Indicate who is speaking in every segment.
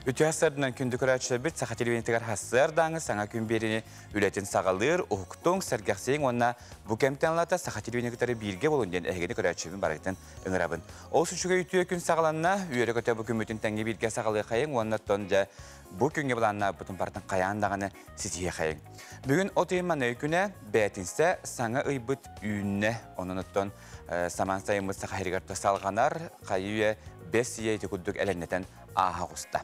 Speaker 1: Үтүө сарсыарданан күндү көрөөччүлэрбит саха телевидениетыгар сарсыардааҥы саҥа күн биэриини үлэтин саҕалыыр, уһуктуҥ, сэргэхсийиҥ уонна бу кэмтэн ылата саха телевидениетын кытары бииргэ буолун диэн эһигини көрөөччүбүн барыгытын ыҥырабын. Ол үчүгэй үтүө күн саҕаланна, үөрэ-көтө бу күммүтүн тэҥҥэ бииргэ саҕалыахайыҥ уонна оттон дьэ бу күҥҥэ былааннаабыппытын барытын хайаан даҕаны ситиһиэхэйиҥ. Бүгүн от ыйын маҥнайгы күнэ, бээтинсэ саҥа ыйбыт үүннэ. Онон оттон самаан сайыммыт саха сиригэр салҕанар, хайы үйэ бэс ийэ ити курдук элэҥнэтэн ааһа оҕуста.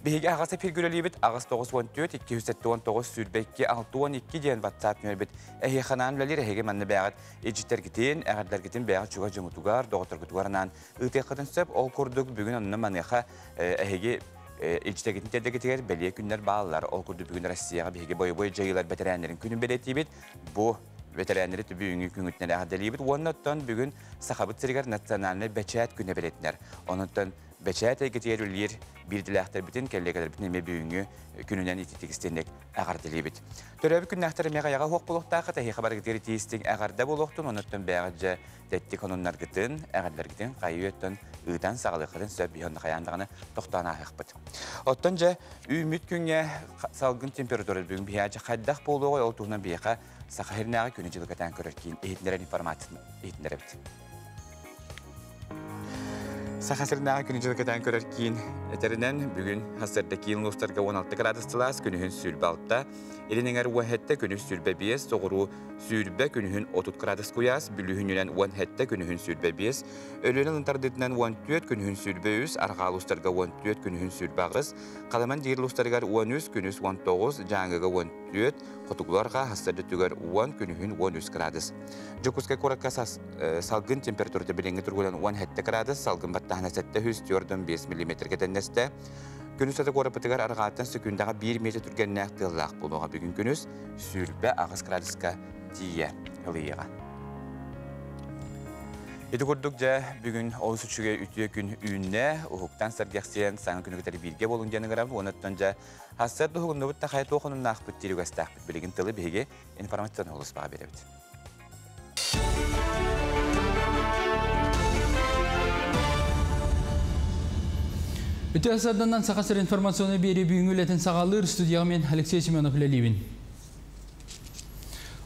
Speaker 1: Биһиги аҕыс эфиргэ үлэлиибит аҕыс 94 279 22 62 диэн WhatsApp нүөмэрбит эһиэхэ анаан үлэлиир эһиги манна бэйэҕит илдьиттэргитин, эҕэрдэргитин бэйэҕит чугас дьоҥутугар, доҕотторгутугар анаан ыытыаххытын сөп. Ол курдук бүгүн онно маныаха эһиги илдьитэгитин тиэрдэгитигэр бэлиэ күннэр бааллар. Ол курдук бүгүн Россияҕа биһиги бойобуой дьайыылар бэтэрээннэрин күнүн бэлиэтиибит. Бу бэтэрээннэри бүгүҥҥү күҥүтүнэн эҕэрдэлиибит. Уонна оттон бүгүн Сахабыт сиригэр национальнай бэчээт күнэ бэлиэтинэр. Онон бэчээт эйгэтигэр үлэлиир биирдилээхтэрбитин, кэллиэгэлэрбитин эмиэ бүгүҥҥү күнүнэн ититик истиҥник эҕэрдэлиибит. Төрөөбүт күннээхтэр эмиэ аҕыйаҕа суох буолуохтааххыт, эһиэхэ барыгытыгар итии истиҥ эҕэрдэ буолуохтун, онуттан бэйэҕит дьэ тэттик сонуннаргытын, эҕэрдэлэргитин хайыы өттөн ыытан саҕалыаххытын сөп, биһи онно хайаан даҕаны тохтоон ааһыахпыт. Оттон дьэ үүммүт күҥҥэ салгын температура бүгүн биһиэхэ хайдах буолуоҕай, ол туһунан биһиэхэ Саха сиринээҕи күнү-дьылы кэтээн көрөр киин иһитиннэрэр информациятын иһитиннэрэбит. Саха сиринээҕи күнү-дьылы кэтээн көрөр киин этэринэн, бүгүн сарсыарда киин улуустарга 16 градус сылаас, күнүһүн 26, илин эҥэр 17, күнүс 25, соҕуруу 20, күнүһүн 30 градус куйаас, бүлүүһүнүнэн 17, күнүһүн 25, Өлүөнэ тардыытынан 14, күнүһүн 23, арҕаа улуустарга 14, күнүһүн 28, Халаман диир улуустарыгар 13, күнүс 19, Дьааҥыга 14, Хотугулар хаһыстар өттүгэр 10, күнүһүн 13 градус. Дьокуускай куоракка салгын температурата билиҥҥи туругунан 17 градус, салгын баттааһына 745 миллиметргэ тэннэстэ. Күнүс аты куораппытыгар арҕааттан сөкүүндэҕэ 1 метр түргэннээх тыаллаах буолуоҕа. Бүгүн күнүс 28 градуска тиийэ ылыйыаҕа. Ити курдук дьэ бүгүн олус үчүгэй үтүө күн үүннэ. Уһуктан сэргэхсийэн саҥа күнү кытары бииргэ буолуҥ диэн ыҥырабын. Уонуттан дьэ Сарсыарда уһугуннубут да хайа туох онуннаахпыт диир үгэстээхпит. Билигин тылы биһиги информационнай сулууспаҕа биэрэбит.
Speaker 2: Үтүө сарданан Саха сир информационный биэрии бүгүҥҥү үлэтин саҕалыыр студияҕа мен Алексей Семенов үлэлиибин.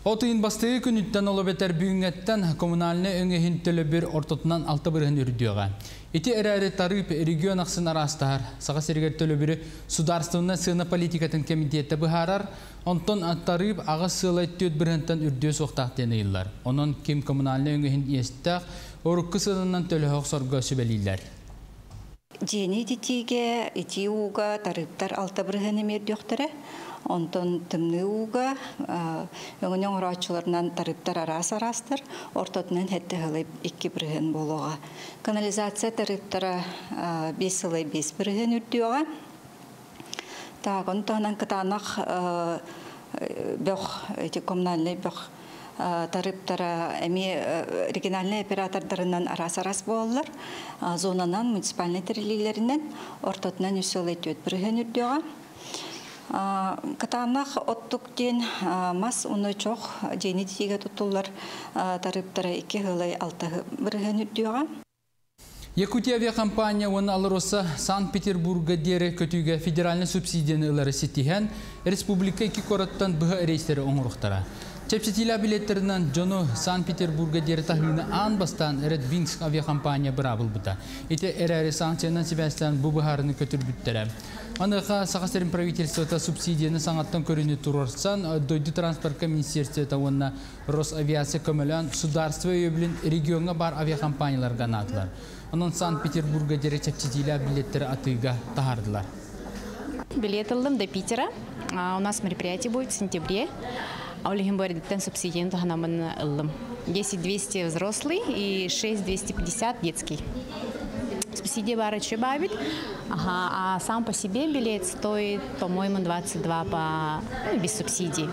Speaker 2: От ыйын бастакы күнүттэн ол эбэтэр бүгүҥҥэттэн коммунальнай өҥө иһин төлөбүр ортотунан алта бырыһын үрдүөҕэ. Ити эрээри тарыып регион ахсын араастаһар. Саха сиригэр төлөбүрү Судаарыстыбаннай сыана политикатын кэмитиэтэ быһаарар, онтон тарыып аҕыс сыалай түөрт бырыһыантан үрдүө суохтаах диэн ыйыллар. Онон ким коммунальнай өҥө иһин иэстээх, урукку сыананан төлөһө охсорго сүбэлииллэр.
Speaker 3: Дьиэни ититиигэ, итии ууга тарыыптар алта бырыһыан эмиэ үрдүөхтэрэ. Онтон тымныы ууга өҥөнү оҥорооччуларынан тарыыптар араас-араастар, ортотунан сэттэ сылай икки бырыһыан буолуоҕа. Канализация тарыыптара биэс сылай биэс бырыһыан үрдүөҕэ. Так, ону таһынан кытаанах бөх, эти коммунальный бөх тарыыптара эмиэ региональнай оператордарынан араас-араас буолаллар. Зонанан, муниципальнай тэриллиилэринэн ортотунан үс сыл түөрт бырыһыан үрдүөҕэ. Кытаанах оттук диэн мас уонна чох дьиэни тиигэ туттуллар тарыыптара икки сылай алта бырыһыан үрдүөҕэ.
Speaker 2: Якутия авиакомпания уонна Алроса Санкт-Петербурга диэри көтүүгэ федеральнай субсидияны ылары ситиһэн, республика икки куораттан быһа рейстэри оҥоруохтара. Чэпчэтиилээх билеттэринэн дьону Санкт-Петербурга диэри таһыыны аан бастаан Red Wings авиакомпания быраабылбыта. Ити эрээри санкциянан сибээстээн бу быһаарыны көтүрбүттэрэ. Маныаха Саха сирин правительствота субсидияны саҥаттан көрүүнү туруорсан, дойду транспортка министерствота уонна Росавиация көмөлөөн судаарство өйөбүлүн региоҥҥа баар авиакомпанияларга анаатылар. Онон Санкт-Петербурга диэри чэпчэтиилээх билеттэри атыыга таһаардылар.
Speaker 4: Билет ыллым до Питера. У нас мероприятие будет в сентябре. Ол иһин бу эрдэттэн субсидияны туһанаммын ыллым. 10 200 взрослый и 6 250 детский. Субсидия баар үчүгэй баабит. Ага, а сам по себе билет стоит, по-моему, 22 по, ну, без субсидий.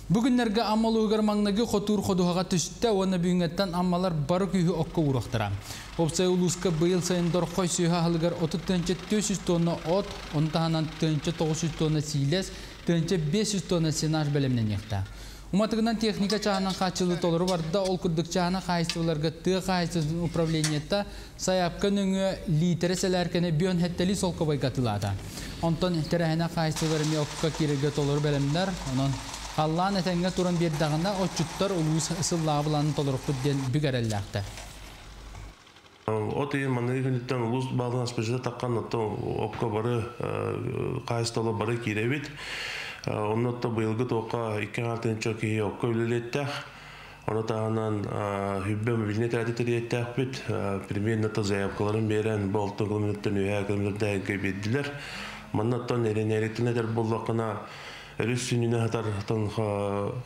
Speaker 2: Бу күннэргэ Амма улууһугар маҥнайгы хотуур ходуһаҕа түстэ уонна бүгүҥҥэттэн аммалар бары күүһү окко ууруохтара. Уопсай улууска быйыл сайын дорхой сүөһү аһылыгар 30 тыһыынча 400 тонна от, ону таһынан тыһыынча 900 тонна сиилэс, тыһыынча 500 тонна сенаж бэлэмнэниэхтээх. Уматыгынан техника чааһынан хааччылыы толору барда, ол курдук чааһынай хаһаайыстыбаларга тыа хаһаайыстыбатын управлениета сайаапка нөҥүө лиитэрэ сэлээркэни бүөн хэттэлии солкуобайга атыылаата. Онтон тэрээһинэ хаһаайыстыбалар эмиэ окко киирэргэ толору бэлэмнэр, онон халлаан этэҥҥэ туран биэрдэҕинэ отчуттар улуус сыллааҕы былаанын толоруохпут диэн бүк эрэллээхтэр.
Speaker 5: От ыйын маныгы күнүттэн улуус баалын аспычыта таххан оттон окко бары хаһаайыстыбалар бары киирэбит. Онно отто быйылгы туохха 2,5 киһи окко үлэлиэттээх. Ону таһынан хүббэ мобильный этэрээти тэрийиэттээхпит. Примерно заявкаларын биэрэн бу 6 километртан үөһээ километрдээҕигэ биэрдилэр. Манна оттон эрэнээриттэн этэр буоллаххына өрүс сүнньүнэ сытар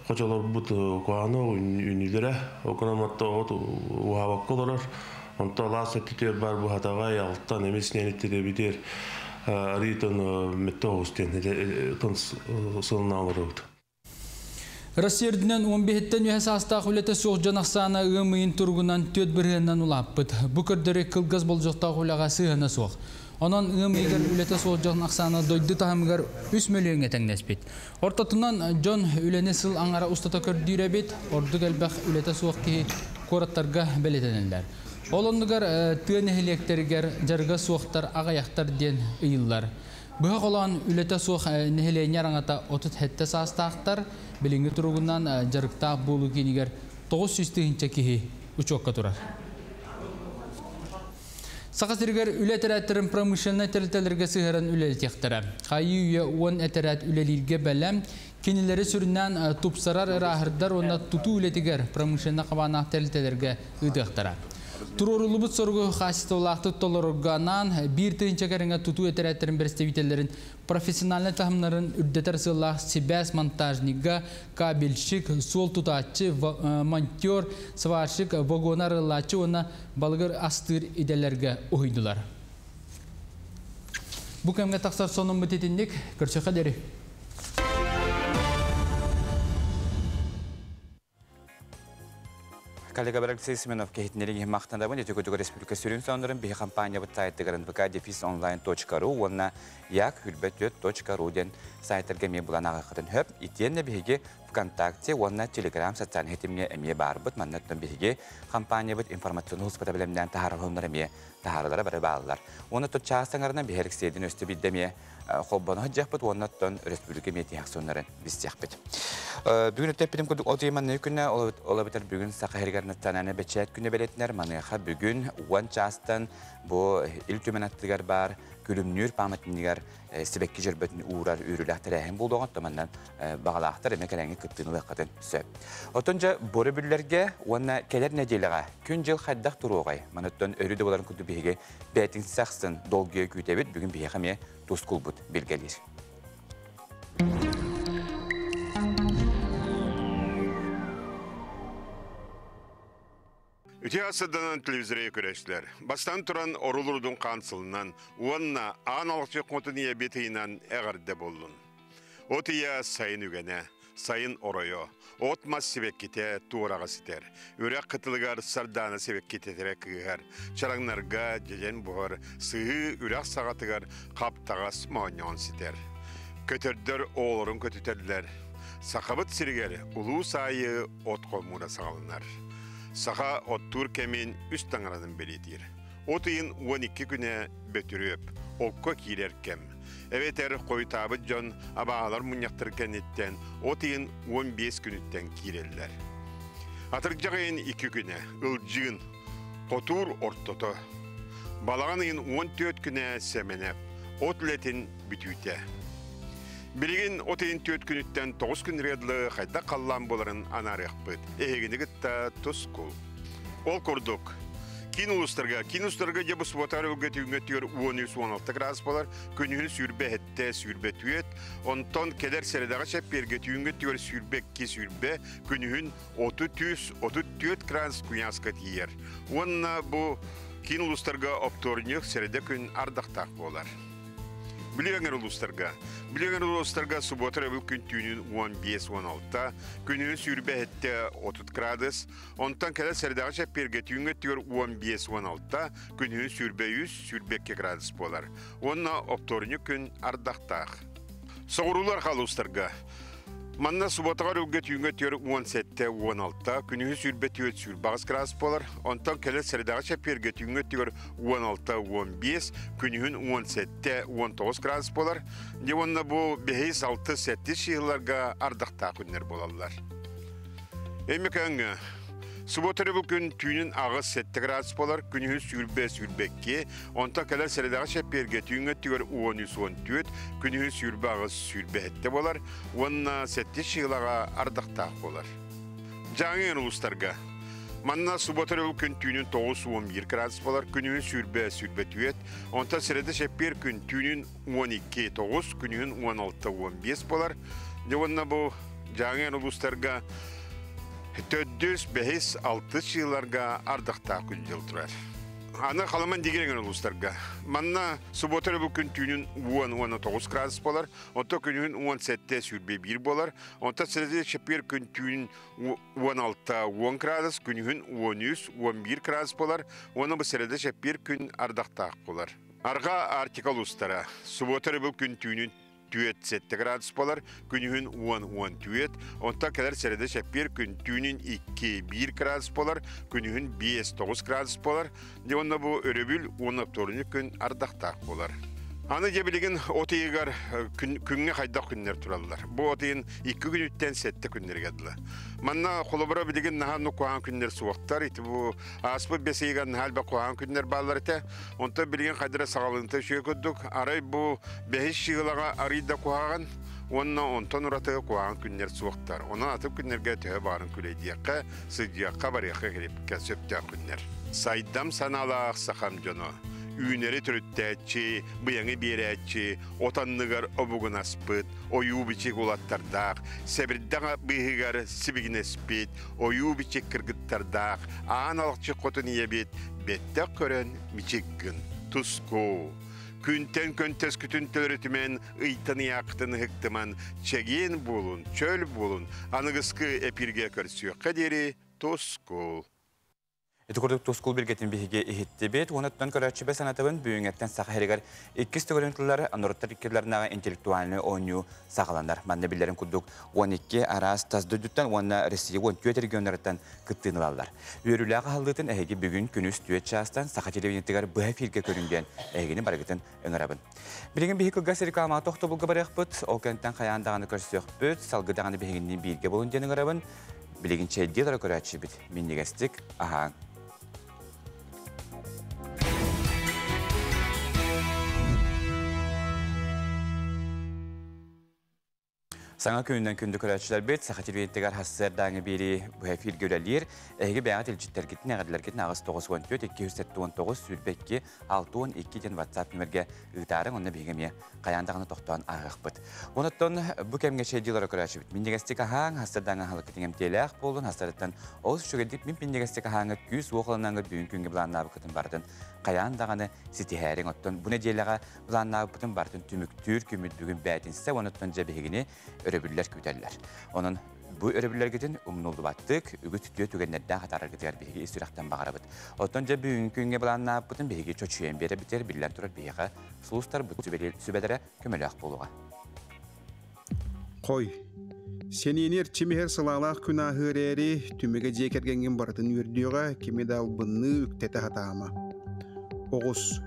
Speaker 5: хочолорбут куһаҕаны үүнүүлэрэ окунан отто от уһаабакка олорор. Онто алаас өттүтүгэр баар быһатаҕай алтан эмис нэлиттирэбитир арыытын мөттө оҕус диэн сылына олоробут.
Speaker 2: Россия үрдүнэн 15-тен үһэ саастаах үлэтэ суох дьон ахсаана ыам ыйын туругунан 4% улааппыт. Бу көрдөрүү кылгас болдьохтоох үлэҕэ сыһыана суох. Онон ыам ыйыгар үлэтэ суох дьон ахсаана дойду таһымыгар 3 мөлүйүөҥҥэ тэҥнэспит. Ортотунан дьон үлэни сыл аҥара устата көрдүүр эбит, ордук элбэх үлэтэ суох киһи куораттарга бэлиэтэнэллэр. Ол оннугар тыа нэһилиэктэригэр дьарыга суохтар аҕыйахтар диэн ыйыллар. Быһа холоон үлэтэ суох нэһилиэнньэ араҥата 37 саастаахтар, билиҥҥи туругунан дьарыктаах буолуу киинигэр 900 тыһыынча киһи учуокка турар. Саха сиригэр үлэ этэрээттэрин промышленнай тэрилтэлэргэ сыһыаран үлэлэтиэхтэрэ. Хайыы үйэ 10 этэрээт үлэлииргэ бэлэм, кинилэри сүрүннээн тупсарар, ырааһырдар уонна тутуу үлэтигэр промышленнай хабааннаах тэрилтэлэргэ ыытыахтара. Туруоруллубут соругу хаачыстыбалаахтык толорорго анаан, 1 тыһыынча кэриҥэ тутуу этэрээттэрин представителлэрин профессиональнай таһымнарын үрдэтэр сыаллаах сибээс монтажнига, кабельщик, суол тутааччы, монтер, сварщик, вагон арыаллааччы уонна балыгы астыыр идэлэргэ уһуйдулар. Бу кэмҥэ тахсар сонуммут итинник, көрсүөххэ диэри.
Speaker 1: Коллега Алексей Семенов кэһитиннэриҥ махтанабын. Ити курдук республика сүрүн сонуннарын биһи компаниябыт сайтыгар nvk-онлайн.ru уонна як ру диэн сайтарга эмиэ булан ааҕыаххытын сөп. Итиэннэ биһиги ВКонтакте уонна Телеграм социальнай ситимҥэ эмиэ баарбыт. Манна биһиги компаниябыт информационнай сулууспата бэлэмнээн таһаарар эмиэ таһааралара бары бааллар. Уонна тут чаас аҥарынан биһи Алексейдин өстө бидде эмиэ холбоно сылдьыахпыт уонна оттон республика эмиэ тиһэх сонуннарын билсиэхпит. Бүгүн өттөппитим курдук от ыйын манныгы күнэ, ол эбэтэр бүгүн Саха сиригэр национальнай бэчээт күнэ бэлиэтэнэр. Маныаха бүгүн 10 чаастан бу Ил Түмэн аттыгар баар Күлүмнүүр памятнигар сибэкки дьөрбөтүн уурар үөрүүлээх тэрээһин буолуоҕа, манна баҕалаахтар эмэ кэлэҥҥэ кыттыыны ылыаххытын сөп. Оттон дьэ бу өрөбүллэргэ уонна кэлэр нэдиэлэҕэ күн-дьыл хайдах туруоҕай? Манаттан өрүү да буоларын курдук биһиги бээтинсэ ахсын долгуйа күүтэбит, бүгүн биһиэхэ эмиэ тускулбут билгэлиир.
Speaker 6: Үтүө сарсыарданан телевизоры көрөөччүлэр. Бастатан туран Орул-Урдун хаан сылынан уонна Аан Алахчын Хотун ийэбит ыйынан эҕэрдэ буоллун. От ыйа сайын үгэнэ, сайын оройо, от-мас сибэккитэ туораҕа ситэр, үрэх кытылыгар сардаана сибэккитэ кыыһар, чараҥнарга дьэдьэн буһар, сыһыы үрэх саҕатыгар хаптаҕас моонньоҕон ситэр. Көтөрдөр оҕолорун көтүтэллэр. Сахабыт сиригэр улуус аайы от хомуура саҕаланар. Саха оттуур кэмин үс таҥаранан бэлиэтиир. От ыйын 12 күнэ Бөтүрүөп, окко киирэр кэм. Эбэтэр хойутаабыт дьон абааһылар мунньахтар кэнниттэн от ыйын 15 күнүттэн киирэллэр. Атырдьах ыйын 2 күнэ Ылдьыын, хотуур ортото. Балаҕан ыйын 14 күнэ Сэмэнэп, от үлэтин бүтүүтэ. Билигин от ыйын 4 күнүттэн 9 күн дылы хайдах халлаан буоларын анаарыахпыт. Эһигини кытта Тускул. Ол курдук, киин улуустарга, киин улуустарга дьэ бу субуотаҕа өрөбүлгэ түүҥҥү өттүгэр 13-16 градус буолар, күнүһүн 27 24, онтон кэлэр сэрэдэҕэ чэппиэргэ түүҥҥү өттүгэр 22 20, күнүһүн 33 34 градус куйааска тиийэр. Уонна бу киин улуустарга оптуорунньук сэрэдэ күн ардахтаах буолар. Бүлүү эҥэр улуустарга. Бүлүү эҥэр улуустарга субуота өрөбүл күн түүнүн 15-16, күнүһүн 27-30 градус, онтон кэлэр сэрэдэҕэ чэппиэргэ түүҥҥү өттүгэр 15-16, күнүһүн 23-22 градус буолар. Уонна оптуорунньук күн ардахтаах. Соҕуруулар улуустарга. Манна субботаҕа өрүлгэ түүҥҥэ түөр 17-16, күнүһү сүүрбэ түөрт сүүрбэ аҕыс градус буолар. Онтон кэлэр сэрэдэҕэ чэппиэргэ түүҥҥэ өттүгэр 16-15, күнүһүн 17-19 градус буолар. Дьэ уонна бу бэһис, алтыс, сэттис чыһыларга ардахтаах күннэр буолаллар. Өймөкөөҥҥө суббота өрөбүл күн түүнүн 8-7 градус буолар, күнүһүн 20-22, онтон кэлэр сэрэдэҕэ чэппиэргэ түүҥҥэ өттүгэр 13-14, күнүһүн 28-27 буолар уонна сэттис чыһылаҕа ардахтаах буолар. Дьааҥы улуустарга Манна суббота өрөбүл күн түүнүн 9-11 градус буолар, күнүһүн 20-24, онтон сэрэдэ чэппиэр күн түүнүн 12-9, күнүһүн 16-15 буолар. Дьэ уонна бу Дьааҥы улуустарга төрдүс, бэһис, алтыс чыыларга ардахтаах күн-дьыл турар. Аны Халаман дигирэҥэр улуустарга. Манна суббота өрөбүл күн түүнүн 10-19 градус буолар, онтон күнүһүн 17-21 буолар, онтон среда чэппиэр күн түүнүн 16-10 градус, күнүһүн 13-11 градус буолар, уонна бу среда чэппиэр күн ардахтаах буолар. Арҕаа Арктика улуустара. Суббота өрөбүл күн түүнүн 4-7 градус буолар, күнүһүн 10-14, онтон кэлэр сэрэдэ чэппиэр күн түүнүн 2-1 градус буолар, күнүһүн 5-9 градус буолар. Дьэ уонна бу өрөбүл уонна вторник күн ардахтаах буолар. Аны дьэ билигин от ыйыгар күҥҥэ хайдах күннэр тураллар. Бу от ыйын 2 күнүттэн 7 күннэргэ дылы. Манна холобура билигин наһаа нукуһаан күннэр суохтар. Ити бу ааспыт бэс ыйыгар наһаа элбэх куһаҕан күннэр бааллар этэ. Онтон билигин хайдара саҕалыынта үчүгэй курдук. Арай бу бэһис чыылаҕа арый да куһаҕан уонна онтон ураты куһаҕан күннэр суохтар. Онон атын күннэргэ төһө баарын күлэйдиэххэ, сылдьыахха, барыахха кэлипкэ сөптөөх күннэр. Сайдам санаалаах сахам дьоно, үүнэри төрүттээччи, быйаҥы биэрээччи, от анныгар обугунаспыт, ойуу-бичик улаттардаах, сэбирдэх быыһыгар сибигинэспит, ойуу-бичик кыргыттардаах, аан алахчы хотун ийэбит бэттэх көрөн мичик гын, туску. Күнтэн көнтөскүтүн төлөрүтүмэн, ыйтан ыйааххытын ыһыктыман, чэгиэн буолун, чөл буолун, аныгыскы эпиргэ көрсүөххэ диэри тускул.
Speaker 1: Ити курдук тускул билгэтин биһиги иһиттибит. Уонуттан көрөөччүбэ санатабын бүгүҥҥэттэн саха сиригэр иккис төгүлүн тыллар норуоттар иккилэринээҕи интеллектуальнай оонньуу саҕаланар. Манна биллэрин курдук 12 араас тас дойдуттан уонна Россия 14 регионнарыттан кыттыыны ылаллар. Үөрүүлээх аһыллыытын эһиги бүгүн күнүс 4 чаастан Саха телевидениетыгар быһа эфиргэ көрүҥ диэн эһигини барыгытын ыҥырабын. Билигин биһи кылгас реклама тохтобулга барыахпыт, ол кэнтэн хайаан даҕаны көрсүөхпүт, салгы даҕаны биһигинниин бииргэ буолун диэн ыҥырабын. Билигин чэйдии олоро көрөөччүбүт. Минньигэстик аһааҥ. Саҥа күнүнэн күндү көрөөччүлэрбит, Саха телевидениетыгар сарсыардааҥы биэрии бу эфиргэ үлэлиир. Эһиги бэйэҕит илдьиттэргитин, эҕэрдэлэргитин 8 94 279 22 62 диэн WhatsApp нүмергэ ыытаарыҥ, онно биһиги эмиэ хайаан даҕаны тохтоон ааһыахпыт. Онуттан бу кэмҥэ чэйдиилэри көрөөччүбүт. Минньигэстик аһааҥ, сарсыардааҥы аһылыккытын эмтиэлээх буолун, сарсыардаттан олус үчүгэйдик мин минньигэстик аһааҥҥыт күүс уох ылынаҥҥыт бүгүн күҥҥэ былааннаабыккытын барытын хайаан даҕаны ситиһээриҥ. Оттон бу нэдиэлэҕэ былааннаабыппытын барытын түмүктүүр күммүт бүгүн бээтинсэ, онуттан дьэ биһигини өрөбүллэр күүтэллэр. Онон бу өрөбүллэргитин умнуллубаттык, үгүс үтүө түгэннэрдээх атаараргытыгар биһиги ис сүрэхтэн баҕарабыт. Оттон дьэ бүгүҥҥү күҥҥэ былааннаабыппытын биһиги чочуйан биэрэбитигэр биллэн турар биһиэхэ сулустарбыт сүбэлэрэ көмөлөөх буолуоҕа.
Speaker 7: Хой. Сэниэни эрчимиһэр сылаалаах күн ааһыа эрээри, түмүгэ дьиэ кэргэҥҥин барытын үөрдүөҕэ, кими да албынныы, үктэтэ сатаама. Оҕус.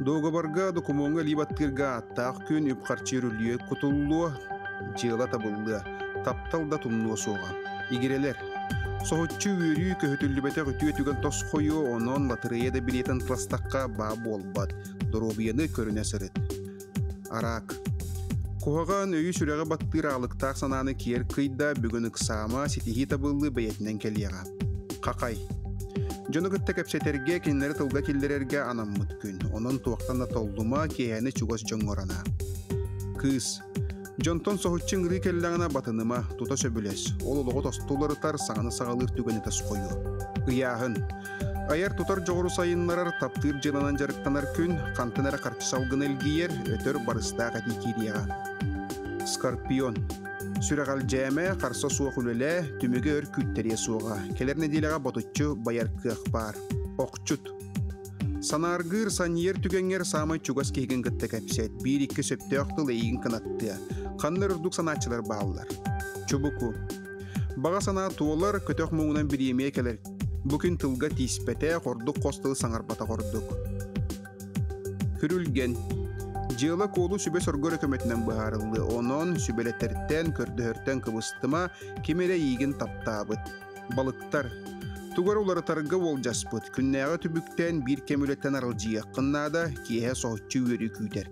Speaker 7: Дуогабарга, докумуоҥҥа илии баттыырга ааттаах күн үп-харчы үрүлүйэ кутуллуо, дьыала табыллыа, таптал да тумнуо суоҕа. Игирэлэр. Соһуччу үөрүү көһүтүллүбэтэх үтүө түгэн тосхойуо, онон латырыйа да билиэтин тыластахха баа буолбат. Доруобуйаны көрүнэ сырыт. Араак. Куһаҕан өйү-сүрэҕи баттыыр аалыктаах санааны киэр кыйда, бүгүн ыксаама, ситиһии табыллыы бэйэтинэн кэлиэҕэ. Хахай. Дьону кытта кэпсэтэргэ, кинилэри тылга киллэрэргэ анаммыт күн. Онон туохтан да толлума, киэһэни чугас дьоҥҥор анаа. Кыыс. Дьонтон соһуччу ыҥырыы кэллэҕинэ батыныма, тута сөбүлэс. Ол олоҕу тосту уларытар, саҥаны саҕалыыр түгэни тосхойуо. Ыйааһын. Айар-тутар дьоҕуру сайыннарар, таптыыр дьыаланан дьарыктанар күн, хантан эрэ харчы салгына илгийэр, өтөр барыстаах этии киириэҕэ. Скорпион. Сүрэҕэлдьээмэ, харса суох үлэлээ, түмүгэ өр күүттэриэ суоҕа. Кэлэр нэдиэлэҕэ ботуччу байар кыах баар. Охчут. Санааргыыр, санньыйар түгэҥҥэр саамай чугас киһигин кытта кэпсэт. Биир-икки сөптөөх тыл эйигин кынаттыа. Ханна эрэ ордук санааччылар бааллар. Чубуку. Баҕа санаа туолар, көтөх муҥунан бириэмийэ кэлэр. Бу күн тылга тииспэтэх, ордук хос тылы саҥарбатах ордук. Күрүлгэн. Дьыала-куолу сүбэ-соргу эрэ көмөтүнэн быһаарыллыа, онон сүбэлэтэртэн, көрдөһөртөн кыбыстыма, ким эрэ эйиигин таптаабыт. Балыктар. Тугу эрэ уларытарга уолдьаспыт, күннээҕи түбүктэн биир кэм үлэттэн аралдьыйыаххын наада, киэһэ соһуччу үөрүү күүтэр.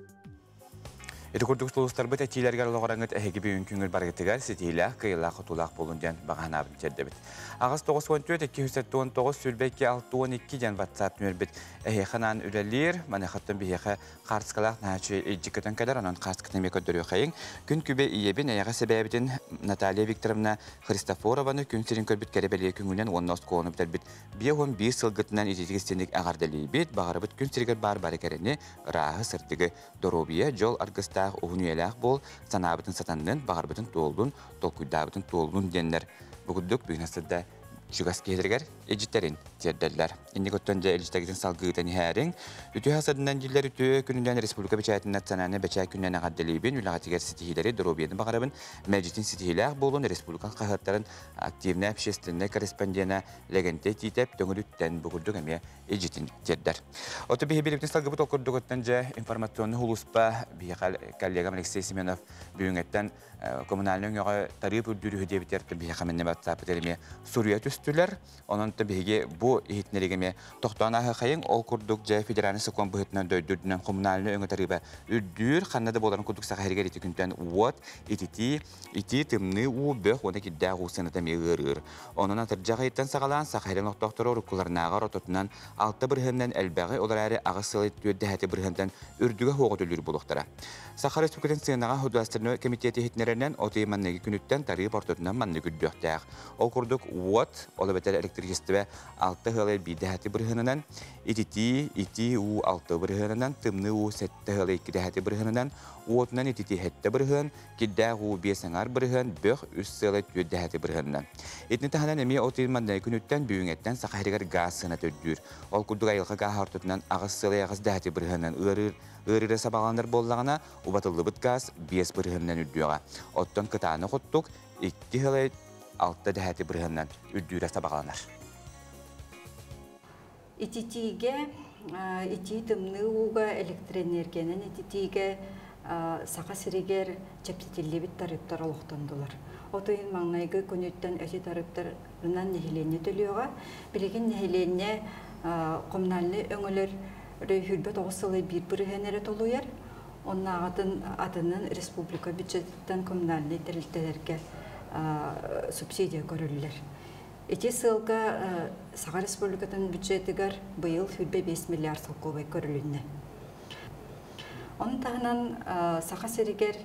Speaker 1: Ити курдук сулустарбыт этиилэригэр олоҕураҥҥыт эһиги бүгүн күҥүл барыгытыгар ситиилээх, кыайыылаах-хотуулаах буолун диэн баҕа санаабын тиэрдэбит. Аҕыс 94 279 22 62 диэн WhatsApp нүөрбүт эһиэхэ анаан үлэлиир. Маныхаттан биһиэхэ хаартыскалаах наһааччы илдьи көтөн кэлэр, онон хаартыскатын эмиэ көрдөрүөххэйиҥ. Күн күбэ ийэбин, эйэҕэ сэбээбитин Наталья Викторовна Христофорованы күн сирин көрбүт кэрэ бэлиэ күҥүнэн уонна оскуоланы бүтэрбит 51 сылгытынан ититик истиник эҕэрдэлиибит. Баҕарабыт күн сиригэр баар бары кэрэни, ырааһы, сырдыгы Доруобуйа, дьол аргыстаах уһун үйэлээх буол, санаабытын сатаннын, баҕарбытын туоллун, толкуйдаабытын туоллун диэннэр бу курдук бүгүн сырда чугас киһилэригэр илдьиттэрин тиэрдэллэр. Инник оттон дьэ илдьиттэргитин салгыытан иһээриҥ. Үтүө сырдынан дииллэр үтүө күнүнэн Республика бэчээтин национальнай бэчээт күнүнэн эҕэрдэлиибин, үлэҕитигэр ситиһиилэри, доруобуйаны баҕарабын, мэлдьитин ситиһиилээх буолун республика хаһыаттарын активнай общественнай корреспондена Лэгэнтэй Тиитэп Төҥүлүттэн бу курдук эмиэ илдьитин тиэрдэр. Оту биһи билибитин салгыбыт ол курдугуттан дьэ информационный улууспа биһиэхэ коллегам Алексей Семенов бүгүҥҥэттэн коммунальный өҥөҕө тарыып үрдүүр үһү диэбитигэр биһиэхэ мэннэ WhatsApp эмиэ суруйа түстүлэр. Онон биһиги бу иһитиннэригэ эмиэ тохтоон ааһыахайыҥ. Ол курдук дьэ федеральный сокуон быһыытынан дойду үрдүнэн коммунальный өҥө тарыыба үрдүүр. Ханна да буоларын курдук Саха сиригэр ити күнтэн уот, ититии, итии тымныы уу, бөх уонна кирдээх уу сыаната эмиэ ыарыыр. Онон атырдьах ыйыттан саҕалаан Саха сирин олохтоохторо уруккуларынааҕар ортотунан 6 бырыһыанынан элбэҕи, ол эрээри аҕыс сыл түөрдэһэти бырыһыантан үрдүгэ суоҕу төлүүр буолуохтара. Саха Республикатын сыанаҕа Государственнай комитет иһитиннэрэринэн от ый манныгы күнүттэн тарыып ортотунан маннык үрдүөхтээх. Ол курдук уот, ол эбэтэр электричество 6 ыалы биирдэһэти бырыһыанынан, ититии, итии уу 6 бырыһыанынан, тымныы уу 7 ыалы иккидэһэти бырыһыанынан, уотунан ититии 7 бырыһыан, Кирдээх уу биэс аҥаар бырыһыан, бөх үс сыала түөрт дэһээти бырыһыанна. Итини таһынан эмиэ от ыйын маҥнайгы күнүттэн бүгүҥҥэттэн Саха сиригэр гаас сыаната үрдүүр. Ол курдук айылҕа гааһа ортотунан аҕыс сыалай аҕыс дэһээти бырыһыанынан ыарыыр, ыарыыра сабаҕаланар буоллаҕына, убатыллыбыт гаас биэс бырыһыанынан үрдүөҕэ. Оттон кытаанах оттук икки сыалай алта дэһээти бырыһыанынан үрдүүрэ сабаҕаланар.
Speaker 3: Ититиигэ, итии тымныы ууга, электроэнергиянан ититиигэ Саха сиригэр чэпчэтиллибит тарыыптар олохтондулар. От ыйын маҥнайгы күнүттэн эти тарыыптарынан нэһилиэнньэ төлүөҕэ. Билигин нэһилиэнньэ коммунальнай өҥөлөр 29 сылы биир бырыһыан эрэ толуйар. Оннааҕытын атынын республика бюджетыттан коммунальнай тэрилтэлэргэ субсидия көрүллэр. Ити сыалга Саха Республикатын бюджетыгар быйыл 25 миллиард солкуобай көрүлүннэ. Ону таһынан Саха сиригэр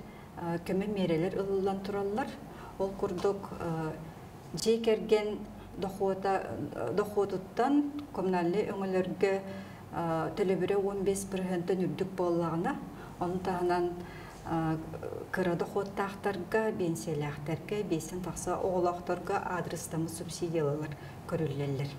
Speaker 3: көмө миэрэлэр ылыллан тураллар. Ол курдук дьиэ кэргэн дохуотуттан коммунальнай өҥөлөргө төлөбүрэ 15 бырыһыантан үрдүк буоллаҕына, ону таһынан кыра дохуоттаахтарга, биэнсийэлээхтэргэ, биэстэн тахса оҕолоохторго аадырыстаммыт субсидиялар көрүллэллэр.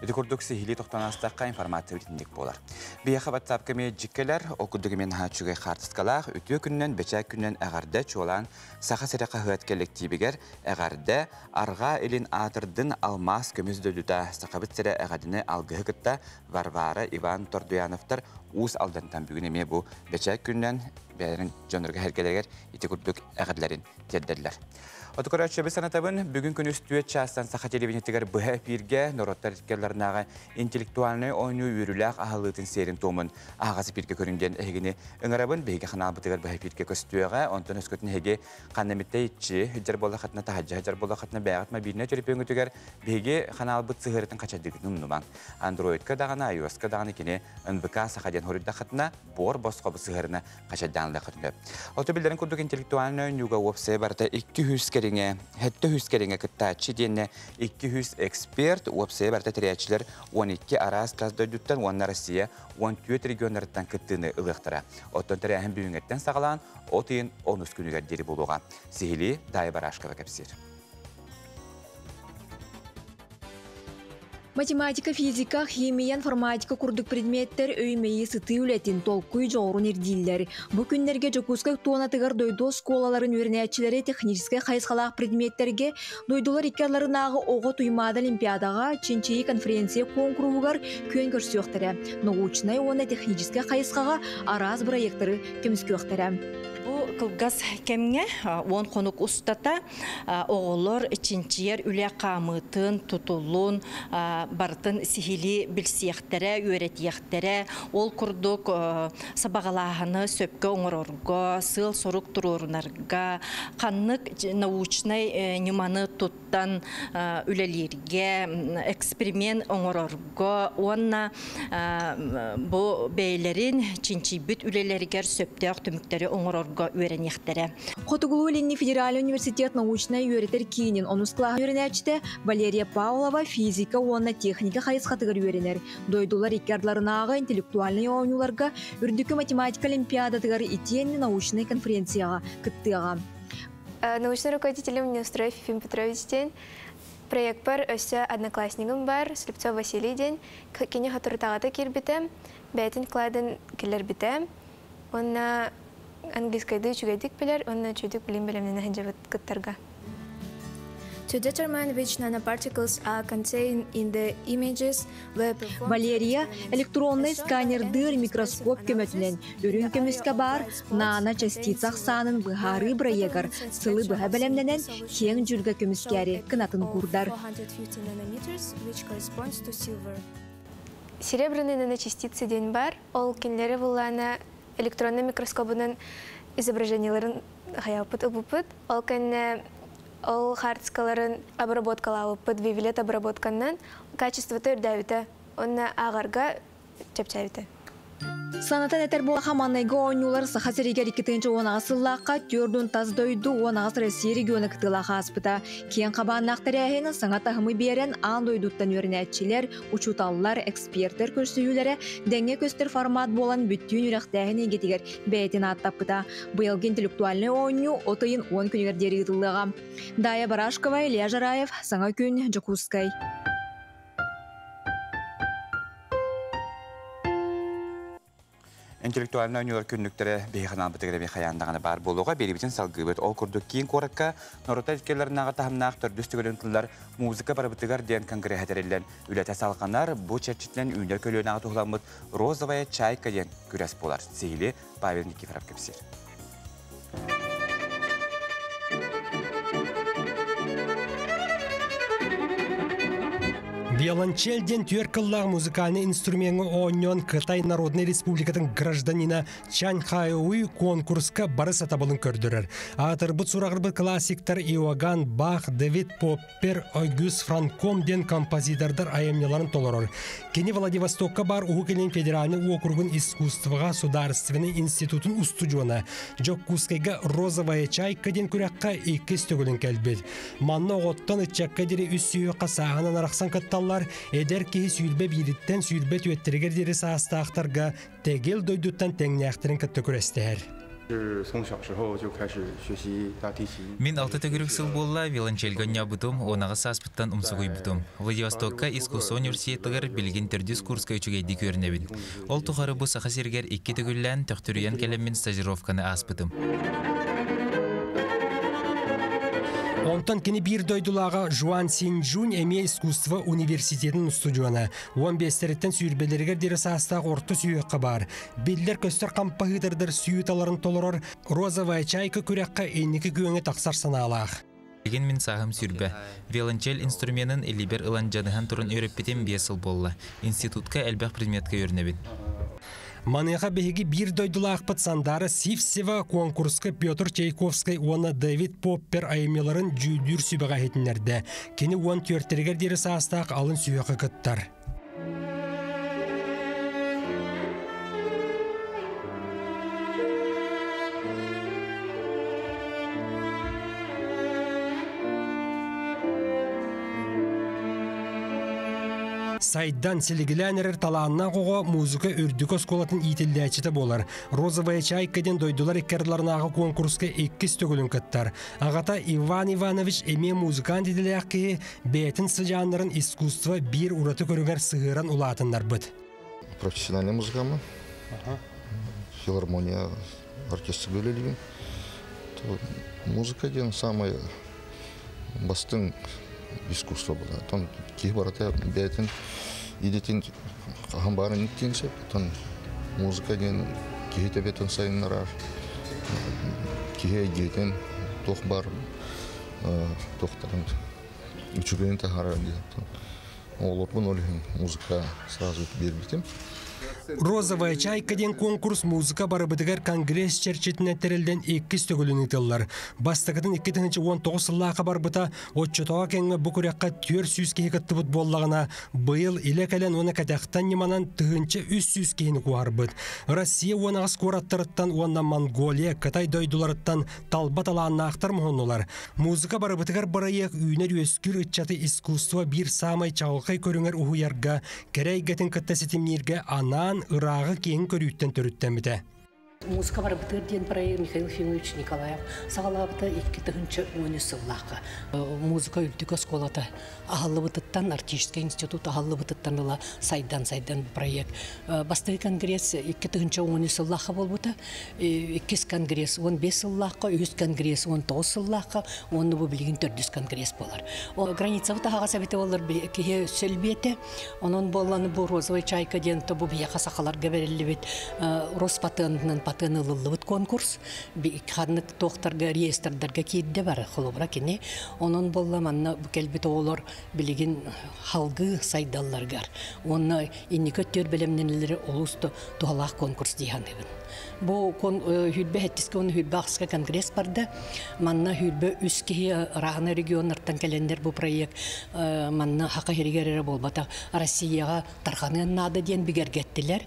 Speaker 1: Ити курдук сиһилии тохтоон аастахха информация итинник буолар. Биһиэхэ WhatsApp-ка эмиэ дьиккэлэр, ол курдук эмиэ наһаа үчүгэй хаартыскалаах, үтүө күнүнэн, бэчээт күнүнэн эҕэрдэ чуолаан Саха сирэ хаһыат кэллэктиибигэр эҕэрдэ, арҕаа илин аатырдын алмаас көмүс дойдута Сахабыт сирэ эҕэдини алгыһы кытта Варвара, Иван Тордуяновтар Уус Алдантан бүгүн эмиэ бу бэчээт күнүнэн бэйэлэрин дьоннорго-сэргэлэригэр ити курдук эҕэрдэлэрин тиэрдэллэр. Оту көрөөччүбүт санатабын, бүгүн күнүс түөрт чаастан саха телевидениетигэр быһа эфиргэ норуоттар иккэллэринээҕи интеллектуальнай оонньуу үөрүүлээх аһыллыытын сиэрин-туомун аһаҕас эфиргэ көрүн диэн эһигини ыҥырабын. Биһиги ханаалбытыгар быһа эфиргэ көстүөҕэ. Онтон өскөтүн эһиги ханна эмиттэ иччи сылдьар буоллаххытына, таһырдьа сылдьар буоллаххытына, бэйэҕит мобильнай төлөпүөҥҥүтүгэр биһиги ханаалбыт сыһыарытын хачайдыгытын умнумаҥ. Андроидка даҕаны, iOS-ка даҕаны кини НВК Саха диэн хоруйдаххытына, буор босхо сыһыарына хачайдаан ылыаххытын сөп. Ото биллэрин курдук интеллектуальнай оонньууга уопсайа барыта 200 кэриҥэ, 700 кэриҥэ кыттааччы диэннэ 200 эксперт, уопсайа барыта тэрийээччилэр 12 араас тас дойдуттан уонна Россия 14 регионнарыттан кыттыыны ылыахтара. Оттон тэрээһин бүгүҥҥэттэн саҕалаан от ыйын онус күнүгэр диэри буолуоҕа. Сиһилии Дайа Барашкова кэпсиир.
Speaker 8: Математика, физика, химия, информатика курдук предметтэр өй-мэйии сытыы үлэтин, толкуй дьоҕурун ирдииллэр. Бу күннэргэ Дьокуускай туонатыгар дойду оскуолаларын үөрэнээччилэрэ техническэй хайысхалаах предметтэргэ дойдулар икки ардыларынааҕы оҕо Туймаада олимпиадаҕа, чинчийии конференция куонкуруһугар күөн көрсүөхтэрэ, научнай уонна техническэй хайысхаҕа араас бырайыактары көмүскүөхтэрэ.
Speaker 9: Бу кылгас кэмҥэ 10 хонук устата оҕолор чинчийэр үлэ хаамыытын, тутулун барытын сиһилии билсиэхтэрэ, үөрэтиэхтэрэ. Ол курдук сабаҕалааһыны сөпкө оҥорорго, сыал-сорук туруорунарга, ханнык научнай ньыманы туттан үлэлииргэ, эксперимент оҥорорго уонна бу бэйэлэрин чинчийбит үлэлэригэр сөптөөх түмүктэри оҥорорго үөрэниэхтэрэ.
Speaker 8: Хотугулуу-Илиҥҥи федеральнай университет научнай үөрэтэр киинин онус кылааһын үөрэнээччитэ Валерия Павлова физика уонна техника хайысхатыгар үөрэнэр. Дойдулар икки ардыларынааҕы интеллектуальнай оонньууларга Үрдүкү математика олимпиадатыгар итиэннэ научнай конференцияҕа кыттыаҕа.
Speaker 10: Научный руководителем Неустроев Ефим Петрович диэн проекпар өссө одноклассникым бар, Слепцов Василий диэн. Кини соторутааҕыта киирбитэ, бэйэтин вкладын киллэрбитэ. Уонна английскайдыы үчүгэйдик билэр уонна үчүгэйдик билим бэлэмнэнэ сылдьыбыт кыттарга.
Speaker 11: To determine which nanoparticles are contained in the images were performed
Speaker 8: Валерия электроннай сканердыыр микроскоп көмөтүнэн үрүҥ көмүскэ баар нано-частица ахсаанын быһаарыы бырайыагар сылы быһа бэлэмнэнэн киэҥ дьүлгэ көмүскээри кынатын куурдар.
Speaker 10: Серебряные наночастицы диэн бар. Ол кинилэри буллаана электронный микроскобунан изображениеларын хайаппыт ылбыппыт. Ол кэннэ ол хаартыскаларын обработкалаабыппыт вивилет обработканнан качествота үрдээбитэ уонна ааҕарга чэпчээбитэ.
Speaker 8: Санатан этэр буоллахха, маҥнайгы оонньуулар Саха сиригэр 2018 сыллаахха 4 тас дойду 18 Россия региона кытыылаах ааспыта. Киэҥ хабааннаах тэрээһин саҥа таһымы биэрэн аан дойдуттан үөрэнээччилэр, учууталлар, экспертэр көрсүһүүлэрэ дэҥҥэ көстөр формат буолан бүттүүн үрэхтээһин эйгэтигэр бэйэтин ааттаппыта. Быйылгы интеллектуальнай оонньуу от ыйын 10 күнүгэр диэри ыытыллыаҕа. Дая Барашкова, Илья Жараев, Саҥа күн, Дьокуускай.
Speaker 1: Интеллектуальнай оонньуулар күннүктэрэ биһи ханаалбытыгар эмиэ хайаан даҕаны баар буолуоҕа. Биэрибитин салгыыбыт. Ол курдук киин куоракка норуота иккилэринээҕи таһымнаах төрдүс төгүлүн тыллар музыка барыбытыгар диэн конгреһа тэриллэн үлэтэ салҕанар. Бу чэрчитинэн үүнэр көлүөнэҕэ туһуламмыт «Розовая чайка» диэн күрэс буолар. Сиһили Павел Никифоров кэпсиир.
Speaker 12: Виолончель диэн түөрт кыллаах музыкальнай инструмеҥҥа оонньоон Кытай Народнай Республикатын гражданина Чан Хайуй конкурска бары сатабылын көрдөрөр. Аатырбыт сураҕырбыт классиктар Иоганн Бах, Давид Поппер, Огюст Франком диэн композитордар айымньыларын толорор. Кини Владивостокка баар Уһук Илин федеральнай уокуругун искусствоҕа судаарственнай институтун устудьуона. Дьокуускайга «Розовая чайка» диэн күрэххэ иккис төгүлүн кэлбит. Манна оҕоттон ыччакка диэри үс сүһүөххэ сааһынан арахсан кытталлар. Эдэр киһи 21-иттэн 24-тэригэр диэри саастаахтарга тэгил дойдуттан тэҥнээхтэрин кытта күрэстэһэр.
Speaker 13: Мин алта төгүрүк сыл буолла виолончельга оонньообутум, 18 сааспыттан умсугуйбутум. Владивостокка искусство университетыгар билигин төрдүс курска үчүгэйдик үөрэнэбин. Ол тухары бу Саха сиригэр икки төгүллээн төхтүрүйэн кэлэммин стажировканы ааспытым.
Speaker 12: Онтон кини биир дойдулааҕа Жуан Синжунь эмиэ искусство университетын устудьуона. 15-тэриттэн сүүрбэлэригэр диэри саастаах орто сүһүөххэ баар. Биллэр-көстөр хампаһыытардар сюиталарын толорор «Розовая чайка» күрэххэ инники күөҥҥэ тахсар санаалаах.
Speaker 13: Билигин мин сааһым 20. Виолончель инструменын илиибэр ылан дьаныһан туран үөрэппитим 5 сыл буолла. Институтка элбэх предметка үөрэнэбин.
Speaker 12: Маныаха биһиги биир дойдулаахпыт Сандара Сивцева куонкуруска Петр Чайковскай уонна Давид Поппер айымньыларын дьүүллүүр сүбэҕэ иһитиннэрдэ. Кини 14-тэригэр диэри саастаах алын сүһүөххэ кыттар. Сайдан силигилээн эрэр талааннаах оҕо музыка үрдүк оскуолатын иитиллээччитэ буолар. Розовая чайка диэн дойдулар иккардыларынааҕы куонкуруска иккис төгүлүн кыттар. Аҕата Иван Иванович эмиэ музыкант идэлээх киһи, бэйэтин сыдьааннарын искусство биир ураты көрүҥэр сыһыаран улаатыннарбыт.
Speaker 14: Профессиональный музыкаммын. Филармония оркестр үлэлиибин. Музыка диэн самый бастыҥ искусство буолар. Оттон киһи барыта бэйэтин идэтин хаһан баарын иттиэн сөп. Оттон музыка диэн киһи төбөтүн сайыннарар, киһи эйгэтин туох баар туохтарын үчүгэйин таһаарар диэн. Оҕолорбун ол иһин музыка сразу биэрбитим.
Speaker 12: Розовая чайка диэн конкурс музыка барыбытыгар конгресс чэрчитинэн тэриллэн иккис төгүлүн ыытыллар. Бастакытын 2019 сыллаахха барбыта, оччотооҕу кэмҥэ бу күрэххэ 400 киһи кыттыбыт буоллаҕына, быйыл илэ кэлэн уонна кэтэхтэн ньыманан 1300 киһини куоһарбыт. Россия 18 куораттарыттан уонна Монголия, Кытай дойдуларыттан талба талааннаахтар муһуннулар. Музыка барыбытыгар бырайыак үүнэр-үөскүүр ыччаты искусство биир саамай чаҕылхай көрүҥэр уһуйарга, кэрэ эйгэтин кытта ситимнииргэ анаан ырааҕы киэҥ көрүүттэн төрүттэммитэ.
Speaker 15: Музыка барыбытыгар диэн проект Михаил Ефимович Николаев саҕалаабыта 2013 сыллаахха. Музыка үрдүк оскуолата аһыллыбытыттан, Арктический институт аһыллыбытыттан ыла сайдан-сайдан проект. Бастакы конгресс 2013 сыллаахха буолбута. Иккис конгресс 15 сыллаахха, үһүс конгресс 19 сыллаахха, уонна бу билигин төрдүс конгресс буолар. Границабыт аһаҕас эбитэ буоллар киһи сөлбиэтэ. Онон буолланы бу розовый чайка диэн бу биһиэхэ сахаларга бэриллибит Роспатентынан патент ылыллыбыт конкурс. Ханнык туохтарга реестрдарга киирдэ бары холобура кини. Онон буолла манна кэлбит оҕолор билигин халгыы сайдалларгар. Уонна инники өттүгэр бэлэмнэнэллэри олус туһалаах конкурс дии саныыбын. Бу хүрбэ хэттискэ уонна хүрбэ ахсыска конгресс барда. Манна хүрбэ үс киһи разные регионнартан кэлэннэр бу проект манна хака хиригэр эрэ буолбатах Россияҕа тарҕаныан наада диэн бигэргэттилэр.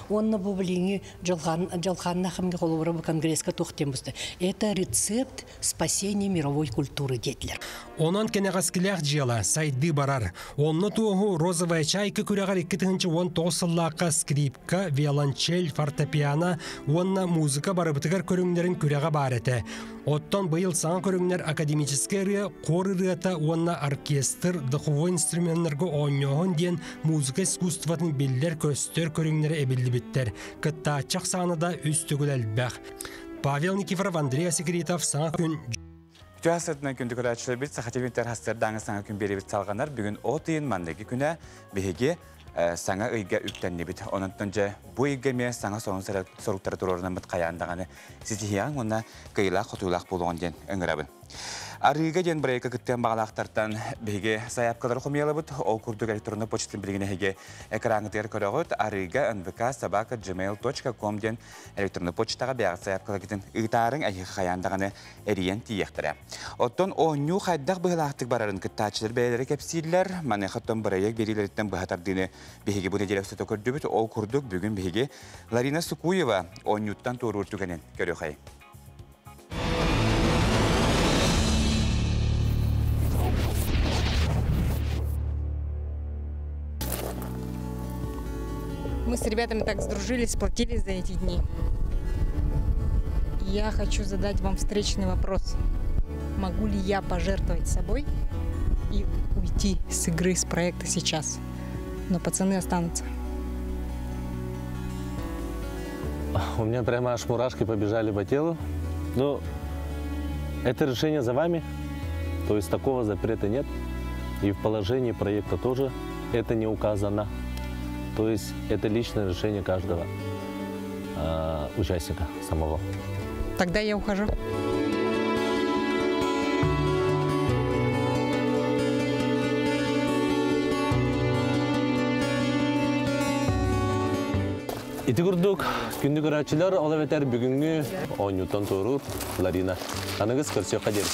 Speaker 15: Уонна бу билиҥҥи дьалхааннаах кэмҥэ холобура бу конгресска туох диэн буста. Это рецепт спасения мировой культуры диэтилэр.
Speaker 12: Онон кэнэҕэскилээх дьыала сайдыы барар. Онно туоһу «Розовая чайка» күрэҕэр 2019 сыллаахха скрипка, виолончель, фортепиано уонна музыка барыбытыгар көрүҥнэрин күрэҕэ баар этэ. Оттон быйыл саҥа көрүҥнэр академическай ырыа, хор ырыата уонна оркестр, духовой инструменнарга оонньооһун диэн музыка искусствотын биллэр-көстөр көрүҥнэрэ эбиллибиттэр. Кыттааччы ахсаана да үс төгүл элбэх. Павел Никифоров, Андрей Асекритов, Саҥа күн.
Speaker 1: Үтүө сытынан күндү көрөөччүлэрбит Саха телевизор хастырдааҥы саҥа күн биэрибит салҕанар. Бүгүн от ыйын манныгы күнэ биһиги саҥа ыйга үктэннибит. Онон дьэ бу ыйга эмиэ саҥа сонун соруктары туруорунаммыт хайаан даҕаны ситиһиэҕиҥ уонна кыайыылаах-хотуулаах буолуоҕун диэн ыҥырабын. Арыыга диэн бырайыакка кыттыан баҕалаахтартан биһиги сайаапкалары хомуйалабыт. Ол курдук электроннай почтатын билигин эһиги экраҥҥытыгар көрөҕүт. Арыыга nvk собака gmail.com диэн электроннай почтаҕа бэйэҕит сайаапкаларгытын ыытаарыҥ, эһиэхэ хайаан даҕаны эрийэн тиийиэхтэрэ. Оттон оонньуу хайдах быһыылаахтык барарын кыттааччылар бэйэлэрэ кэпсииллэр. Маныаха оттон бырайыак биэриилэриттэн быһа тардыыны биһиги бу нэдиэлэ устата көрдүбүт. Ол курдук бүгүн биһиги Ларина Сукуева оонньууттан туоруур түгэнин көрүөхэй.
Speaker 16: Мы с ребятами так сдружились, сплотились за эти дни. Я хочу задать вам встречный вопрос. Могу ли я пожертвовать собой и уйти с игры, с проекта сейчас? Но пацаны останутся.
Speaker 17: У меня прямо аж мурашки побежали по телу. Но это решение за вами. То есть такого запрета нет. И в положении проекта тоже это не указано. То есть это личное решение каждого участника самого.
Speaker 16: Тогда я ухожу.
Speaker 17: Ити курдук, күндү көрөөччүлэр, ол эбэтэр бүгүҥҥү оонньууттан туоруур Ларина. Аныгыс көрсүөххэ диэри.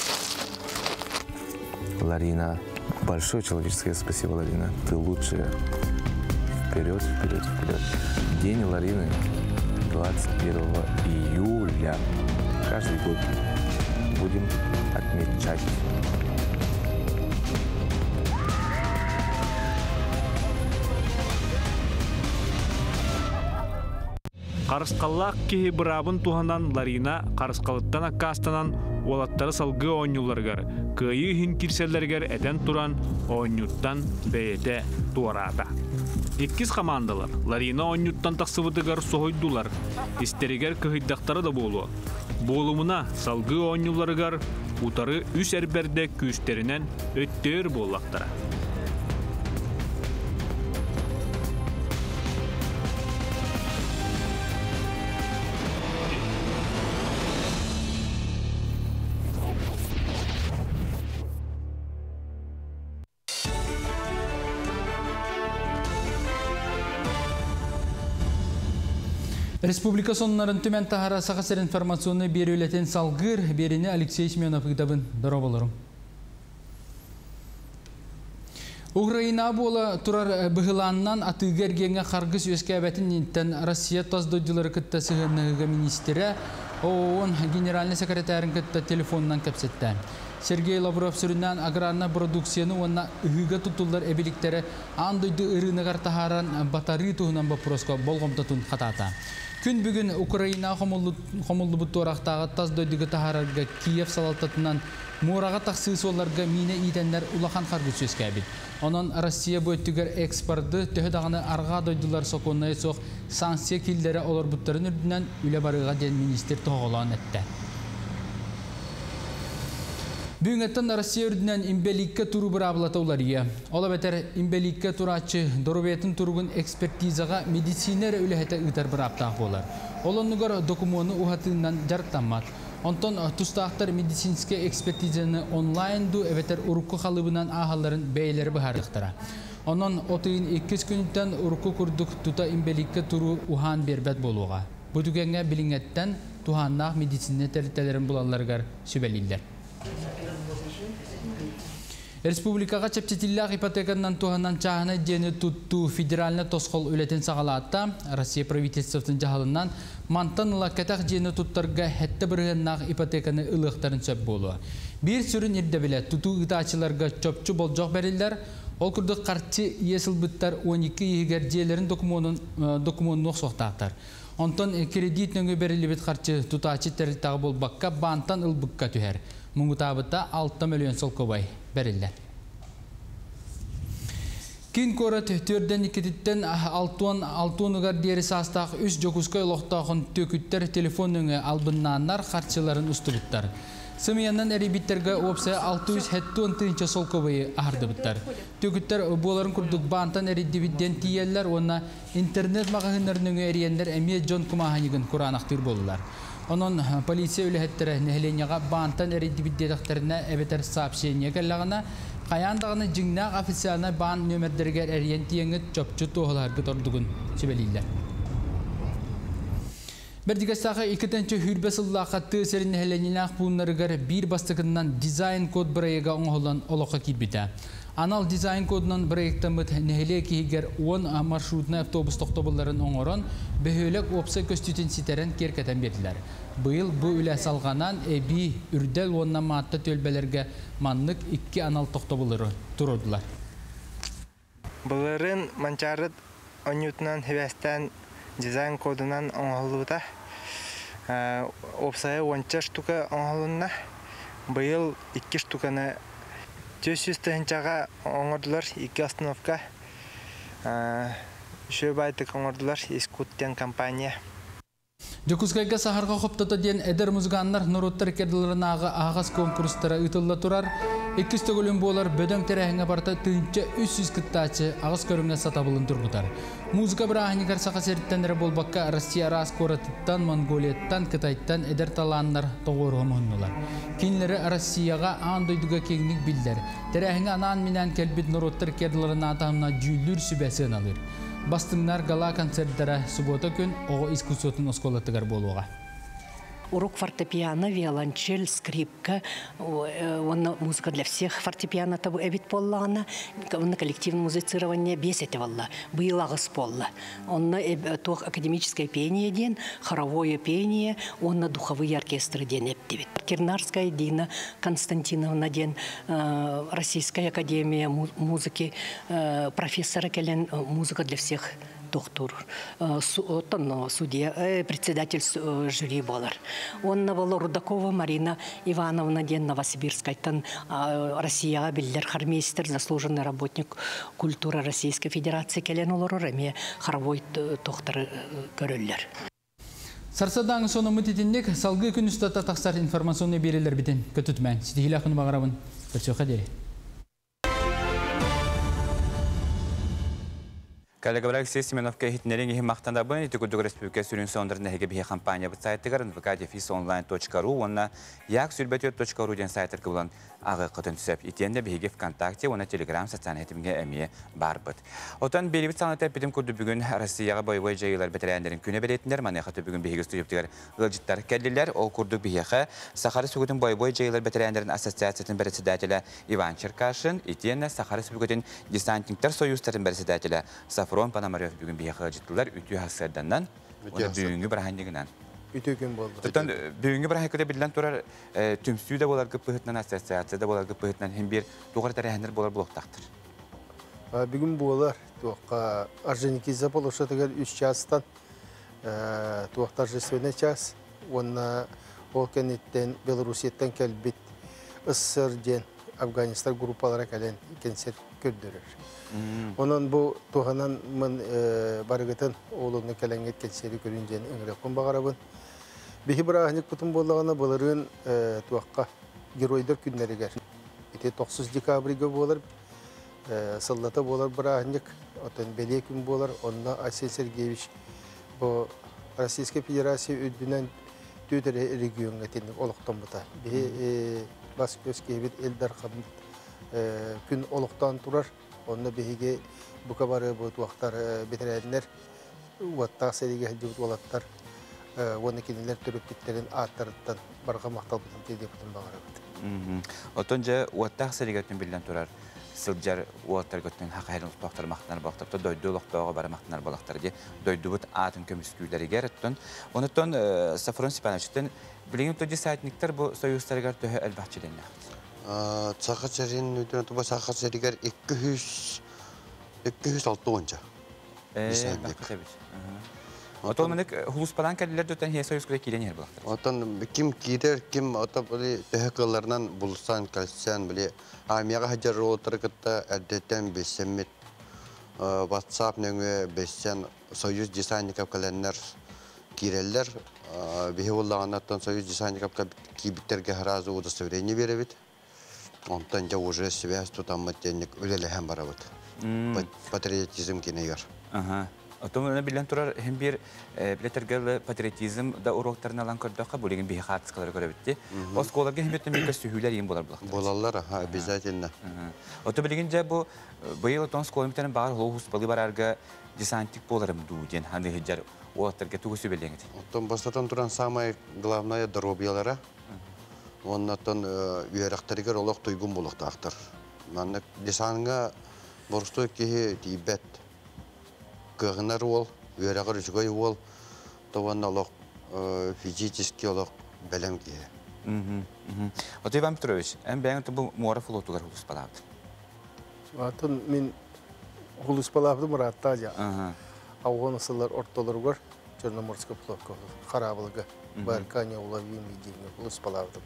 Speaker 18: Ларина, большое человеческое спасибо, Ларина. Ты лучшая. Вперед, вперед, вперед. День Ларины 21 июля. Каждый год будем отмечать.
Speaker 19: Харысхаллаах киһи быраабын туһанан Ларина Харысхалыттан аккаастанан уолаттары салгыы оонньуулларыгар, кыайыы иһин киирсэллэригэр этэн туран, оонньууттан бэйэтэ туораата. Иккис хамаандалар Ларина оонньууттан тахсыбытыгар соһуйдулар, истэригэр кыһыйдахтара да буолуо. Буолумуна, салгыы оонньууларыгар утары үс эрбэрдэ күүстэринэн өттөөр буоллахтара.
Speaker 2: Республика сонуннарын түмэн таһара Саха сир информационный биэрүүлэтин салгыыр биэриини Алексей Семенов ыытабын. Дорооболорум. Украина буола турар быһылаанынан атыыга эргиэҥҥэ харгыс үөскээбэтин инниттэн Россия тас дойдулары кытта сыһыаннаһыыга министрэ ООН генеральнай секретарын кытта телефонунан кэпсэттэ. Сергей Лавров сүрүннээн аграрнай продукцияны уонна ыһыыга туттуллар эбиликтэри аан дойду ырыынагар таһааран батарыы туһунан боппуруоска болҕомтотун хатаата. Күн бүгүн Украина хомуллубут туорахтааҕы тас дойдуга таһаарарга Киев салалтатынан муораҕа тахсыы суолларга миинэ иитэннэр улахан харгыс үөскээбит. Онон Россия бу өттүгэр экспорды төһө даҕаны арҕаа дойдулар сокуоннайа суох санкция киллэрэ олорбуттарын үрдүнэн үлэ барыаҕа диэн министр тоһоҕолоон эттэ. Бүгүҥҥэттэн Россия үрдүнэн инбэлииккэ туруу быраабылата уларыйыа. Ол эбэтэр инбэлииккэ турааччы доруобуйатын туругун экспертизаҕа медицина эрэ үлэһитэ ыытар бырааптаах буолар. Ол оннугар докумуону уһатыынан дьарыктаммат. Онтон тустаахтар медицинскэй экспертизаны онлайн дуу эбэтэр урукку халыыбынан ааһалларын бэйэлэрэ быһаарыахтара. Онон от ыйын иккис күнүттэн урукку курдук тута инбэлииккэ туруу уһаан биэрбэт буолуоҕа. Бу түгэҥҥэ билиҥҥэттэн туһааннаах медицина тэрилтэлэрин булалларыгар сүбэлииллэр. Республикаҕа чэпчэтиилээх ипотеканан туһанан чааһынай дьиэни туттуу федеральнай тосхол үлэтин саҕалаата. Россия правительствотын дьаһалынан мантан ыла кэтэх дьиэни туттарга сэттэ бырыһыаннаах ипотеканы ылыахтарын сөп буолуо. Биир сүрүн ирдэбилэ тутуу ыытааччыларга чопчу болдьох бэриллэр. Ол курдук харчы иэс ылбыттар 12 иһигэр дьиэлэрин докумуонун докумуоннуох суохтаахтар. Онтон кредит нөҥүө бэриллибит харчы тутааччы тэрилтэҕэ буолбакка баантан ылбыкка түһэр. Муҥутаабыта 6 мөлүйүөн солкуобай бэриллэр. Киин куорат түөрдэн иккититтэн алтуон алтуонугар диэри саастаах үс Дьокуускай олохтоохун түөкүттэр телефон нөҥүө албыннааннар харчыларын устубуттар. Сымыйанан эрийбиттэргэ уопсайа 670 тыһыынча солкуобайы аһардыбыттар. Түөкүттэр буоларын курдук баантан эрийдибит диэн тиийэллэр уонна интернет маҕаһыыннар нөҥүө эрийэннэр эмиэ дьон кумааһынньыгын кураанахтыыр буоллулар. Онон полиция үлэһиттэрэ нэһилиэнньэҕэ баантан эрийдибит диэтэхтэринэ эбэтэр сообщение кэллэҕинэ, хайаан даҕаны дьиҥнээх официальнай баан нүөмэрдэригэр эрийэн тиийэҥҥит чопчу туоһулаһаргыт ордугун сүбэлииллэр. Бэрдигэстээххэ 2 сүүс сыллаахха тыа сирин нэһилиэнньэлээх пууннарыгар биир бастакыннан дизайн-код бырайыага оҥоһуллан олоххо киирбитэ. Анал дизайн-кодунан бырайыактаммыт нэһилиэк иһигэр 10 маршрутнай автобус тохтобулларын оҥорон, бөһүөлэк уопсай көстүүтүн ситэрэн киэркэтэн биэрдилэр. Быйыл бу үлэ салҕанан эбии Үрдэл уонна Маатта түөлбэлэргэ маннык икки анал тохтобуллары туруордулар.
Speaker 20: Былырыын Манчаары оонньуутунан сибээстээн дизайн кодунан оҥоһуллубута. Уопсайа уонча штука оҥоһулунна. Быйыл икки штуканы 400 тыһыынчаҕа оҥордулар икки остановка. Үчүгэй баайдык оҥордулар Искут диэн компания.
Speaker 2: Дьокуускайга Саһарҕа хоптото диэн эдэр музыканнар норуоттар икки ардыларынааҕы аһаҕас конкурстара ыытылла турар. Иккис төгүлүн буолар бөдөҥ тэрээһиҥҥэ барыта 1300 кыттааччы аҕыс көрүҥҥэ сатабылын тургутар. Музыка бырааһынньыгар Саха сириттэн эрэ буолбакка Россия араас куоратыттан, Монголияттан, Кытайтан эдэр талааннар тоҕуоруһа муһуннулар. Кинилэри Россияҕа аан дойдуга киэҥник биллэр. Тэрээһиҥҥэ анаан-минээн кэлбит норуоттар икки ардыларынааҕы таһымна дьүүллүүр сүбэ сыаналыыр. Бастыҥнар гала-концерттара субуота күн оҕо искусствотын оскуолатыгар буолуоҕа.
Speaker 15: Урок фортепиано, виолончель, скрипка, уонна музыка для всех фортепиано табы эбит буоллаҕына, онно коллективное музицирование биэс этэ буолла, быйыл аҕыс буолла. Онно туох академическое пение диэн, хоровое пение, уонна духовые оркестры диэн эптибит. Кирнарская Дина Константиновна диэн Российская академия музыки профессора кэлэн музыка для всех тохтуур. Оттон судья, председатель жюри болар. Онна была Рудакова Марина Ивановна ден Новосибирскайтан Россияға биллер хормейстер, заслуженный работник культуры Российской Федерации келен олорор, эме хоровой тохтары көрөллөр.
Speaker 2: Сарсадаң соны мүтетіннек салгы күн үстата тақсар информационный берелер бітін көтүтмән. Сидихилі ақын бағарабын. Көрсөқа дері.
Speaker 1: Коллега Алексей Семеновка хитнерин ихи мақтандабын, ити күрдік республика сүрін сондырын әйге бихе компания бұт сайтыгар nvkdefisonline.ru, онна як.ру ден сайттар кылан ағы қытын түсіп. Итенде бихеге ВКонтакте, оны Телеграм социальный хетімге әмие бар бұт. Отан белибит санаты бітім күрді бүгін Россияға бойбой жайылар бәтірәндерін күні беретіндер, маны қаты бүгін бихеге студиоптығар ылжыттар кәлілер, ол күрдік бихеге Сахары Сүгітін бойбой жайылар бәтірәндерін ассоциациятын председателі Иван Черкашин, итенде Сахары Сүгітін десантниктер союзтарын председателі Сафрон Пономарев бүгін бихеге ылжыттылар үтü хасырданнан, оны бүгінгі бірахандығынан.
Speaker 21: Үтө күн болды.
Speaker 1: Түтін бүгінгі бір хайкыда билен турар түмсүү да болар гыппыһытынан ассоциация да болар гыппыһытынан хем бир тугар тәрәһәннәр болар блоктактыр.
Speaker 21: Бүгін болар туаққа Орджоникидзе площадыгар 3 частан туақ торжественный час, онна ол кенеттен Белоруссияттан келбит СССР ден Афганистан группалара кэлэн концерт көрдөрөр. Онон бу туһанан мын барыгытын олуну кэлэңет концерти көрүн ден ыҥырыппын бағарабын. Биһи бырааһыньык бутун буоллаҕына былырыын туаққа геройдар күннэригэр. Ити 9 декабрьга буолар, сыллата буолар бырааһыньык, отон беле күн буолар, онно Айсен Сергеевич бу Российская Федерация үрдүнэн түөтэрэ регионга тинник олохтон бута. Биһи бас көз киһибит Элдар Хамит күн олохтон турар, онно биһиги бука бары бу туақтар бетерәннер, уаттаах сэригэ сылдьыбыт уолаттар, уонна кинилэр төрөппүттерин ааттарыттан барҕа махталбытын тиэрдиэхпитин баҕарабыт.
Speaker 1: Отон же уаттаах сэригэ биллэн турар сылдьар уоттар көттөн хақайрын ултоохтор махтанар балактар, дойду олохтоого бары махтанар балактар ди дойдубут атын көмүскүүлэригэр оттон онуттан Сафрон Степановичтен билигин то десантниктер бу союзтарыгар төһө элбахчиленнэ.
Speaker 22: Саха сэрин үтүнэ туба Саха сэригэр 206 онча. Десантник.
Speaker 1: Отол менек хулуспалан кәлилер дөтен хе союз күле килен ер булактар.
Speaker 22: Отон ким кидер, ким ото били төһө кылларынан булсан, калсан били армияга хаҗар отыр кытта әдеттен бесеммит WhatsApp нөңө бессен союз десантников каленнер киреллер. Бихи буллаганнан союз десантников кибиттерге харазы удостоверение беребит. Онтан жа уже связь тутаммыт денник үлелеһен барабыт. Патриотизм кинегер.
Speaker 1: Ага. Отон мене билен турар hem бир билетергел патриотизм да уроктарын алан көрдөккө булигин бихи хатыскалары көрөбүтти. Осколарга hem бир төмөккө сүһүлөр им болар булактар.
Speaker 22: Болалар, аха, обязательно.
Speaker 1: Ото билигин же бу быйыл отон сколым битен бар хулус балы барарга десантик боларым ду ден ханы хиджар уоттарга тугусу белеңит.
Speaker 22: Отон бастатан туран самое главное здоровьялара. Оннан үйрәктеригер олох туйгун болуктактыр. Манны десанга борстой кихи тибет. Кыгынар ол, үйрәгер үчгөй ол, таван олох физически олох белем кихи.
Speaker 1: Ото Иван Петрович, ән бәңі бу муара флотугар хулус балабыт.
Speaker 21: Атын мен хулус балабыт Муратта жа. Ауған ысылар ортолоргор Черноморский флотка харабылга Барканя улавим дигне хулус балабыт.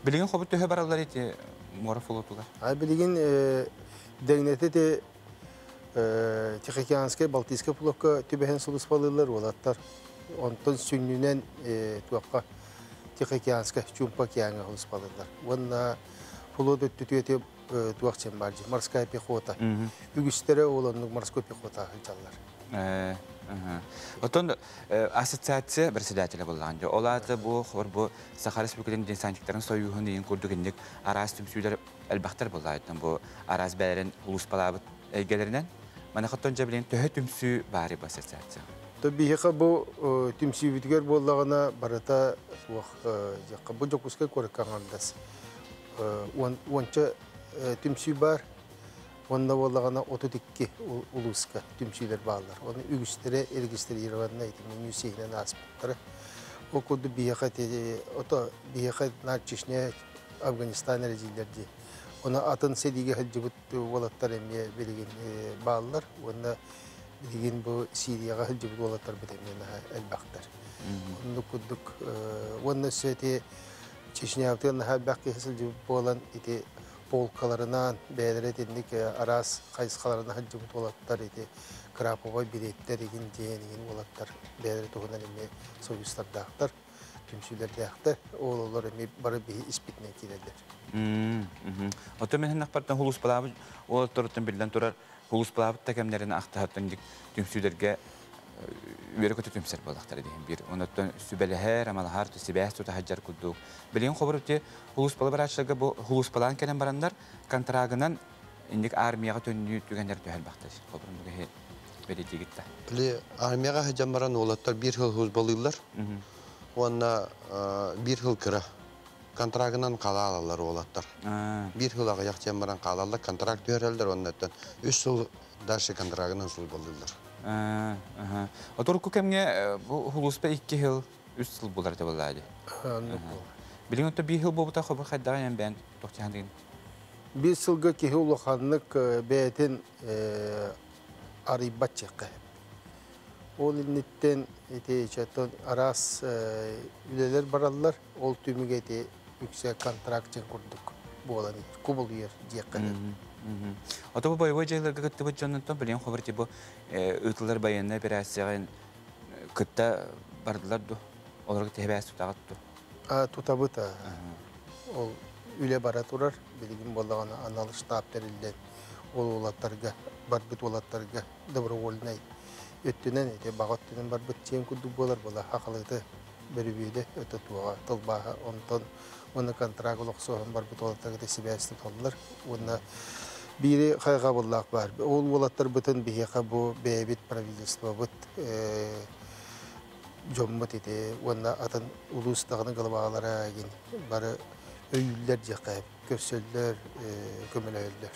Speaker 1: Билигин хобут төһө баралар эти муара флотугар.
Speaker 21: А билигин дегнете те Тихоокеанская, Балтийская флотка түбәһен сулус балылар олаттар. Онтон сүннүнен туаққа Тихоокеанская Чумпа океанга хулус балылар. Онна флот өттүтүөтө туақчен бар, морская пехота. Үгүстере олоннук морской пехота хылчаллар.
Speaker 1: Отон ассоциация председателя болған. Олаты бу хор бу Саха Республикатын десантниктарын союхун дейін курдук индик арас түмсүйлер әлбәхтер болайттан бу арас бәлерин улус балабыт әйгелеринен. Мана хаттон жабилен төһө түмсүү бары бу ассоциация.
Speaker 21: То биһиха бу түмсүү бүтүгөр боллагана барата жакка бу жокуска көркаңандас. Онча түмсүү бар. Онда боллагана 32 улуска түмсүүлөр баалар. Оны үгүстере, эргистере Ереванна этим Нюсейнен аспыттары. О куду биһиха ото биһиха нар Чечня, Афганистан эрезилерди. Оны атын седиге хаджыбыт волаттар эме билген баалар. Онда Билигин бу Сирияҕа сылдьыбыт уолаттарбыт эмиэ наһаа элбэхтэр. Оннук курдук уонна өссө ити Чечнябытыгар наһаа элбэх киһи сылдьыбыт буолан ити полкаларынан бэйэлэрэ итинник араас хайысхаларынан сылдьыбыт уолаттар ити краповой билиэттэр игин диэн игин уолаттар бэйэлэрэ туһунан эмиэ союзтардаахтар, түмсүүлэрдээхтэр. Ол олор эмиэ бары биһи испитинэн киирэллэр.
Speaker 1: Оттон мен ханнахпартан хулуспалаабыт уолаттарыттан биллэн турар хулуспалаабыт да кэмнэрин ахтаһаттан түмсүүлэргэ үөрэ көтө түмсэр буоллахтара диэн биир. Онуттан сүбэлэһэр, амалаһар, сибээс тута сылдьар курдук. Билигин хобур ити хулуспалы барааччыларга бу хулуспалаан кэлэн бараннар контрагынан инник армияҕа төннүү түгэннэр түһэлбэхтэр. Хобур бу бэлитигит да.
Speaker 22: Били армияҕа сылдьан баран уолаттар биир сыл хулуспалыыллар. Уонна биир сыл кыра. Контрагынан хаалаллар уолаттар. Биир сыл аҕыйах диэн баран хаалаллар, контракт түһэрэллэр, оннуттан үс сыл дальше контрагынан службалыыллар.
Speaker 1: Оторукку кэмҥэ бу хулуспа 2 сыл, 3 сыл булар этэ буоллаа дии. Билигин отто 1 сыл буолбута хобу хайдаҕа эн бэйэн тохтихан деген.
Speaker 21: Биир сылга киһи улаханнык бэйэтин арыйбат чекке. Ол инниттэн ити четтон араас үлэлэр бараллар, ол түмүгэ ити үксэ контракт курдук буолан кубулуйар диэххэ.
Speaker 1: Ото бу боевой дьайыларга кыттыбыт дьоннортон билигин хобур ити бу ыытылар военная операцияҕын кытта бардылар ду? Олорго тэһэбээс тутаҕыт ду?
Speaker 21: Тутабыт. Ол үлэ бара турар. Билигин буоллаҕына анал штаб тэриллэн ол уолаттарга, барбыт уолаттарга добровольнай өттүнэн ити баҕа өттүнэн барбыт чиэн курдук буолар була хахалыты бөрүбүөдэ өтө туоҕа тылбааһа онтон уонна контракт олохсуоһун барбыт уолаттарга сибээс туталлар уонна биири хайҕабыллаах баар. Ол уолаттарбытын биһиэхэ бу бэйэбит правительствобыт дьоммут ити уонна атын улуус даҕаны главалара бары өйүүллэр диэххэ көрсөллөр, көмөлөһөллөр.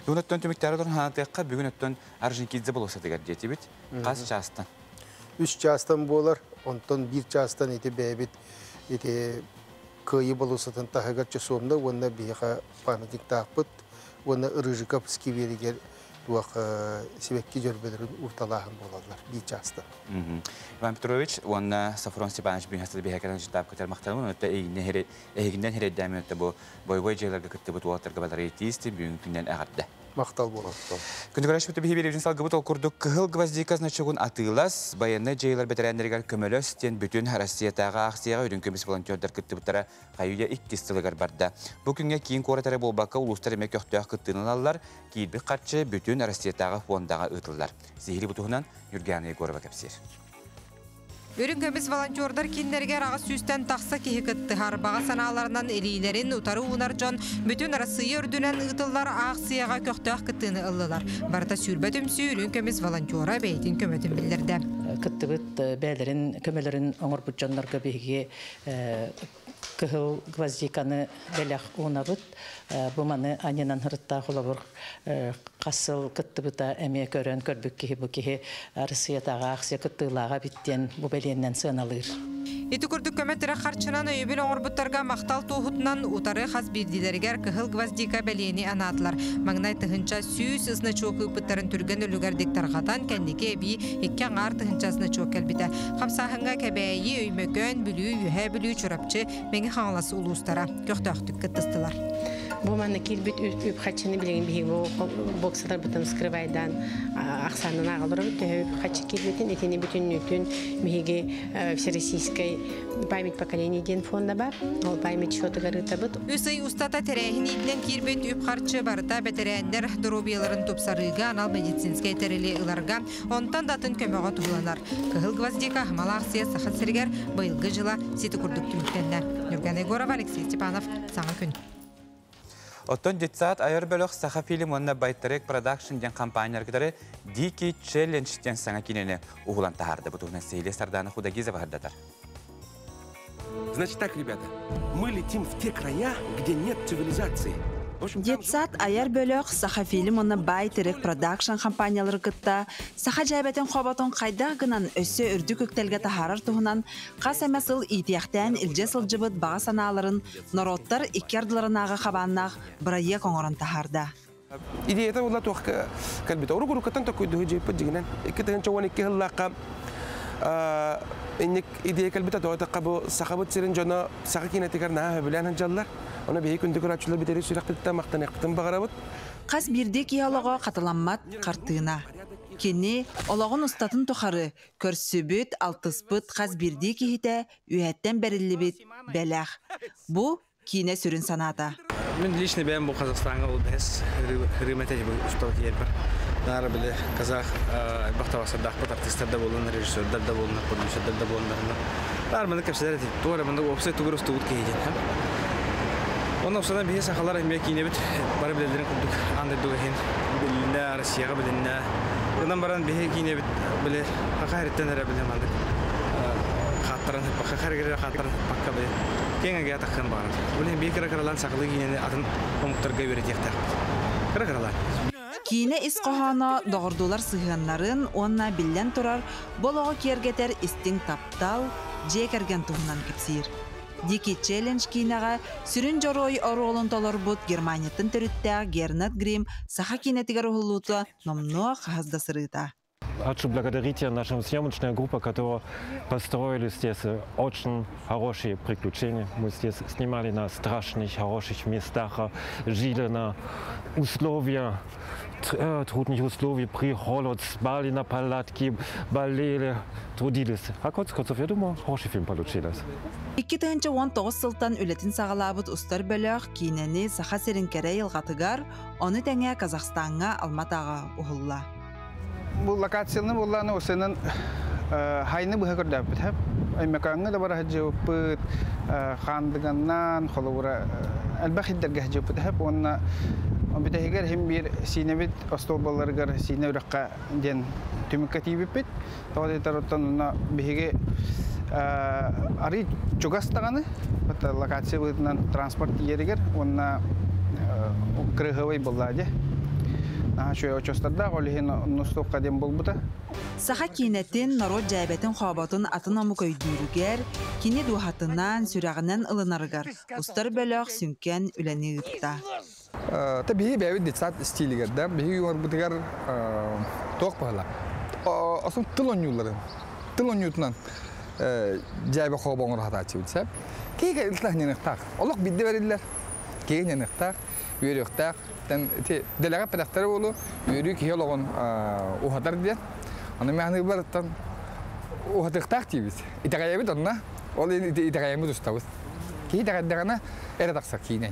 Speaker 1: Бүгүн оттон түмүктәре туран хаатыахха бүгүн оттон Орджоникидзе болуосатыгар диэтибит. Хас чаастан?
Speaker 21: 3 чаастан буолар, онтон 1 чаастан ити бэйэбит ити Кыайыы болуосатын таһыгар часовня уонна биһиэхэ памятниктаахпыт уонна Рыжиков скверигэр туох сибэкки дьөрбөлөрүн урталааһын буолаллар биир чаастан.
Speaker 1: Иван Петрович уонна Софрон Степанович бүгүн биһиэхэ кэлэн штаб көтөр махтанабын. Онно эһигиннэн хирэйдээми бу бойобуой дьыаларга кыттыбыт уолаттарга балары тиисти бүгүн күннэн эҕэрдэ.
Speaker 21: Махтал буолар.
Speaker 1: Күндү көрөөччүбүт биһи бириэбитин салгыбыт ол курдук Кыһыл гвоздика значогун атыылас, байыаннай дьайыылар бэтэрээннэригэр көмөлөс диэн бүтүн Россиятааҕы аахсыйаҕа үрүҥ көмүс волонтердар кыттыбыттара хайыйа иккис сылыгар барда. Бу күҥҥэ киин куорат эрэ буолбакка улуустар эмиэ көхтөөх кыттыыны ылаллар, киирбит харчы бүтүн Россиятааҕы фондаҕа ыытыллар. Сиһилии бу туһунан Юргиана Егорова кэпсиир.
Speaker 4: Үрүҥ көмүс волонтердар кииннэригэр 800-тэн тахса киһи кыттыһар. Баҕа санааларынан илиилэрин утары уунар дьон бүтүн Россия үрдүнэн ыытыллар аахсыйаҕа көхтөөх кыттыыны ыллылар. Барыта сүүрбэ түмсүү үрүҥ көмүс волонтера бэйэтин көмөтүн биллэрдэ.
Speaker 5: Кыттыбыт бээлэрин көмөлөрүн оҥорбут дьоннорго биһиги кыһыл гвоздиканы бэлэх уунабыт. Бу маны аньынан һырыттаах холобур хас сыл кыттыбыта эмиэ көрөн көрбүт киһи бу киһи Россиятааҕы аахсыйа кыттыылааҕа эбит диэн бу бэлиэннэн сыаналыыр.
Speaker 4: Ити курдук көмө тирэх харчынан өйөбүл оҥорбуттарга махтал туоһутунан утары хас биирдиилэригэр кыһыл гвоздика бэлиэни анаатылар. Маҥнай 1100 значок ыыппыттарын түргэн үлүгэрдик тарҕатан, кэнники эбии 2,5 тыһыынча значок кэлбитэ. Хамсааһыҥҥа Кэбээйи, Өймөкөөн, Бүлүү, Үөһээ Бүлүү, Чурапчы, Мэҥэ Хаҥалас улуустара көхтөөхтүк кыттыстылар.
Speaker 23: Бу манна киирбит үп харчыны билигин биһиги бу боксаларбытын вскрывайдаан ахсаанын ааҕаларыбыт төһө үп харчы киирбитин итини бүтүннүүтүн биһиги Всероссийскай память поколений диэн фонда бар. Ол память счетугар ыытабыт.
Speaker 4: Үс ый устата тэрээһин иитинэн киирбит үп-харчы барыта бэтэрээннэр доруобуйаларын тупсарыыга анал медицинскэй тэрили ыларга, онтон да атын көмөҕө туһуланар. Кыһыл гвоздика аһымал аахсыйа Саха сиригэр быйылгы дьыла сити курдук түмүктэннэ. Нюргана Егорова, Алексей Степанов, Саҥа күн.
Speaker 1: Оттон детсад айар бөлөх Саха фильм уонна Байтерек Продакшн диэн компаниялар Дикий Челлендж диэн саҥа киинэни уһулан таһаарды. Бу туһунан Сейле Сардана Худагизова сырдатар.
Speaker 24: Значит так, ребята, мы летим в те края, где нет цивилизации.
Speaker 25: Детсад айар бөлөх Сахафильм уонна Байтерек Продакшн компаниялары кытта саха дьээбэтин хоботун хайдах гынан өссө үрдүк үктэлгэ таһаарар туһунан хас эмэ сыл иитиэхтээн илдьэ сылдьыбыт баҕа санааларын норуоттар икки ардыларынааҕы хабааннаах бырайыак оҥорон таһаарда.
Speaker 24: Идеята була туох кэлбитэ. Урук-уруккаттан токкуйдуһу дьиэппит дьигинэн. 2012 сыллаахха инник идея кэлбитэ тоҕо бу Сахабыт сирин дьоно саха киинэтигэр наһаа сөбүлээн сылдьаллар. Ону биһиги күндү көрөөччүлэр бүтэрии сүрэхпититтэн махтаныахпытын баҕарабыт.
Speaker 25: Хас биирдии киһи олоҕо хатыламмат хартыына. Кини олоҕун устатын тухары көрсүбүт, алтыспыт хас биирдии киһитэ үөһэттэн бэриллибит бэлэх. Бу киинэ сүрүн санаата.
Speaker 3: Мин лично бэйэм бу Казахстаҥҥа ол бэһис ырыым этэ устал тиийэрбэр. Наара били казах элбэх табахсардаахпыт артистар да буоллуннар, режиссердар да буоллуннар, продюсердар да буоллуннар. Баар маннык кэпсэтэр этим. Туора маннык уопсай тугур устубут киһи диэн. Онно уопсайынан биһи сахалар эмиэ киинэбит бары билэллэрин курдук аан дойдуга иһин билиннэ, Россияҕа билиннэ. Гынан баран биһи киинэбит били хаха эриттэн эрэ били маннык хааттаран хаппакка харгыры хааттаран хаппакка били киэҥ эгэ таххан баҕарар. Бу иһин биир кыра-кыралаан сахалыы киинэни атын омуктарга үөрэтиэхтээхпит. Кыра-кыралаан.
Speaker 25: Киинэ ис хоһооно доҕордуулар сыһыаннарын уонна биллэн турар бу олоҕу киэргэтэр истиҥ таптал, дьиэ кэргэн туһунан кэпсиир. Дикий челлендж киинэҕэ сүрүн дьоруой оруолун толорбут Германияттан төрүттээх Гернат Грим саха киинэтигэр уһуллуута номнуо хаһыс да сырыыта.
Speaker 6: Хочу благодарить нашу съемочную группу, которая построили здесь очень хорошие приключения. Мы здесь снимали на страшных, хороших местах, жили на условиях, трудных условиях, при холод, спали на палатке, болели, трудились. А конце концов, я думаю, хороший фильм получилось.
Speaker 25: 2019 сылтан үлэтин саҕалаабыт устар бөлөх киинэни Саха сирин кэрэ айылҕатыгар, ону тэҥэ Казахстаҥҥа Алматаҕа уһулла.
Speaker 7: Бу локацияны буоллааны осенен хайны быһа көрдөппүт хэп. Өймөкөөҥҥө да бара сылдьыбыппыт, Хаандыганнан, холобура, элбэх хиддерге сылдьыбыппыт хэп. Уонна бүтэһигэр хим биир сиинэбит остуолбаларыгар сиинэ үрэххэ диэн түмүккэ тиийбиппит. Тоҕо диэтэр оттон онно биһиги арый чугас даҕаны локация быһыытынан транспорт тиийэригэр уонна кырыһыабай буолла дии. Наһаа үчүгэй очуостардаах, ол иһин оннустуохха диэн буолбута.
Speaker 25: Саха киинэтин, норуот дьээбэтин-хооботун атын омук өйдүүрүгэр, кини дууһатынан, сүрэҕинэн ылынарыгар устар бөлөх сүҥкэн үлэни ыытта.
Speaker 7: Та биһи бэйэбит детсад стилигэр да, биһиги юморбутугар туох баһыла. Осон тыл оонньууларын, тыл оонньуутунан дьээбэ хообо оҥоро сатааччыбыт сөп. Киһи ылтах ньаныахтаах. Олох бидде бэриллэр. Киһи ньаныахтаах, үөрүөхтээх. Тэн ити дэлэҕэ пэтэхтэрэ буолу, үөрүү киһи олоҕун уһатар диэн. Аны мээхныыбарыттан уһатыахтаах диибит. Итэҕэйэбит онно. Ол итэҕэйэммит устабыт. Киһи итэҕэйдэҕинэ эрэ тахсар киинэ.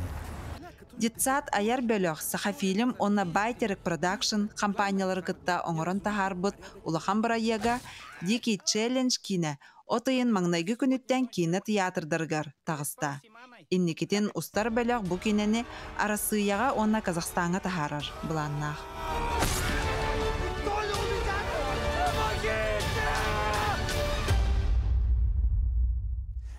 Speaker 25: Детсад айар бөлөх Сахафильм уонна Байтерек Продакшн хампаанньалары кытта оҥорон таһаарбыт улахан бырайыага Дикий челлендж киинэ от ыйын маҥнайгы күнүттэн киинэ тыйаатырдарыгар таҕыста. Инникитин устар бөлөх бу киинэни Арассыыйаҕа уонна Казахстаҥҥа таһаарар былааннаах.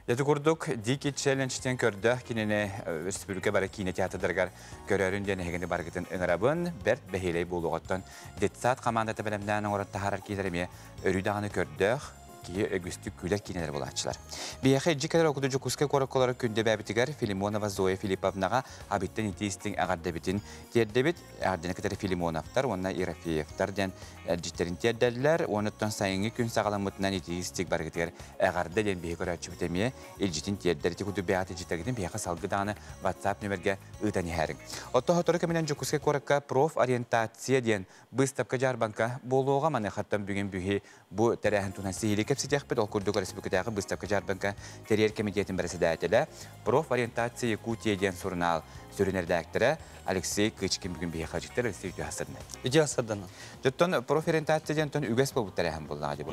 Speaker 1: Ити курдук Дикий Челлендж-тен көрдөөх кинини республика бары киинэ театрдарыгар көрөрүн диэн эһигини барыгытын ыҥырабын. Бэрт бэһиэлэй буолуоҕуттан детсад командата бэлэмнээн оҥорон таһаарар киилэр эмиэ өрүү даҕаны көрдөөх, киһи үгүстүк күлэр киинэлэр буолааччылар. Биһиэхэ илдьи кэлэр окуду Дьокуускай куоракка күндэ бэбитигэр Филимонова Зоя Филипповнаҕа абиттан итии истиҥ эҕэрдэбитин тиэрдэбит. Эҕэрдэни кытары Филимоновтар уонна Ерофеевтар диэн эрдьиттэрин тиэрдэллэр. Уонуттан сайыҥҥы күн саҕаламмытынан итии истик барыгытыгар эҕэрдэ диэн биһи көрөөччүбүт эмиэ илдьитин тиэрдэр. Ити курдук бэйэҕит илдьиттэргитин биһиэхэ салгы даҕаны WhatsApp нүмергэ ыытан иһээриҥ. Отто сотору кэминэн Дьокуускай куоракка профориентация диэн быыстапка-дьаарбаҥка буолуоҕа. Маныахаттан бүгүн биһи бу тэрээһин туһунан сиһилии кэпсэтиэхпит. Ол курдук республикатааҕы быыстапка-дьаарбаҥка тэрийэр кэмитиэтин бэрэссэдээтэлэ «Профориентация Якутия» диэн сурунаал сүрүн эрэдээктэрэ Алексей Кычкин бүгүн биһиэхэ ыалдьыттар. Алексей үтүө сарсыарданан.
Speaker 9: Үтүө сарсыарданан.
Speaker 1: Дьоттон профориентация диэн үгэс буолбут тэрээһин буоллаҕа дии бу.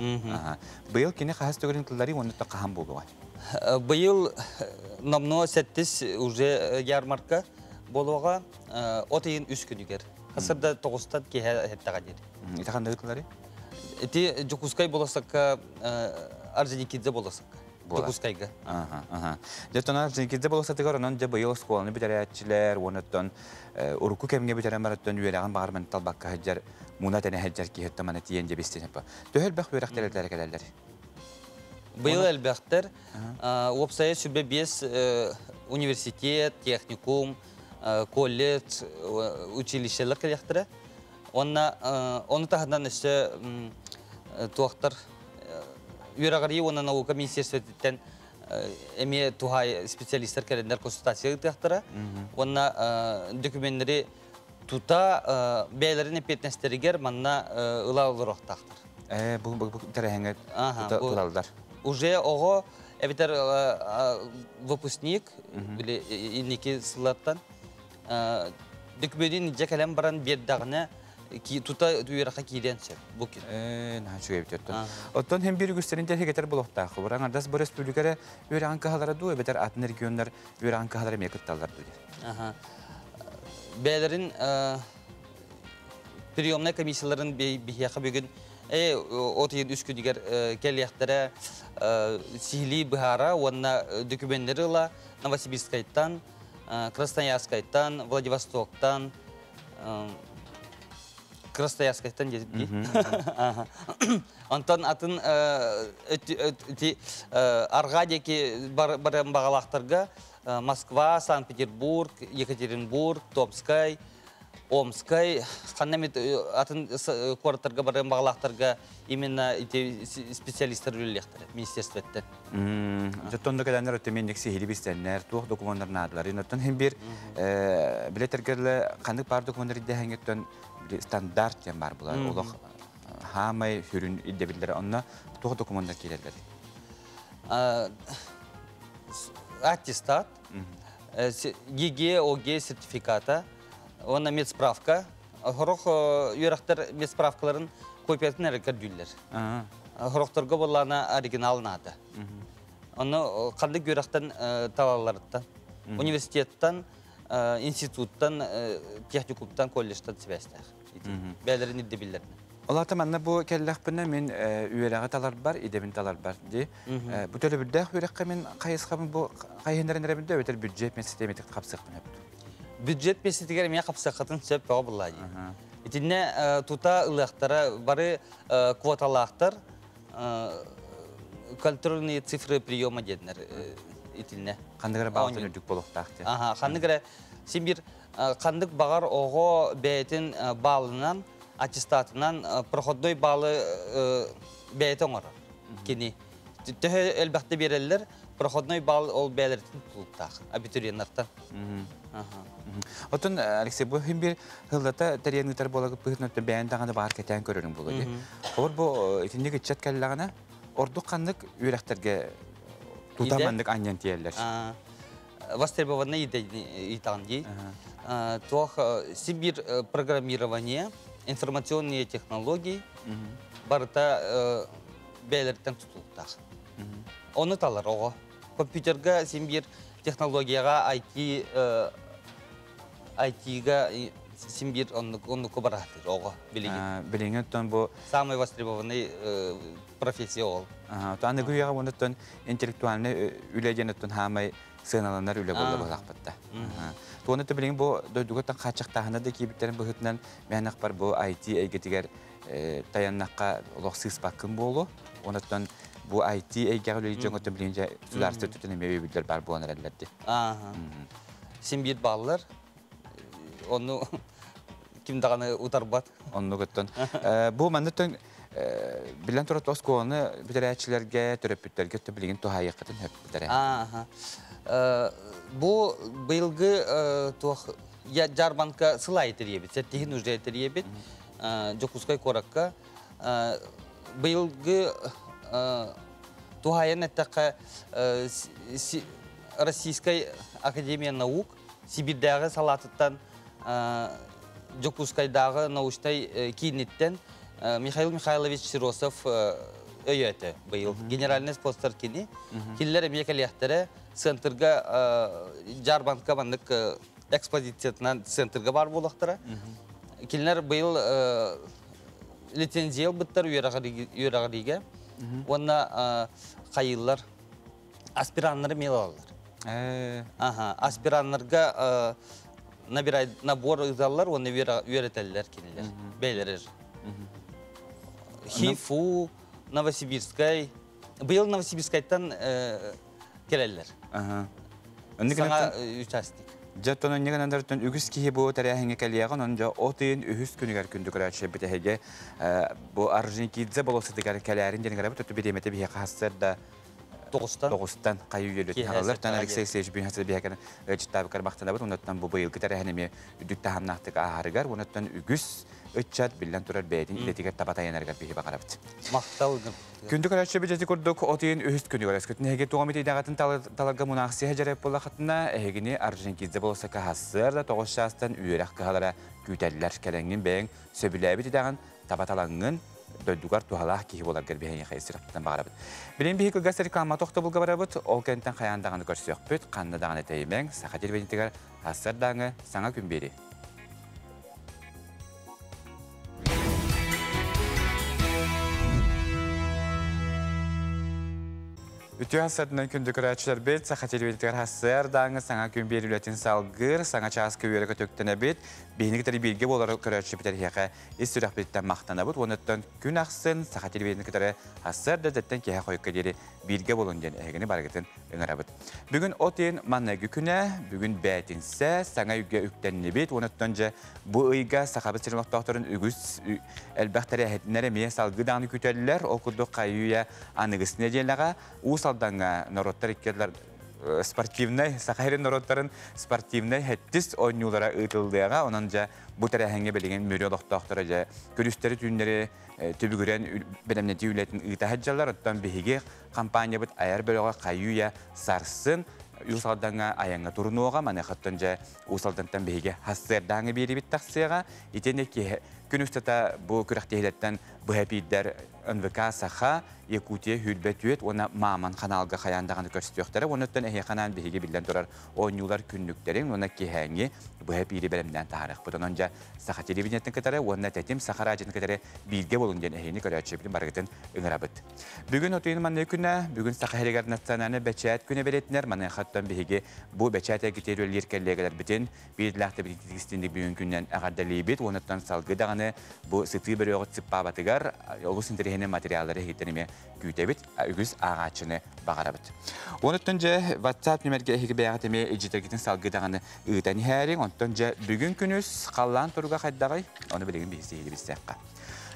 Speaker 1: Быйыл кини хаһыс төгүлүн тылларый уонна хаһан буолуоҕай?
Speaker 9: Быйыл номнуо сэттис уже ярмарка буолуоҕа от ыйын үс күнүгэр. Хасырда тоҕустан киэһэ эһэттэҕэ диэри.
Speaker 1: Ити ханна ыытылларый?
Speaker 9: Ити Дьокуускай болосакка Орджоникидзе болосакка. Дьокуускайга.
Speaker 1: Дьэ, Орджоникидзе болосатыгар онон дьэ быйыл оскуоланы бүтэрээччилэр, уонуттан урукку кэмҥэ бүтэрэн барыттан үөрэҕин баҕар ментал бакка сылдьар, муна тэнэ сылдьар киһиттэн мана тиийэн дьэбистин эппа. Төһө элбэх үөрэхтэр элбэхтэр кэлэллэр?
Speaker 9: Быйыл элбэхтэр. Уопсайа сүбэ биэс университет, техникум, Колледж, училищелар кэлиэхтэрэ. Онна ону таһынан өссө туохтар үөрэҕирии уонна наука министерствотыттан эмиэ туһай специалисттар кэлэннэр консультация ыытыахтара. Уонна докуменнары тута бэйэлэрин эппиэтинэстэригэр манна ыла олоруохтаахтар.
Speaker 1: Бу тэрээһиҥҥэ туталлар.
Speaker 9: Уже оҕо эбэтэр выпускник били инники сыллартан документин илдьэ кэлэн баран биэрдэҕинэ тута үөрэххэ киириэн сөп бу күн.
Speaker 1: Наһаа үчүгэй эбит оттон. Оттон һин биир үгүстэрин тэлһигэтэр буолуохтаах. Бу аҥардас бу республика эрэ үөрэҕин кыһалара дуу, эбэтэр атын регионнар үөрэҕин кыһалара эмиэ кытталлар дуу диэн.
Speaker 9: Бэйэлэрин приемнай комиссияларын биһиэхэ бүгүн от ыйын үс күнүгэр кэлиэхтэрэ сиһилии быһаара уонна докуменнары ыла Новосибирскайтан, Красноярскайтан, Владивостоктан, Красноярскайтан дии. Онтон атын арҕаа диэки баран баҕалаахтарга Москва, Санкт-Петербург, Екатеринбург, Томскай, Омскай, ханна эмит атын куораттарга барыан баҕалаахтарга именно ити специалисттар үлэлиэхтэрэ министерствоттан.
Speaker 1: Дьоттон да кэлэннэр өттө сиһили бистэннэр, туох докумуоннар наадалар. Оттон хин бир билетергерле ханнык бар докумуоннар иддэһэҥҥиттэн стандарт диэн бар булар. Олох хаамай сүрүн иддебиллер. Онно туох докумуоннар киирэллэр?
Speaker 9: Аттестат, ЕГЭ, ОГЭ сертификата, уонна медсправка. Хорох үөрэхтэр медсправкаларын копиятын эрэ көрдүүллэр. Хорохторго буоллаана оригинал наада. Онно ханнык үөрэхтэн талалларыттан, университеттан, институттан, техникумтан, колледжтан сибээстээх. Бэйэлэрин ирдэбиллэринэн.
Speaker 1: Ол аата манна бу кэллэхпинэ мин үөрэҕи таларбар, идэбин таларбар дии. Бу төлөбүрдээх үөрэххэ мин хайысхабын бу хайыһыннаран эрэбин да эбэтэр бюджет миэстэтигэр хапсыахпын сөп.
Speaker 9: Бюджет миэстэтигэр эмиэ хапсыаххытын сөп бөҕө буоллаа дии. Итиннэ тута ылыахтара бары квоталаахтар контрольные цифры приема диэннэр итиннэ.
Speaker 1: Ханнык эрэ баалтан үрдүк буолуохтаах диэн.
Speaker 9: Аха, ханнык эрэ син бир ханнык баҕар оҕо бэйэтин баалынан, аттестатынан проходной баалы бэйэтэ оҥорор. Кини төһө элбэхтэ биэрэллэр, проходной баал ол бэйэлэриттэн тутулуктаах абитуриеннартан.
Speaker 1: Оттон Алексей, бу хин бир хыллата тэрийэн ыытар буолагыт быһыытынан бэйэн даҕаны баар кэтээн көрөрүҥ буолуо дии. Олор бу итинник ыччат кэллэҕинэ ордук ханнык үөрэхтэргэ тута маннык анньан тиийэллэр?
Speaker 9: Востребованный ыйтаҕын дии. Туох Сибирь программирование, информационные технологии барыта бэйэлэриттэн тутулуктаах. Ону талар оҕо. Компьютерга син технологияҕа IT IT-га син биир оннукку бараатыр оҕо билигин.
Speaker 1: Билигин оттон бу
Speaker 9: самый востребованный профессия ол.
Speaker 1: Аны үйэҕэ онуттан интеллектуальный үлэ диэн оттон хаамай сыаналанар үлэ буолла буолахпытта. Туона билигин бу дойдуга тан хааччахтааһына да киибиттерин быһытынан мээнэхпар бу IT эйгэтигэр таяннахха олох сыыспаккын буолу. Онуттан бу IT эйгэҕэ үлэлии дьоҥҥо билигин дьэ судаарыстыба өттүттэн эмиэ өйөбүллэр баар буолан эрэллэр дии.
Speaker 9: Син биир бааллар. Ону ким даҕаны утарбат.
Speaker 1: Оннук оттон. Бу манныттан билэн турар оскуоланы бүтэрээччилэргэ, төрөппүттэргэ өттө билигин туһаайыаххытын сөп бүтэрэ.
Speaker 9: Бу быйылгы туох жарбанка сыл аайы тэрийэбит, сэттиһин уже тэрийэбит Дьокуускай куоракка. Быйылгы туһаайан эттэххэ Российскай академия наук Сибирдээҕи салаатыттан Дьокуускайдааҕы научнай кииниттэн Михаил Михайлович Сиросов өйөөтө быйыл. Генеральный спонсор кини. Кинилэр эмиэ кэлиэхтэрэ центрга жарбанка маннык экспозициятынан центрга бар буолуохтара. Кинилэр быйыл лицензия ылбыттар үөрэҕириигэ уонна хайыыллар аспираннары эмиэ ылаллар. Аха, аспираннарга набирай набор ыыталлар уонна үөрэтэллэр кинилэр бэйэлэрэр. ХИФУ, Новосибирскай, быйыл Новосибирскайтан кэлэллэр. Саҥа участник.
Speaker 1: Дьэ, онньыган үгүс киһи бу тэрээһиҥҥэ кэлиэҕин, онон дьэ от ыйын үһүс күнүгэр күндү көрөөччүлэрбит эһиги бу Орджоникидзе болуоссатыгар кэлээрин диэн ыҥырабыт. Өттү бириэмэтэ биһиэхэ хассыар да
Speaker 9: тоҕустан
Speaker 1: 9-тан хайыы үйэлүт хаалар. Тан Алексей Алексеевич бүгүн хасыр биһиэхэ ыалдьыттаабыккар махтанабыт. Оннуттан бу быйылгы тэрээһин эмиэ үрдүк таһымнаахтык ааһарыгар, оннуттан үгүс ыччат биллэн турар бэйэтин идэтигэр таба тайанарыгар биһи баҕарабыт.
Speaker 9: Махтал.
Speaker 1: Күндү көрөөччү бит курдук от ыйын үһүс күнүгэр өскөтүн эһиги туох эмит идэҕитин таларга мунаахсыйа дьарык буоллаххытына, эһигини Орджоникидзе болуоссакка хассыар да 9 чаастан үөрэх кыһалара күүтэллэр. Кэлэҥҥин бэйэҥ сөбүлээбит идэҕин таба талаҥҥын дойдугар туһалаах киһи буоларгар биһиэхэ ис сүрэхпитинэн баҕарабыт. Билигин биһиги кылгас реклама тохтобулга барабыт, ол кэнниттэн хайаан даҕаны көрсүөхпүт, ханна даҕаны тэйимэҥ, Саха телевидениетигэр сарсыардааҥы саҥа күн биэрии. Үтүө сарсыарданан күндү көрөөччүлэрбит, Саха телевидениетигэр сарсыардааҥы саҥа күн биэрии үлэтин салгыыр, саҥа чааска үөрэ көтөктөнөбүт. Биһиги кытары бииргэ буолар көрөөччүбүт эһиэхэ ис сүрэхпититтэн махтанабыт. Онуттан күн ахсын Саха телевидениетин кытары сарсыарда эрдэттэн киэһэ хойукка диэри бииргэ буолун диэн эһигини барыгытын ыҥырабыт. Бүгүн от ыйын маҥнайгы күнэ, бүгүн бээтинсэ, саҥа ыйга үктэннибит. Онуттан дьэ бу ыйга Сахабыт сирин олохтоохторун үгүс элбэх тэрээһиннэр эмиэ салгыы даҕаны күүтэллэр. Ол курдук хайыы-үйэ аныгыс нэдиэлэҕэ Уус Алдаҥҥа норуоттар иккиэллэр спортивнай, Саха сирин норуоттарын спортивнай сэттис оонньуулара ыытыллыаҕа. Онон дьэ бу тэрээһиҥҥэ билигин Мүрү олохтоохторо дьэ күнүстэри түүннэри түбүгүрэн бэлэмнэтии үлэтин ыыта сылдьаллар. Оттон биһиги компаниябыт айар бөлөҕө хайыы-үйэ сарсын Уус Алдаҥҥа айаҥҥа турунуоҕа. Маныаха дьэ Уус Алдантан биһиги сарсыардааҥы биэриибит тахсыаҕа. Итиэннэ күн устата бу күрэхтэһиилэртэн быһа эпиирдэр НВК Саха, Якутия 24 уонна Маман ханаалга хайаан даҕаны көрсүөхтэрэ. Оннуттан эһиэхэ биһиги биллэн турар оонньуулар күннүктэрин уонна киэһээҥҥи быһа эпиири бэлэмнээн таһаарыахпыт. Онон дьэ Саха телевидениетин кытары уонна Тэтим Саха радиотын кытары бииргэ буолун диэн эһигини көрөөччүбүтүн барыгытын ыҥырабыт. Бүгүн от ыйын маҥнайгы күнэ, бүгүн Саха сиригэр национальнай бэчээт күнэ бэлиэтэнэр. Маныаха биһиги бу бэчээт эйгэтигэр үлэлиир кэллиэгэлэрбитин биир бүгүн күнүнэн эҕэрдэлиибит. Онуттан салгыы даҕаны бу сытыы бөрөҕүт сыппаабатыгар олус интэриэһинэй материаллары эһигиттэн эмиэ күүтэбит, үгүс ааҕааччыны баҕарабыт. Онуттан дьэ WhatsApp нүөмэргэ эһиги бэйэҕит эмиэ илдьитэргитин салгыы даҕаны ыытан иһээриҥ. Онтон дьэ бүгүн күнүс халлаан туруга хайдаҕый? Ону билигин биһиги сиһилии билсиэххэ.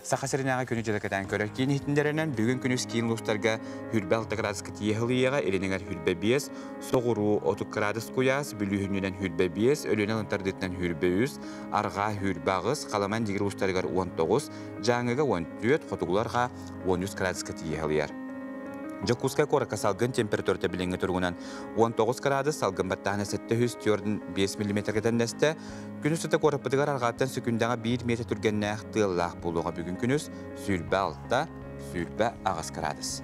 Speaker 1: Саха сиринээҕи күнү-дьылы кэтээн көрөр киин иһитиннэрэринэн бүгүн күнүс киин улуустарга 26 градуска тиийэ сылыйыаҕа, илин эҥэр 25, соҕуруу 30 градус куйаас, Бүлүү сүнньүнэн 25, Өлүөнэ алын тардыытынан 23, арҕаа 28, Халыма Индигир улуустарыгар 19, Дьааҥыга 14, хотугулуу-арҕаа 13 градуска тиийэ сылыйар. Дьокуускай куоракка салгын температурата билиҥҥи туругунан 19 градус, салгын баттааһына 705 миллиметргэ тэҥнэстэ. Күн устата куораппытыгар арҕааттан сөкүүндэҕэ 1 метр түргэннээх тыаллаах буолуоҕа. Бүгүн күнүс 26, 28 градус.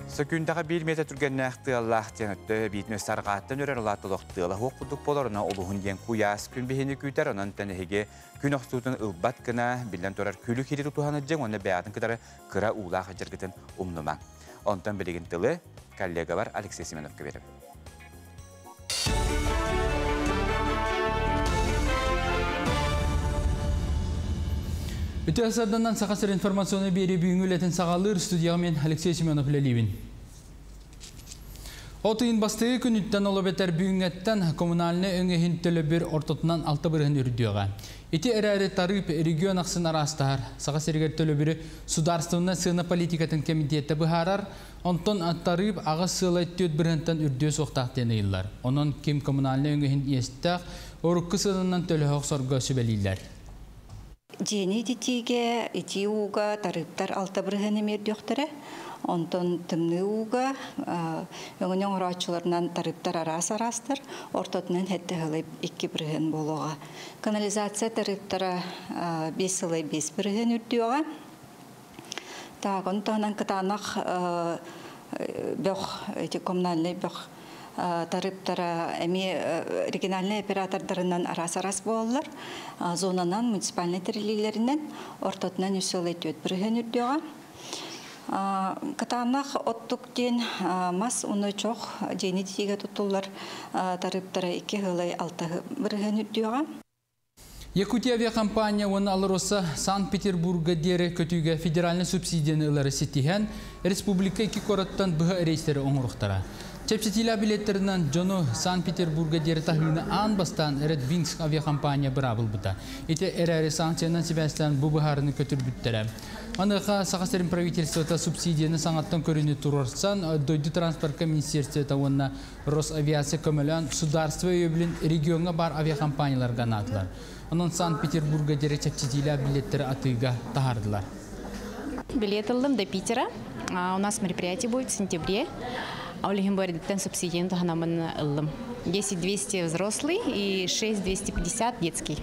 Speaker 1: Сөкүүндэҕэ 1 метр түргэннээх тыаллаах диэн өттө биитин өссө арҕааттан үрэр улаатталох тыала суох курдук буолар, онон олуһун диэн куйаас күн биһини күүтэр, онон эһиги күн охсуутун ылбат гына биллэн турар күлүк хири тутуһан дьиҥ, онно бэйэҕитин кытары кыра уулаах сылдьаргытын умнумаҥ. Онтон билигин тылы коллегабар Алексей Семеновка биэрэбин.
Speaker 2: Үтүө сарсыарданан Саха сирин информационнай биэрии бүгүҥҥү үлэтин саҕалыыр, студияҕа мин Алексей Семенов үлэлиибин. От ыйын бастакы күнүттэн ол эбэтэр бүгүҥҥэттэн коммунальнай өҥө иһин төлөбүр ортотунан 6% үрдүөҕэ. Ити эрээри тарыып регион ахсын араастаһар. Саха сиригэр төлөбүрү Судаарыстыбаннай сыана политикатын кэмитиэтэ быһаарар, онтон тарыып 8,4% үрдүө суохтаах диэн ыйыллар. Онон ким коммунальнай өҥө иһин иэстээх урукку сыананан төлөһө охсорго сүбэлииллэр.
Speaker 8: Дьиэни ититиигэ, итии ууга тарыыптар 6% эмиэ үрдүөхтэрэ. Онтон тымныы ууга өҥөнү оҥорооччуларынан тарыыптар араас араастар, ортотунан 7,2% буолуоҕа. Канализация тарыыптара 5,5% үрдүөҕэ. Так, онтон кытаанах бөх, эти коммунальный бөх тарыыптара эмиэ региональный оператордарынан араас-араас буолаллар. Зонанан, муниципальный тэриллиилэринэн ортотунан 3,4% үрдүөҕэ. Кытаанах оттук диэн мас уонна чох дьиэни ититиигэ туттуллар тарыыптара 2,6% үрдүөҕэ.
Speaker 2: Якутия авиакомпания уонна Алроса Санкт-Петербурга диэри көтүүгэ федеральнай субсидияны ылары ситиһэн, республика икки куораттан быһа рейстэри оҥоруохтара. Чэпчэтиилээх билеттеринэн дьону Санкт-Петербурга диэри таһыыны аан бастаан Red Wings авиакомпания быраабылбыта. Ити эрээри санкциянан сибээстээн бу быһаарыны көтүрбүттэрэ. Маныаха Саха сирин правительствота субсидияны саҥаттан көрүүнү туруорсан, дойду транспортка министерствота уонна Росавиация көмөлөөн судаарство өйөбүлүн региоҥҥа баар авиакомпанияларга анаатылар. Онон Санкт-Петербурга диэри чэпчэтиилээх билеттэри атыыга таһаардылар.
Speaker 10: Билет ыллым до Питера. У нас мероприятие будет в сентябре. Ол иһин бу эрдэттэн субсидияны туһанаммын ыллым. 10 200 взрослый и 6 250 детский.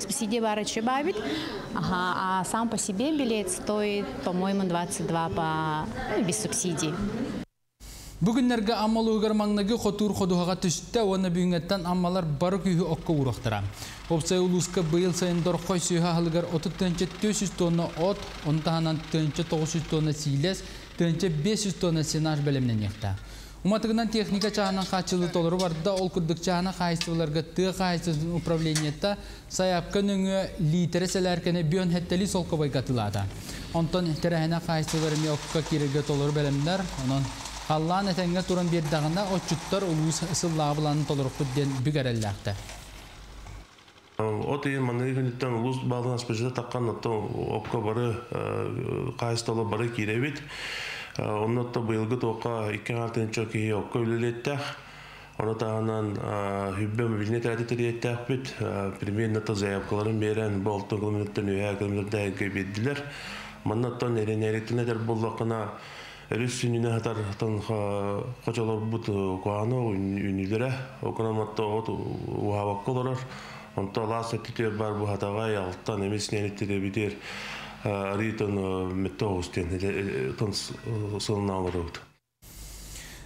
Speaker 10: Субсидия баар үчүгэй баабит. Ага, а сам по себе билет стоит, по-моему, 22 по, ну, без субсидий.
Speaker 2: Бу күннэргэ Амма улууһугар маҥнайгы хотуур ходуһаҕа түстэ уонна бүгүҥҥэттэн аммалар бары күүһү окко ууруохтара. Уопсай улууска быйыл сайын дорхой сүөһү аһылыгар 30 400 тонна от, ону таһынан 1900 тонна сиилэс, 1500 тонна сенаж бэлэмнэниэхтээх. Уматыгынан техника чааһынан хааччылыы толору барда, ол курдук чааһына хаһаайыстыбаларга тыа хаһаайыстыбатын управлениета сайаапка нөҥүө лиитэрэ сэлээркэни бүөн хэттэлии солкобойга атыылаата. Онтон тэрээһинэ хаһаайыстыбалар эмиэ окко киирэргэ толору бэлэмнэр, онон халлаан этэҥҥэ туран биэрдэҕинэ отчуттар улуус сыллааҕы былаанын толорукпут диэн бүк эрэллээхтэр.
Speaker 11: От ыйын маныгы күнүттэн улуус баалын аспычыта таххан оттон окко бары хаһаайыстыбалар бары киирэбит. Онно отто быйылгы туохха 2,5 киһи окко үлэлиэттээх. Ону таһынан хүббэ мобильный тэрээти тэрийиэттээхпит. Примерно то заявкаларын биэрэн бу 6 километртан үөһээ километрдээһигэ биэрдилэр. Манна оттон эрэнээриктэн этэр буоллаххына өрүс сүнньүнэ сытар хочолорбут куһаҕаны үүнүүлэрэ. Окунан отто от уһаабакка олорор. Онто алаас өттүтүгэр бар бу хатаҕай алтан эмис нэлиттиребитир арыытын мөттө оҕус диэн тон сылына олоробут.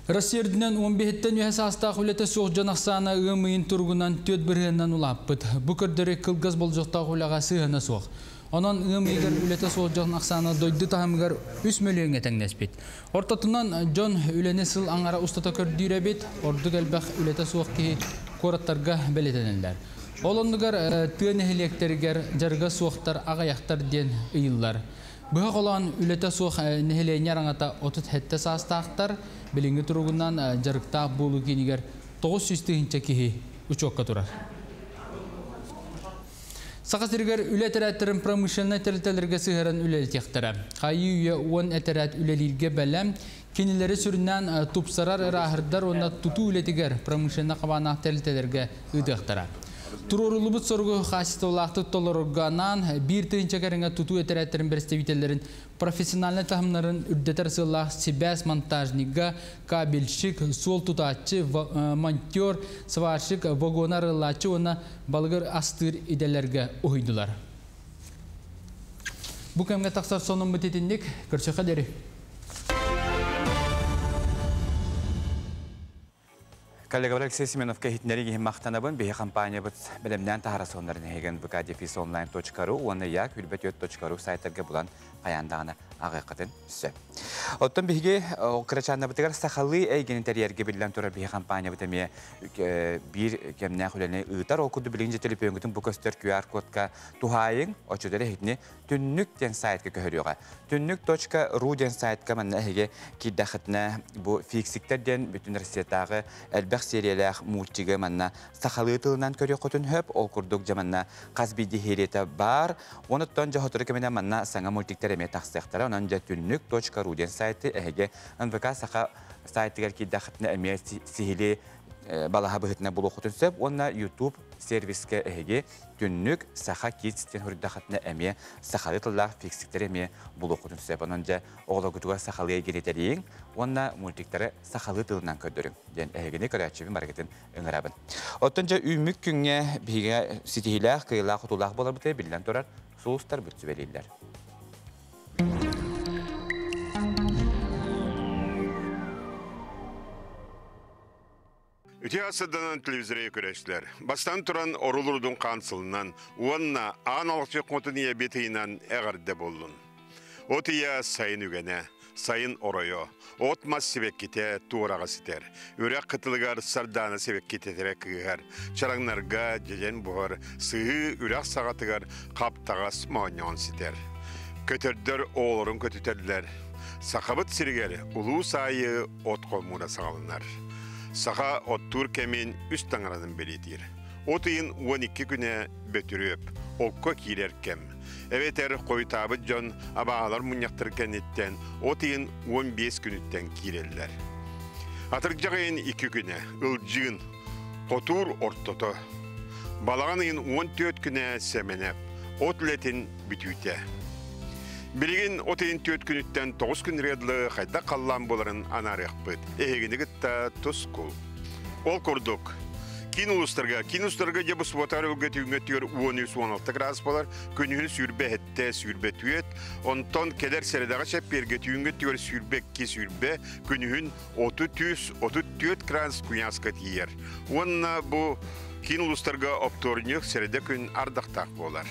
Speaker 2: Россия үрдүнэн 15-тэн үһэ саастаах үлэтэ суох дьон ахсаана ыам ыйын туругунан 4 бырыһыанынан улааппыт. Бу көрдөрүү кылгас болдьохтоох үлэҕэ сыһыана суох. Онон ыам ыйыгар үлэтэ суох дьон ахсаана дойду таһымыгар 3 мөлүйүөҥҥэ тэҥнэспит. Ортотунан дьон үлэни сыл аҥара устата көрдүүр эбит, ордук элбэх үлэтэ суох киһи куораттарга бэлиэтэнэллэр. Ол оннугар тыа нэһилиэктэригэр дьарыга суохтар аҕыйахтар диэн ыйыллар. Быһа холоон үлэтэ суох нэһилиэнньэ араҥата 37 саастаахтар, билиҥҥи туругунан дьарыктаах буолуу киинигэр 900 тыһыынча киһи учуокка турар. Саха сиригэр үлэ этэрээттэрин промышленнай тэрилтэлэргэ сыһыаран үлэлэтиэхтэрэ. Хайыы үйэ 10 этэрээт үлэлииргэ бэлэм, кинилэри сүрүннээн тупсарар, ырааһырдар уонна тутуу үлэтигэр промышленнай хабааннаах тэрилтэлэргэ ыытыахтара. Туруоруллубут соругу хаачыстыбалаахтык толорорго анаан, биир тыһыынча кэриҥэ тутуу этэрээттэрин представителлэрин профессиональнай таһымнарын үрдэтэр сыаллаах сибээс монтажнига, кабельщик, суол тутааччы, монтер, сварщик, вагону арыаллааччы уонна балыгыр астыыр идэлэргэ уһуйдулар. Бу кэмҥэ тахсар сонуммут итинник, көрсөххө диэри.
Speaker 1: Коллегабар Алексей Семеновка иһитиннэрии иһин махтанабын. Биһи компаниябыт бэлэмнээн таһара соннарын эһигин vkdefisonline.ru уонна як ру сайтарга булан хайаан даҕаны ааҕыаххытын сөп. Оттон биһиги кырачааннабытыгар сахалыы эйгэни тэрийэргэ биллэн турар биһи компаниябыт эмиэ биир кэмнээх үлэни ыытар. Ол курдук билигин дьэ төлөпүөҥҥүтүн бу көстөр QR-кодка туһаайыҥ, оччотугар эһигини Түннүк диэн сайтка көһөрүөҕэ. Түннүк.ру диэн сайтка манна эһиги киирдэххитинэ бу фиксиктэр диэн бүтүн Россиятааҕы элбэх сериялээх мультигы манна сахалыы тылынан көрүөххүтүн сөп. Ол курдук дьэ манна хас биирдии серията баар. Онуттан дьэ сотору кэминэн манна саҥа мультиктар эмиэ тахсыахтара. Онон дьэ түннүк.ру диэн сайты эһиги НВК Саха сайтыгар киирдэххитинэ эмиэ сиһилии балаһа быһыытынан булуоххутун сөп уонна YouTube сервискэ эһиги Түннүк Саха Kids диэн суруйдаххытына эмиэ сахалыы тыллаах фиксиктэри эмиэ булуоххутун сөп. Онон дьэ оҕолоргутугар сахалыы эйгэни тэрийиҥ уонна мультиктары сахалыы тылынан көрдөрүҥ диэн эһигини көрөөччүбүн барыгытын ыҥырабын. Оттон дьэ үүммүт күҥҥэ биһиги ситиһиилээх, кыайыылаах-хотуулаах буоларбытыгар биллэн турар сулустарбыт сүбэлииллэр.
Speaker 12: Үтүө сырданан телевизоры көрөчүлэр. Бастан туран орулурдун хаансылынан уонна аан алҕаччы ийэбит ыйынан эҕэрдэ буоллун. От ыйа сайын үгэнэ, сайын оройо, от-мас сибэккитэ туораҕа ситэр. Үрэх кытылыгар сардаана сибэккитэтэрэ кыыһар, чараҥнарга дьэдьэн буһар, сыһыы үрэх саҕатыгар хаптаҕас моонньоон ситэр. Көтөрдөр оҕолорун көтүтэллэр. Сахабыт сиригэр улуус аайы от хомуура саҕаланар. Саха оттуур кэмин үс таҥаранан бэлиэтиир. От ыйын 12 күнэ Бөтүрүөп, окко киирэр кэм. Эбэтэр хойутаабыт дьон абааһылар мунньахтар кэнниттэн от ыйын 15 күнүттэн киирэллэр. Атырдьах ыйын 2 күнэ Ылдьыын, хотуур ортото. Балаҕан ыйын 14 күнэ Сэмэнэп, от үлэтин бүтүүтэ. Билигин от ыйын 4 күнүттэн 9 күн дылы хайдах халлаан буоларын анаарыахпыт. Эһигини кытта тускул. Ол курдук, киин улуустарга, киин улуустарга дьэ бу субботар өлгө түүҥҥэ түөр 13-16 градус болар, күнүһүн сүүрбэ хэттэ, сүүрбэ түөт, онтон кэлэр сэрэдэҕэ чэппиэргэ түүҥҥэ түөр 22 сүүрбэ, күнүһүн 33 34 градус куйааска тиийэр. Уонна бу киин улуустарга оптуорунньук сэрэдэ күн ардахтаах буолар.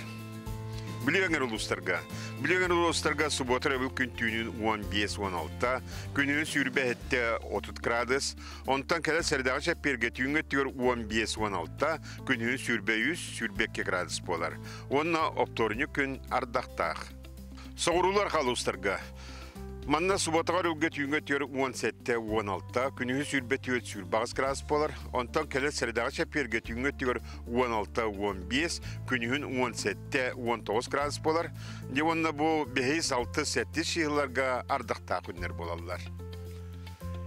Speaker 12: Бүлүү өҥөр улуустарга. Бүлүү өҥөр улуустарга суббота өрөбүл күн түүнүн 15-16, күнүһүн сүүрбэ хэттэ 30 градус, онтон кэлэр сэрэдэҕэ чэппиэргэ түүҥҥэ өттүгэр 15-16, күнүһүн сүүрбэ үс, 22 градус буолар. Уонна оптуорунньук күн ардахтаах. Соҕуруулар халуустарга. Манна субботаҕа өрүлгэ түүҥҥэ өттүгэр 17-16, күнүһүн сүүрбэ түөрт сүүрбэ аҕыс градус буолар. Онтон кэлэр сэрэдэҕэ чэппиэргэ түүҥҥэ өттүгэр 16-15, күнүһүн 17-19 градус буолар. Дьэ уонна бу бэһис, алтыс, сэттис сыһыыларга ардахтаах күннэр буолаллар.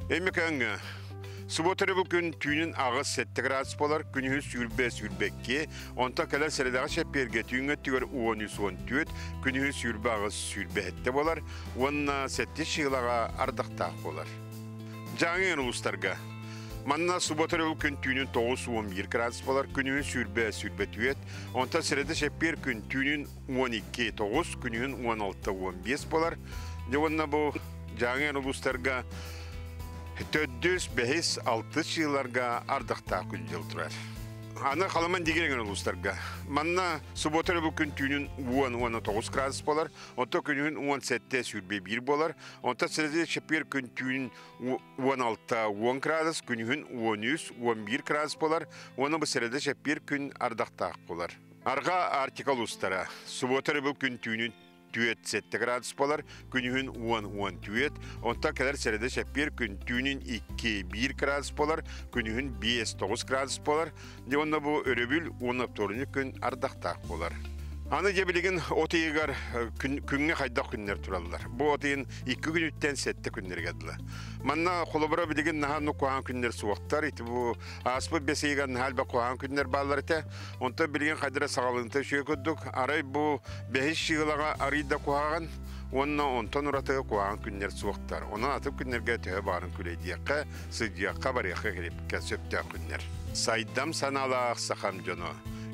Speaker 12: Өймөкөөҥҥө суббота өрөбүл күн түүнүн 8-7 градус буолар, күнүһүн сүүрбэ 22, онтон кэлэр сэрэдэҕэ чэппиэргэ түүҥҥэ өттүгэр 13-14, күнүһүн сүүрбэ 8 сүүрбэ буолар уонна сэттис сыылаҕа ардахтаах буолар. Дьааҥы улуустарга Манна суббота өрөбүл күн түүнүн 9-11 градус буолар, күнүһүн сүүрбэ сүүрбэ түөрт, онтон сэрэдэ чэппиэр күн түүнүн 12-9, күнүһүн 16-15 буолар. Дьэ уонна бу Дьааҥы улуустарга төрдүс, бэһис, алтыс сыыларга ардахтаах күн-дьыл турар. Аны Халаман дигирэҥэр улуустарга. Манна суббота өрөбүл күн түүнүн 10-19 градус буолар, онтон күнүһүн 17-21 буолар, онтон сэрэдэ чэппиэр күн түүнүн 16-10 градус, күнүһүн 13-11 градус буолар, уонна бу сэрэдэ чэппиэр күн ардахтаах буолар. Арҕаа Арктика улуустара. Суббота өрөбүл күн түүнүн түөт 7 градус буолар, күнүһүн 10-10 түөт, онтон кэлэр сэрэдэ чэппиэр күн түүнүн 2-1 градус буолар, күнүһүн 5-9 градус буолар. Дьэ уонна бу өрөбүл уонна вторник күн ардахтаах буолар. Аны дьэ билигин от ыйыгар күҥҥэ хайдах күннэр тураллар. Бу от ыйын 2 күнүттэн 7 күннэргэ дылы. Манна холобура билигин наһаа оннук куһаҕан күннэр суохтар. Ити бу ааспыт бэс ыйыгар наһаа элбэх куһаҕан күннэр бааллар этэ. Онтон билигин хайдара саҕалыынта үчүгэй курдук. Арай бу бэһис чыылаҕа арый да куһаҕан уонна онтон ураты куһаҕан күннэр суохтар. Онон атын күннэргэ төһө баарын күлэйдиэххэ, сылдьыахха, барыахха кэлипкэ сөптөөх күннэр. Сайдам санаалаах сахам дьоно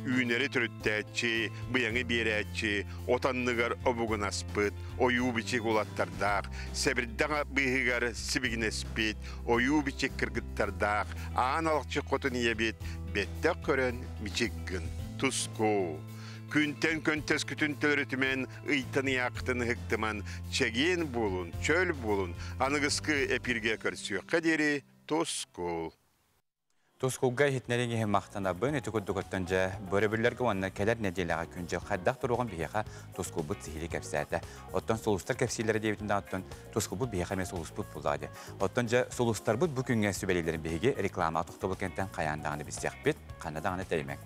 Speaker 12: үүнэри төрүттээччи, быйаҥы биэрээччи, от анныгар обугунаспыт, ойуу-бичик улаттардаах, сэбирдэх быыһыгар сибигинэспит, ойуу-бичик кыргыттардаах, аан алахчы хотун ийэбит бэттэх көрөн мичик гын, туску. Күнтэн көнтөскүтүн төлөрүтүмэн, ыйтан ыйааххытын ыһыктыман, чэгиэн буолун, чөл буолун, аныгыскы эпиргэ көрсүөххэ диэри тускул.
Speaker 1: Тускулга иһитинэриҥ иһин махтанабын. Ити курдук оттон дьэ бөрөбүллэргэ уонна кэлэр нэдиэлэҕэ күн-дьыл хайдах туруоҕун биһиэхэ Тускулбут сиһилии кэпсээтэ. Оттон сулустар кэпсииллэрэ диэбитин да оттон Тускулбут биһиэхэ эмиэ сулуспут буоллаҕа дии. Оттон дьэ сулустарбыт бу күҥҥэ сүбэлииллэрин биһиги рекламаҕа тохтобул кэнтэн хайаан даҕаны билсиэхпит, ханна даҕаны тэйимэҥ.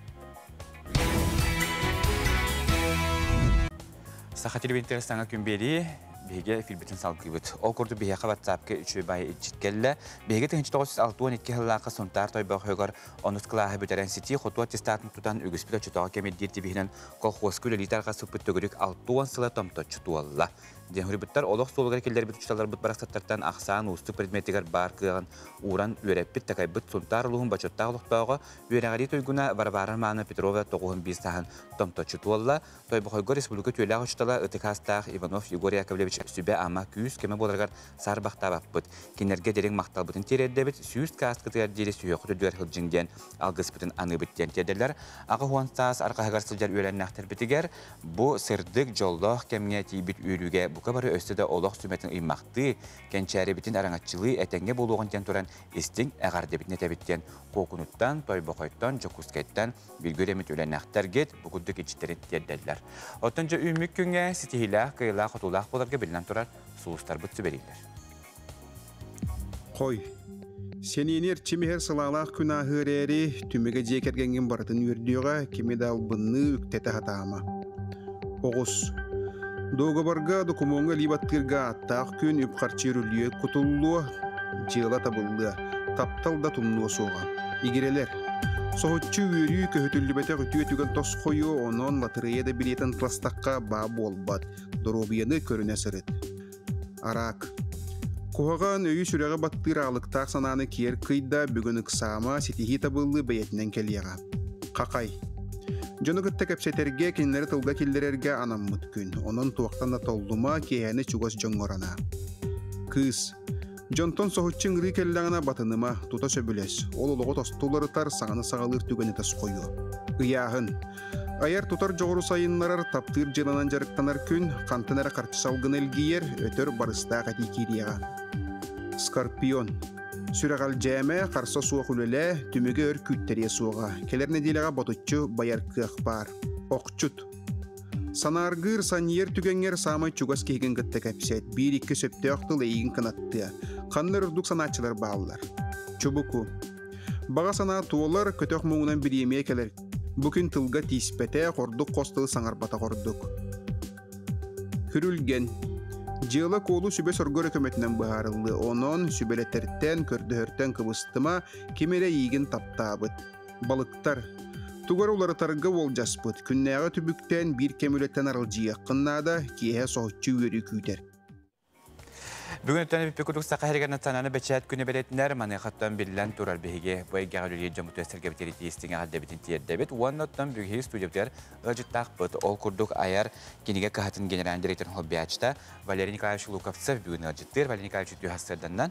Speaker 1: Саха телевидениетигэр саҥа күн биэрии биһиги эфирбитин салгыыбыт. Ол курдук биһиэхэ WhatsApp-ка үчүгэй баайы иччит кэллэ. Биһиги 1962 сыллаахха Сунтаар Тойбохойугар онус кылааһы бүтэрэн ситии хоту аттестатын тутан үгүспүт оччотооҕу кэмирдиир девиһинэн колхуоска үлэлии тарҕаспыппыт төгүрүк 60 сыла томточчу туолла. Диэн суруйбуттар олох суолугар киллэрбит учууталларбыт барахсаттартан ахсаан уустук предметигэр баар кыаҕын ууран үөрэппит-такайбыт Сунтаар улууһун бочуоттаах олохтооҕо үөрэҕирии туйгуна Варвара Романовна Петрова 95 сааһын томточчу туолла. Тойбохойго республика үтүөлээх учуутала ытык аастаах Иванов Егор Яковлевич сүбэ-ама күүс-көмө буоларыгар саарбахтаабаппыт. Кинилэргэ дириҥ махталбытын тириэрдэбит, сүүс кааскытыгар диэри сүһүөххүт үрдүгэр сылдьыҥ диэн алгыспытын аныыбыт диэн тиэрдэллэр. 80 саас арҕаһыгар сылдьар үөлэннээхтэрбитигэр бу сырдык, дьоллоох кэмҥэ тиийбит үөрүүгэ бука бары өссө да олох сүмэтин ыймахтыы, кэнчээрибитин араҥаччылыы этэҥҥэ буолуоҕун диэн туран истиҥ эҕэрдэбитин этэбит диэн Куокунуттан, Тойбохойтон, Дьокуускайтан билгү эмит үлэннэхтэргит бу курдук иччитэрин тиэрдэллэр. Оттон дьэ үүммүт күҥҥэ ситиһиилээх, кыайыылаах, хотуулаах буоларга биллэн турар сулустарбыт сүбэлииллэр.
Speaker 13: Хой. Сэниэни эрчимиһэр сылаалаах күн ааһыа эрээри, түмүгэ дьиэ кэргэҥҥин барытын үөрдүөҕэ, кими да албынныы, үктэтэ сатаама. Оҕус. Дуогабарга, докумуоҥҥа илии баттыырга ааттаах күн үп-харчы үрүлүйэ кутуллуо, дьыала табыллыа, таптал да тумнуо суоҕа. Игирэлэр. Соһуччу үөрүү көһүтүллүбэтэх үтүө түгэн тосхойуо, онон латырыйа да билиэтин тыластахха баа буолбат, доруобуйаны көрүнэ сырыт. Араак. Куһаҕан өйү-сүрэҕи баттыыр аалыктаах санааны киэр кыйда, бүгүн ыксаама, ситиһии табыллыы бэйэтинэн кэлиэҕэ. Хахай. Дьону кытта кэпсэтэргэ, кинилэри тылга киллэрэргэ анаммыт күн. Онон туохтан да толлума, киэһэни чугас дьоҥҥор анаа. Кыыс. Дьонтон соһуччу ыҥырыы кэллэҕинэ батыныма, тута сөбүлэс. Ол олоҕу тосту уларытар, саҥаны саҕалыыр түгэни тосхойуо. Ыйааһын. Айар-тутар дьоҕуру сайыннарар, таптыыр дьыаланан дьарыктанар күн, хантан эрэ харчы салгына илгийэр, өтөр барыстаах этии киириэҕэ. Скорпион. Сүрэҕэлдьээмэ, харса суох үлэлээ, түмүгэ өр күүттэриэ суоҕа. Кэлэр нэдиэлэҕэ ботуччу байар кыах баар. Охчут. Санааргыыр, санньыйар түгэҥҥэр саамай чугас киһигин кытта кэпсэт, биир-икки сөптөөх тыл эйигин кынаттыа. Ханна эрэ ордук санааччылар бааллар. Чубуку. Баҕа санаа туолар, көтөх муҥунан бириэмийэ кэлэр. Бу күн тылга тииспэтэх, ордук хос тылы саҥарбатах ордук. Күрүлгэн. Дьыала-куолу сүбэ-соргу эрэ көмөтүнэн быһаарыллыа, онон сүбэлэтэртэн, көрдөһөртөн кыбыстыма, ким эрэ эйиигин таптаабыт. Балыктар. Тугу эрэ уларытарга уолдьаспыт, күннээҕи түбүктэн биир кэм үлэттэн аралдьыйыаххын наада, киэһэ соһуччу үөрүү күүтэр.
Speaker 1: Бүгүн өттөн эппит курдук Саха сиригэр национальнай бэчээт күнэ бэлиэтинэр. Маныаха биллэн турар биһиги бу эйгэҕэ үлэлиир дьоммутугар сэргэбитигэр итии эҕэрдэбитин тиэрдэбит. Уонна оттон бүгүн студиябытыгар ыалдьыттаахпыт. Ол курдук айар кинигэ кыһатын генеральный директорын хоббиачта Валерий Николаевич Луковцев бүгүн ыалдьыттыыр. Валерий Николаевич үтүө сарсыарданнан.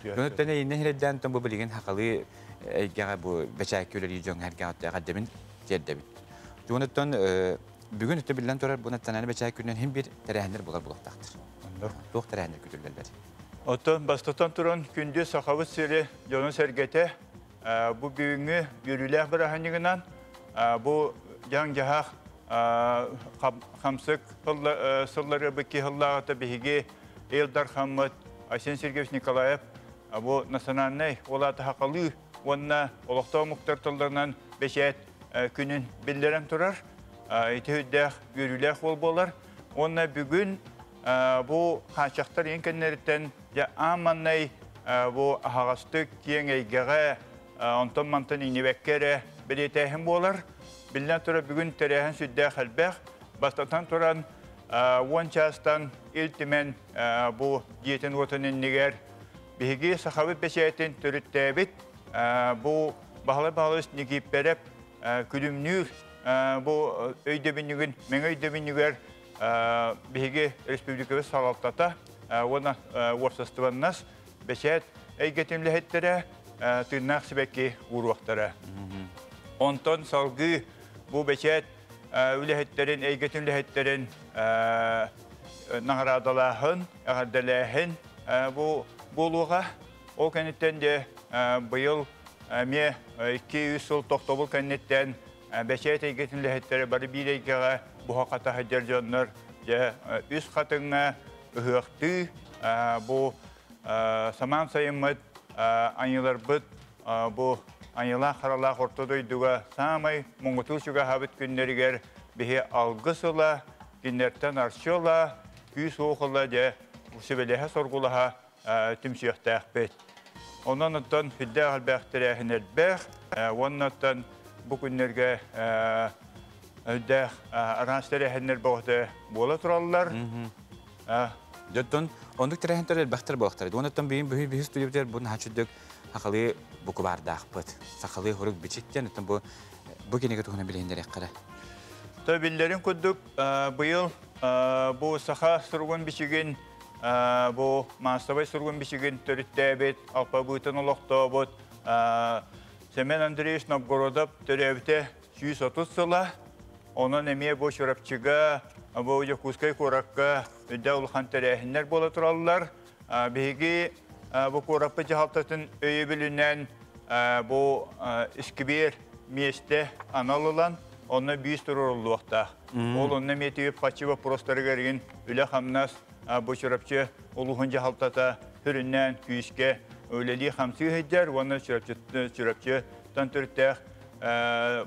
Speaker 1: Бүгүн өттөн эйиннен хирэддээн бу билигин хахалыы эйгэҕэ бу бэчээккэ үлэлиир дьоҥҥо эҕэрдэбин тиэрдэбит. Бүгүн өттөн бүгүн өттө биллэн турар бу национальнай бэчээт күнүнэн хим бир тэрээһиннэр булар булуохтаахтар. Туох тэрээһиннэр күтүллэллэр?
Speaker 14: Оттон бастатан туран күндү Сахабыт сири дьоно-сэргэтэ бу бүгүҥҥү үөрүүлээх бырааһынньыгынан бу дьаҥ-дьаһах хамсык сыллары быкки сыллааҕыта биһиги Ил Дархаммыт Айсен Сергеевич Николаев бу национальнай улаата хахалыы уонна олохтоох омуктар тылларынан бэчээт күнүн биллэрэн турар. Ити үрдээх үөрүүлээх уол буолар. Уонна бүгүн бу хааччахтар ең кэннэриттэн дьэ аан бу аһаҕастык киэҥ эйгэҕэ онтон мантан иҥнибэккэ эрэ бэлиэтээһин буолар. Биллэн турар бүгүн тэрээһин сүрдээх элбэх. Бастатан туран уон чаастан Ил Түмэн бу дьиэтин уотун иннигэр биһиги сахабыт бэчээтин төрүттээбит бу Баһылай Павлович Никииппэрэп күлүмнүүр бу өйдөбүнньүгүн мэҥэ өйдөбүнньүгэр биһиги республикабыт салалтата уонна уопсастыбаннас бэчээт эйгэтин үлэһиттэрэ тыыннаах сибэкки ууруохтара. Онтон салгыы бу бэчээт үлэһиттэрин, эйгэтин үлэһиттэрин наҕараадалааһын, эҕэрдэлээһин бу буолуоҕа. Ол кэнниттэн де быйыл эмиэ 2-3 сыл тохтобул кэнниттэн бэчээт эйгэтин үлэһиттэрэ бары биир эйгэҕэ буһа-хата сылдьар дьоннор дьэ үс хатыҥҥа ыһыахтыы бу самаан сайыммыт айыыларбыт бу айыылаах харалаах орто дойдуга саамай муҥутуу чугаһаабыт күннэригэр биһи алгыс ыла, кинилэртэн арчы ыла, күүс-уох ыла дьэ сүбэлэһэ соргулаһа түмсүөхтээхпит. Онон оттон сүрдээх элбэх тэрээһин элбэх уонна оттон бу күннэргэ үрдээх араас тэрээһиннэр бөҕөтө буола тураллар.
Speaker 1: Дьоттон оннук тэрээһинтэр элбэхтэр буолуохтара. Уонна бүгүн бүһү бүһү студиябытыгар бу наһаа чүрдүк сахалыы букубаардаахпыт. Сахалыы хорук бичик диэн оттон бу бу кинигэ туһунан билиһиннэриэххэ.
Speaker 14: То биллэрин курдук быйыл бу саха суругун бичигин бу маассабай суругун бичигин төрүттээбит, алпабыытын олохтообут Семен Андреевич Новгородов төрөөбүтэ 130 сыла. Онон эмиэ бу Чурапчыга бу Якутскай куоракка үдэ улахан тэрээһиннэр буола тураллар. Биһиги бу куораппыт дьаһалтатын өйөбүлүнэн бу искибиэр миэстэ анал ылан, онно бүүс туруоруллуохтаах. Ол онно эмиэ хаччы вопростарыгар игин үлэ-хамнас бу Чурапчы улууһун дьаһалтата сүрүннээн күүскэ үлэлии хамсыы сылдьар уонна Чурапчыттан төрүттээх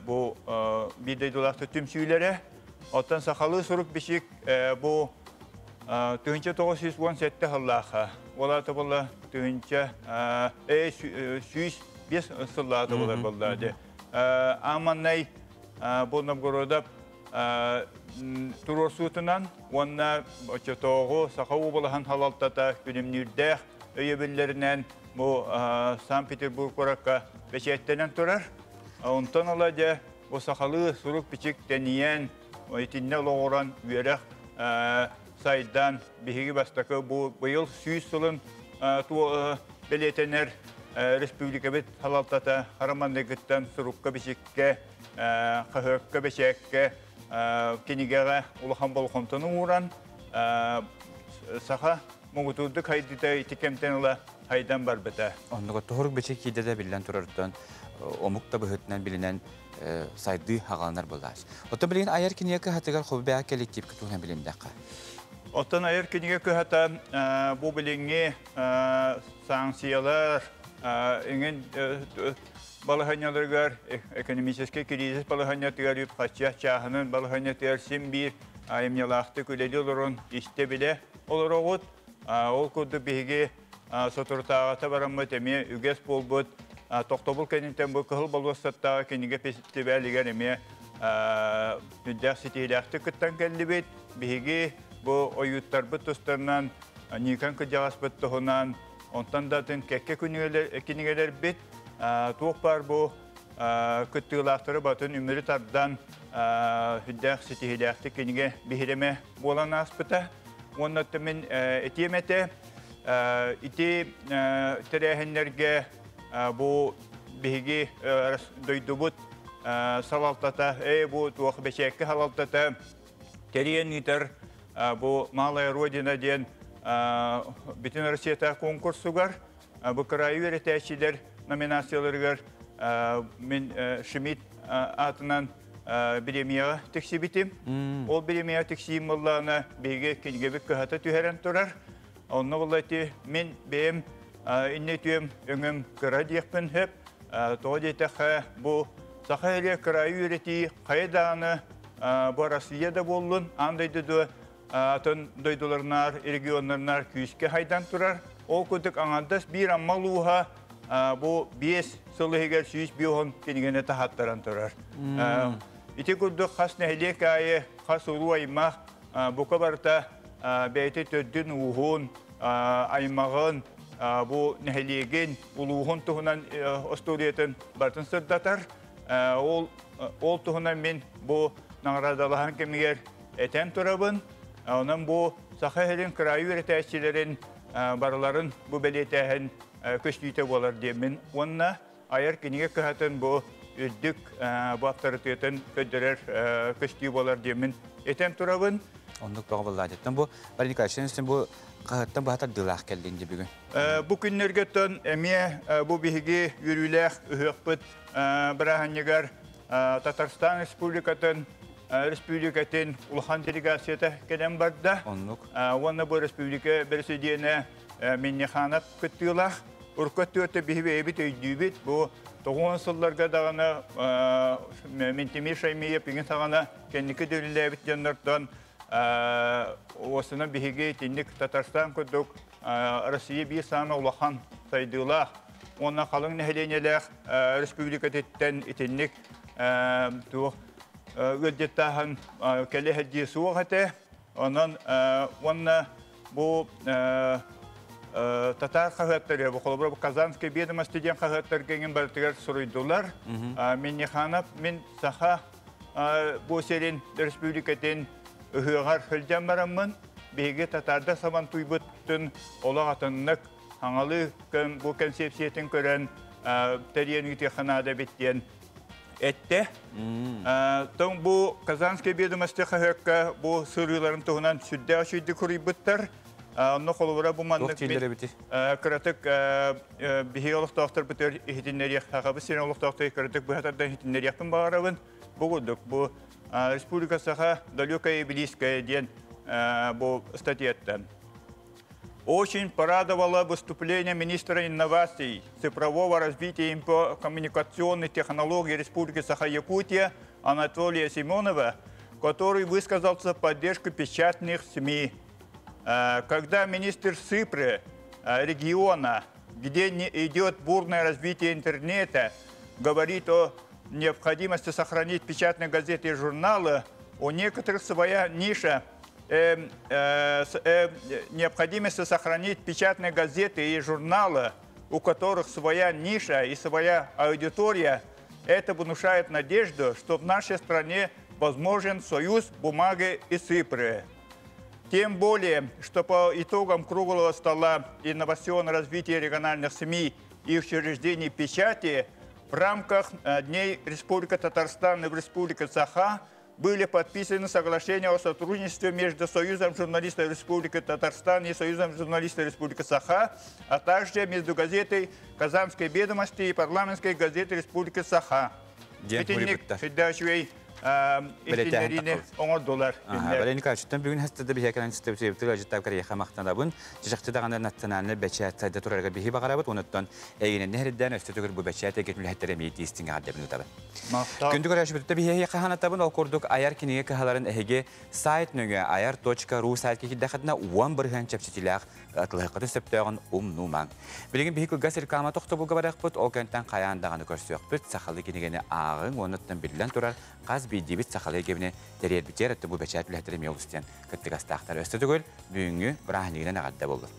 Speaker 14: бу биир дойдулаах түмсүүлэрэ. Оттон сахалыы сурук бичик бу 1917 сыллаахха, ол аата буолла 1105 сыллаата буолар буолла. Аманнай бу Новгородов туруорсуутунан уонна оччотооҕу Саха уобалаһын халалтата күлүмнүүрдээх өйөбүллэринэн бу Санкт-Петербург куоракка бэчээттэнэн турар. Онтон ыла дьэ бу сахалыы сурук-бичик тэнийэн, итиннэ олоҕуран үөрэх сайдан биһиги бастакы бу быйыл 100 сылын бэлиэтэнэр республикабыт халалтата хараманныгыттан сурукка-бичиккэ, хаһыакка, бэчээккэ, кинигэҕэ улахан болҕомтону ууран, саха муҥутуурдук хайдыта ити кэмтэн ыла хайдан барбыта.
Speaker 1: Оннуга туһурук бичик киирдэ да биллэн турарыттан омук да быһыытынан билинэн сайды хагаланар булаас. Оттон билигин айар кинигэ кыһатыгар хоббэҕэ коллективка туһунан билиндэххэ.
Speaker 14: Оттон айар кинигэ кыһата бу билиҥҥи санкциялар иҥин балаһанньаларыгар, экономический кризис балаһанньатыгар үп хачча чааһынын балаһанньатыгар син биир айымньылаахтык үлэли олорон истэ билэ олороҕут. Ол курдук биһиги соторутааҕыта бараммыт эмиэ үгэс буолбут тохтобул кэнниттэн бу Кыһыл болуоссаттааҕы кинигэ фестивалигэр эмиэ үрдээх ситиһиилээхтик кыттан кэллибит. Биһиги бу ойууттарбыт тустарынан, Никон кырдьаҕаспыт туһунан, онтон да атын кэккэ кинигэлэрбит туох баар бу кыттыылаахтары батын үмүрү тардан үрдээх ситиһиилээхтик кинигэ биһирэмэ буолан ааспыта. Уонна мин этиэм этэ, ити тэрээһиннэргэ бу биһиги дойдубут салалтата, бу туох бэчээккэ салалтата тэрийэн ыытар бу Малая Родина диэн бүтүн Россията конкурсугар бу кыраайы үөрэтээччилэр номинацияларыгар мин Шмидт аатынан биремияҕа тиксибитим. Ол биремияҕа тиксиим буоллаҕына биһиги кинигэбит кыһата түһэрэн турар. Онно буолла ити мин бэйэм инне үтүөм өҥөм кыра диэхпин сөп. Тоҕо диэтэххэ бу саха эрэ кыраайы үөрэтии хайа даҕаны бу Россия да буоллун, аан дойду атын дойдуларынаар, регионнарынаар күүскэ хайдан турар. Ол курдук аҥардас биир Амма улууһа бу 5 сыл иһигэр 150 кинигэни таһаттаран турар. Ити курдук хас нэһилиэк аайы, хас уруу аймах бука барыта бэйэтэ төрдүн ууһун, аймаҕын, бу нэһилиэгин, улууһун туһунан остуоруйатын барытын сырдатар. Ол туһунан мин бу наҕараадалаһан кэмигэр этэн турабын. Онон бу Саха сирин кыраайы үөрэтээччилэрин барыларын бу бэлиэтээһин көстүүтэ буолар диэммин уонна айар кинигэ кыһатын бу үрдүк бу аптарытыатын көрдөрөр көстүү буолар диэммин этэн турабын.
Speaker 1: Оннук тоҕо буолла бу Валерий Николаевич, бу хаһыаттан баһа тардыылаах кэллин дии бүгүн.
Speaker 14: Бу күннэргэ эмиэ бу биһиги үөрүүлээх ыһыахпыт бырааһынньыгар Татарстан Республикатын республикатын улахан делегацията кэлэн барда.
Speaker 1: Оннук.
Speaker 14: Уонна бу республика президенэ Минниханов кыттыылаах. Урукку өттүгэр биһиги эбит өйдүүбүт. Бу 90 сылларга даҕаны Минтимир Шаймиев иҥин саҕана кэнники дөлүлээбит дьоннортон уосунан биһиги итинник Татарстан курдук Россия биир саамай улахан сайдыылаах уонна халыҥ нэһилиэнньэлээх республикатыттан итинник туох ыалдьыттааһын кэлэ сылдьыы суох этэ. Онон уонна бу татаар хаһыаттары, бу холобура Казанская ведомости диэн хаһыаттарга иҥин барытыгар суруйдулар. Минниханов мин Саха бу сирин республикатын ыһыаҕар сылдьан бараммын, биһиги татаардар сабантуйбуттун олох атыннык хаҥалыы бу концепциятын көрөн тэрийэн ыытыахха наада эбит диэн. Эттэ. Тоң бу Казанские ведомости хаһыакка бу сырыыларын туһунан сүрдээх үчүгэйдик суруйбуттар. Онно холобура бу маннык кыратык биһиги олохтоохторбут иһитиннэриэх хахабы сирин олохтоохтор кыратык быһатардан иһитиннэриэхпин баҕарабын. Бу курдук бу Республика Саха далекая и близкая диэн бу статьяттан. Очень порадовало выступление министра инноваций, цифрового развития и коммуникационных технологий Республики Саха-Якутия Анатолия Семенова, который высказался в поддержку печатных СМИ. Когда министр ЦИПРы региона, где не идет бурное развитие интернета, говорит о необходимости сохранить печатные газеты и журналы, у некоторых своя ниша необходимости сохранить печатные газеты и журналы, у которых своя ниша и своя аудитория, это внушает надежду, что в нашей стране возможен союз бумаги и цифры. Тем более, что по итогам круглого стола инновационного развития региональных СМИ и учреждений печати в рамках Дней Республики Татарстан и Республики Саха были подписаны соглашения о сотрудничестве между Союзом журналистов Республики Татарстан и Союзом журналистов Республики Саха, а также между газетой «Казанской ведомости» и парламентской газетой Республики Саха. Итинник сүрдээх иһитиннэриини оҥордулар.
Speaker 1: Валерий Николаевич, бүгүн хастада биһиэхэ кэлэн сыттыбыт ыалдьыттаабыккар эйиэхэ махтанабын. Чахчы даҕаны национальнай бэчээт сайда турарыгар биһи баҕарабыт, онуттан эйигинэн нэһирдээн өстө төгүл бу бэчээт эйгэтин үлэһиттэрэ эмиэ тиистиҥ эҕэрдэбин ыытабын. Күндү көрөөччүбүт биһиэхэ хаһанатабын, ол курдук айар кинигэ кыһаларын эһиги сайт нөҥүө ayar.ru сайтка киирдэххитинэ 10% чэпчэтиилээх атылыһыккытын сөптөөҕүн умнумаҥ. Билигин биһи кылгас реклама тохтобулга барыахпыт, ол кэнтэн хайаан даҕаны көрсүөхпүт, сахалыы кинигэни ааҕыҥ, уоннаттан биллэн турар хас биирдиибит сахалыы кэбини тэрийэрбитигэр өттө бу бэчээт үлэһиттэрэ эмиэ олус диэн кыттыгастаахтар. Өстө төгүл бүгүҥҥү бырааһынньыгынан эҕэрдэ буоллун.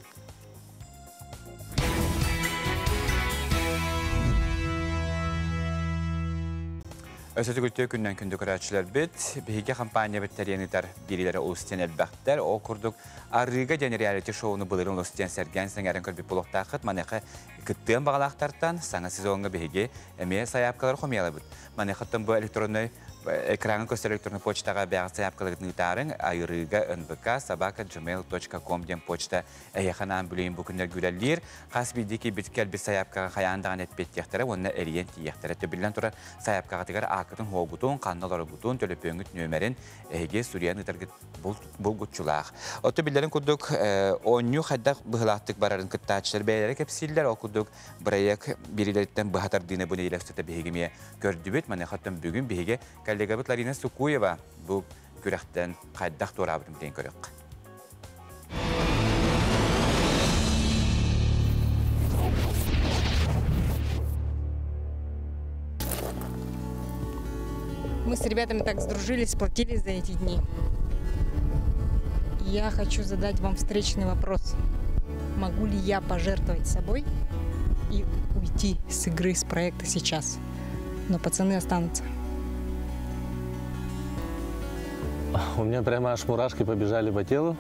Speaker 1: Өссө түгүлтүө күннэн күндү көрөөччүлэрбит, биһиги компаниябыт тэрийэн ыытар биэриилэрэ олус диэн элбэхтэр. Ол курдук Арыыга диэн реалити-шоуну былырыын олус диэн сэргээн сэҥээрэн көрбүт буолуохтааххыт. Маныаха кыттыан баҕалаахтартан саҥа сезоҥҥа биһиги эмиэ сайаапкалары хомуйалабыт. Маныахаттан бу электроннай экраҥҥа көстөр электронный почтаҕа бэйэҕит сайаапкаларгытын ыытаарыҥ. Айырыыга нбк собака gmail.com диэн почта эһиэхэ анаан бүлүүн бу күннэргэ үлэлиир. Хас биирдии киирбит кэлбит сайаапкаҕа хайаан даҕаны эппиэттиэхтэрэ уонна эрийэн тиийиэхтэрэ. Төбүллэн турар сайаапкаҕытыгар ааккытын-хуолгутун, ханна олороргутун, төлөпүөҥҥүт нүөмэрин эһиги суруйан ыытаргыт булгуччулаах. Оттон биллэрин курдук, оонньуу хайдах быһыылаахтык барарын кыттааччылар бэйэлэрэ кэпсииллэр. Ол курдук, бырайыак биэриилэриттэн быһа тардыыны бу нэдиэлэ устата биһиги эмиэ көрдүбүт. Маныаха оттон бүгүн биһиги коллегабыт Ларина Сукуева бу күрэхтэн хайдах туораабытын билэн көрүөххэ.
Speaker 16: Мы с ребятами так сдружились, сплотились за эти дни. Я хочу задать вам встречный вопрос. Могу ли я пожертвовать собой и уйти с игры, с проекта сейчас? Но пацаны останутся.
Speaker 17: У меня прямо аж мурашки побежали по телу.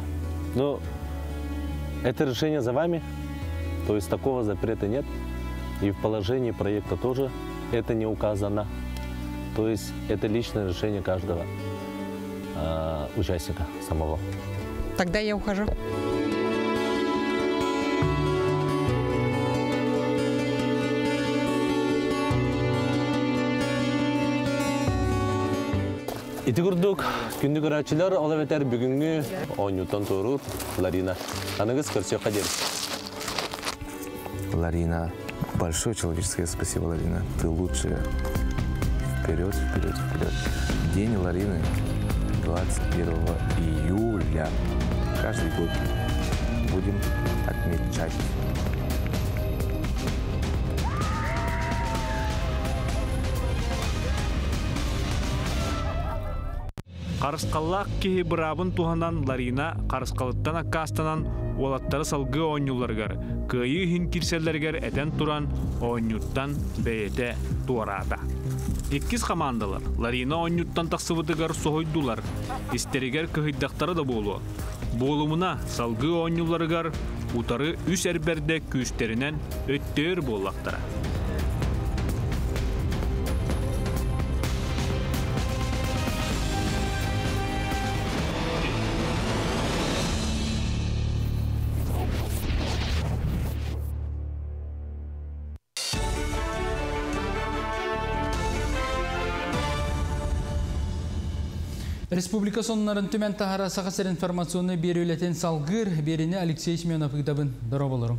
Speaker 17: Но это решение за вами. То есть такого запрета нет. И в положении проекта тоже это не указано. То есть это личное решение каждого участника самого.
Speaker 16: Тогда я ухожу.
Speaker 17: Ити курдук, күндү көрөөччүлэр, ол эбэтэр бүгүҥҥү оонньууттан туоруур Ларина. Аныгыс көрсүөххэ диэри.
Speaker 18: Ларина, большое человеческое спасибо, Ларина. Ты лучшая. Вперед, вперед, вперед. День Ларины 21 июля. Каждый год будем отмечать.
Speaker 19: Харысхаллаах киһи быраабын туһанан Ларина Харысхалыттан аккаастанан уолаттары салгыы оонньууларыгар, кыайыы иһин киирсэллэригэр этэн туран, оонньууттан бэйэтэ туораата. Иккис хамаандалар Ларина оонньууттан тахсыбытыгар соһуйдулар, истэригэр кыһыйдахтара да буолуо. Буолумуна, салгыы оонньууларыгар утары үс эрбэрдэ күүстэринэн өттөөр буоллахтара.
Speaker 2: Республика сонуннарын түмэн таһаарар Саха сирин информационнай биэрии үлэтин салгыыр. Биэриини Алексей Семенов ыытабын. Дорооболоруҥ.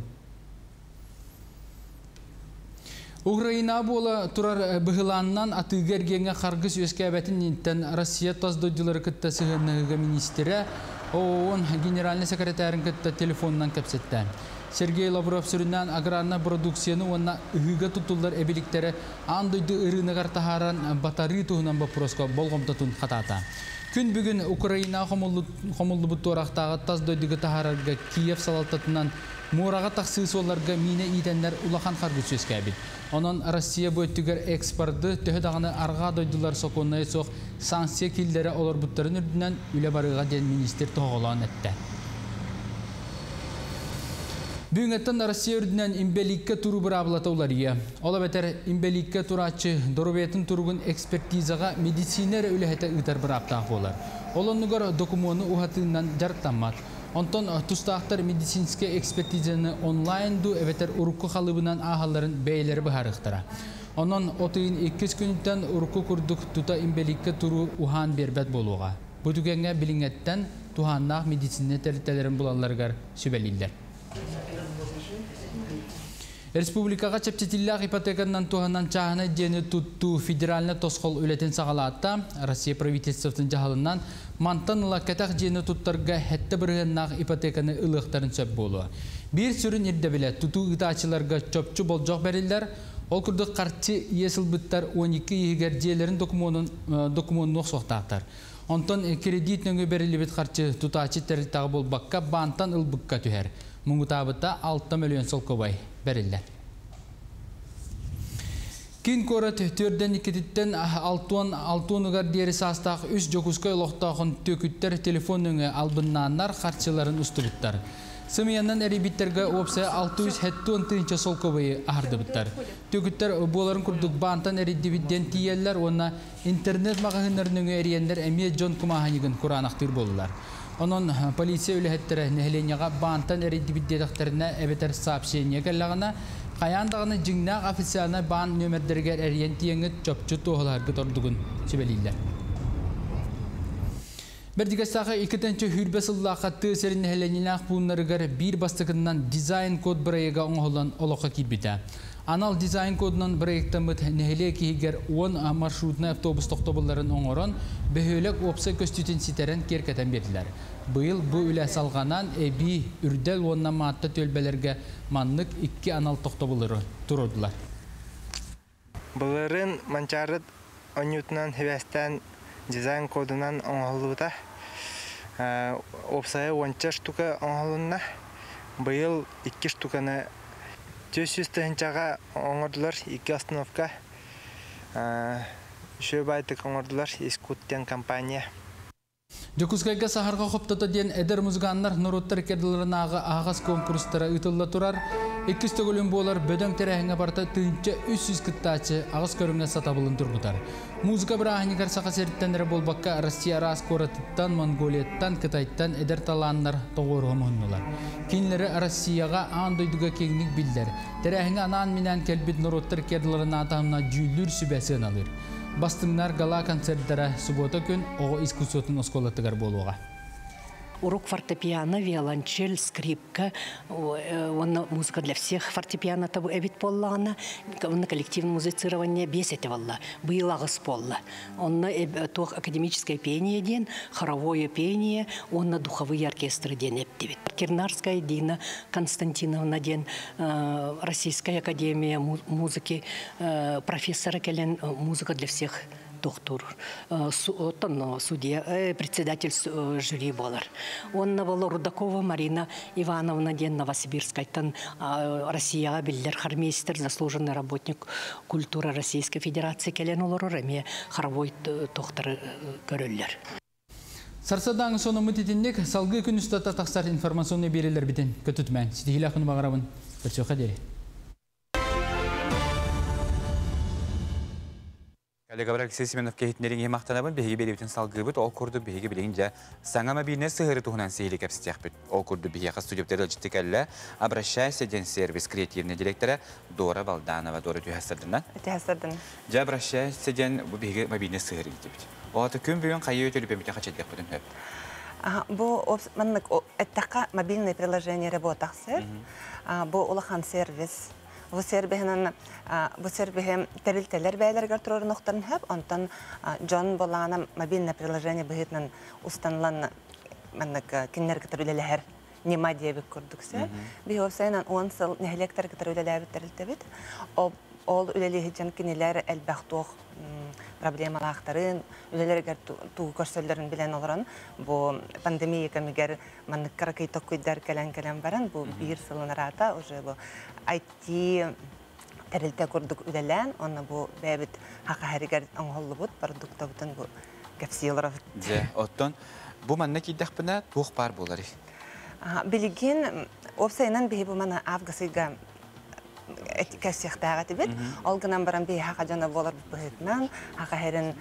Speaker 2: Украина буола турар быһылаанынан атыыга эргиэҥҥэ харгыс үөскээбэтин инниттэн Россия тас дойдулары кытта сыһыаннаһыыга министрэ ООН генеральнай секретарын кытта телефонунан кэпсэттэ. Сергей Лавров сүрүннээн аграрнай продукцияны уонна ыһыыга туттуллар эбиликтэри аан дойду ырыынагар таһааран батарыы туһунан боппуруоска болҕомтотун хатаата. Күн бүгүн Украина хомуллубут туорахтааҕы тас дойдуга таһаарарга Киев салалтатынан муораҕа тахсыы суолларга миинэ иитэннэр улахан харгыс үөскээбит. Онон Россия бу өттүгэр экспорды төһө даҕаны арҕаа дойдулар сокуоннайа суох санкция киллэрэ олорбуттарын үрдүнэн үлэ барыаҕа диэн министр тоһоҕолоон эттэ. Бүгүҥҥэттэн Россия үрдүнэн инбэлииккэ туруу быраабылата уларыйыа. Ол эбэтэр инбэлииккэ турааччы доруобуйатын туругун экспертизаҕа медицина эрэ үлэһитэ ыытар бырааптаах буолар. Ол оннугар докумуону уһатыынан дьарыктаммат. Онтон тустаахтар медицинскэй экспертизаны онлайн дуу эбэтэр урукку халыыбынан ааһалларын бэйэлэрэ быһаарыахтара. Онон от ыйын иккис күнүттэн урукку курдук тута инбэлииккэ туруу уһаан биэрбэт буолуоҕа. Бу түгэҥҥэ билиҥҥэттэн туһааннаах медицина тэрилтэлэрин булалларыгар сүбэлииллэр. Республикаҕа чэпчэтиилээх ипотеканан туһанан чааһынай дьиэни туттуу федеральнай тосхол үлэтин саҕалаата. Россия правительствотын дьаһалынан мантан ыла кэтэх дьиэни туттарга сэттэ бырыһыаннаах ипотеканы ылыахтарын сөп буолуо. Биир сүрүн ирдэбилэ тутуу ыытааччыларга чопчу болдьох бэриллэр. Ол курдук харчы иэс ылбыттар 12 иһигэр дьиэлэрин докумуонун докумуоннуох суохтаахтар. Онтон кредит нөҥүө бэриллибит харчы тутааччы тэрилтэҕэ буолбакка баантан ылбыкка түһэр. Муҥутаабыта 6 мөлүйүөн солкуобай бэриллэр. Киин куорат түөрдэн иккититтэн алтуон алтуонугар диэри саастаах үс Дьокуускай олохтоохун түөкүттэр телефон нөҥүө албыннааннар харчыларын устубуттар. Сымыйанан эрийбиттэргэ уопсайа 670 тыһыынча солкуобайы аһардыбыттар. Түөкүттэр буоларын курдук баантан эрийдибит диэн тиийэллэр уонна интернет маҕаһыыннар нөҥүө эрийэннэр эмиэ дьон кумааһынньыгын кураанахтыыр буоллулар. Онон полиция үлэһиттэрэ нэһилиэнньэҕэ баантан эрийдибит диэтэхтэринэ эбэтэр сообщение кэллэҕинэ, хайаан даҕаны дьиҥнээх официальнай баан нүөмэрдэригэр эрийэн тиийэҥҥит чопчу туоһулаһаргыт ордугун сүбэлииллэр. Бэрдигэстээххэ 2 сүүс сыллаахха тыа сирин нэһилиэнньэлээх пууннарыгар биир бастакыннан дизайн-код бырайыага оҥоһуллан олоххо киирбитэ. Анал дизайн-кодунан бырайыактаммыт нэһилиэк иһигэр 10 маршрутнай автобус тохтобулларын оҥорон, бөһүөлэк уопсай көстүүтүн ситэрэн киэркэтэн биэрдилэр. Быйыл бу үлэ салҕанан эбии Үрдэл уонна Маатта түөлбэлэргэ маннык икки анал тохтобуллары туруордулар.
Speaker 5: Былырыын Манчаары оонньуутунан сибээстээн дизайн кодунан оҥоһуллубута. Уопсайа уонча штука оҥоһулунна. Быйыл икки штуканы 400 тыһыынчаҕа оҥордулар икки остановка. Үчүгэй баайдык оҥордулар Искут диэн компания.
Speaker 2: Дьокуускайга Саһарҕа хоптото диэн эдэр музыканнар норуоттар икки ардыларынааҕы аһаҕас куонкурустара ыытылла турар. Иккис төгүлүн буолар бөдөҥ тэрээһиҥҥэ барыта 1300 кыттааччы аҕыс көрүҥҥэ сатабылын тургутар. Музыка бырааһынньыгар Саха сириттэн эрэ буолбакка Россия араас куоратыттан, Монголияттан, Кытайтан эдэр талааннар тоҕуоруһа муһуннулар. Кинилэри Россияҕа аан дойдуга киэҥник биллэр. Тэрээһиҥҥэ анаан-минээн кэлбит норуоттар икки ардыларынааҕы таһымна дьүүллүүр сүбэ сыаналыыр. Бастыҥнар гала концерттара субуота күн оҕо искусствотын оскуолатыгар буолуоҕа.
Speaker 15: Урок фортепиано, виолончель, скрипка, уонна музыка для всех фортепиано табу эбит буоллаҕына, онно коллективное музицирование биэс этэ буолла, быйыл аҕыс буолла. Онно туох академическое пение диэн, хоровое пение, уонна духовые оркестры диэн эптибит. Кирнарская Дина Константиновна диэн Российская академия музыки профессора кэлэн музыка для всех доктор, оттон судья, председатель жюри буолар. Онно была Рудакова Марина Ивановна диэн Новосибирскайтан Россияҕа биллэр хормейстер, заслуженный работник культуры Российской Федерации кэлэн олорор, эмиэ хоровой тохтары көрөллөр.
Speaker 2: Сарсыардааҥҥы сонуммут итинник салгыы күн устата тахсар информационнай биэриилэрбитин көтүтүмэҥ. Ситиһиилээх күнү баҕарабын. Көрсүөххэ диэри.
Speaker 1: Коллегалар Алексей Семенов кэпсэтиилэрин махтанабын, биһиги биэриибитин салгыыбыт, ол курдук биһиги билигин дьэ саҥа мобильнай сыһыарыы туһунан сиһилии кэпсэтиэхпит. Ол курдук биһиэхэ студияттар кэллэ «Обращайся» диэн сервис креативный директора Дора Балданова. Дора, үтүө сарсыарданан.
Speaker 20: Үтүө сарсыарданан.
Speaker 1: Дьэ, «Обращайся» диэн бу биһиги мобильнай сыһыарыы диибит. Оҕата күн бүгүн хайыы төлөпүөммүтүн хачайдыахпытын сөп.
Speaker 4: Бу маннык эттэххэ мобильное приложение работах сэр. Бу улахан сервис. Бу сервиһинэн бу сервиһи тэрилтэлэр бэйэлэригэр туруорунуохтарын сөп. Онтон дьон болаана мобильное приложение быһыытынан устанылан маннык кинилэр кытары үлэлэһэр ньыма диэбит курдук сөп. Биһи уопсайынан 10 сыл нэһилиэктэр кытары үлэлээбит тэрилтэбит. Ол үлэлииһи кинилэр элбэх туох проблемалаахтарын, үлэлэригэр тугу көрсөллөрүн билэн олорон, бу пандемия кэмигэр маннык кыракый токкуйдар кэлэн-кэлэн баран, бу биир сылын араата уже бу IT тэрилтэ курдук үлэлээн, онно бу бэйэбит хахаһаригэр оҥоһуллубут продуктабытын бу кэпсии олоробут.
Speaker 1: Дьэ, оттон бу манна киирдэхпинэ туох баар буоларый?
Speaker 4: Билигин уопсайынан биһи бу маны август ыйга кэссиэхтээх этибит. Ол гынан баран биһи хаха дьоно буоларбыт быһыытынан, хаха иһэрин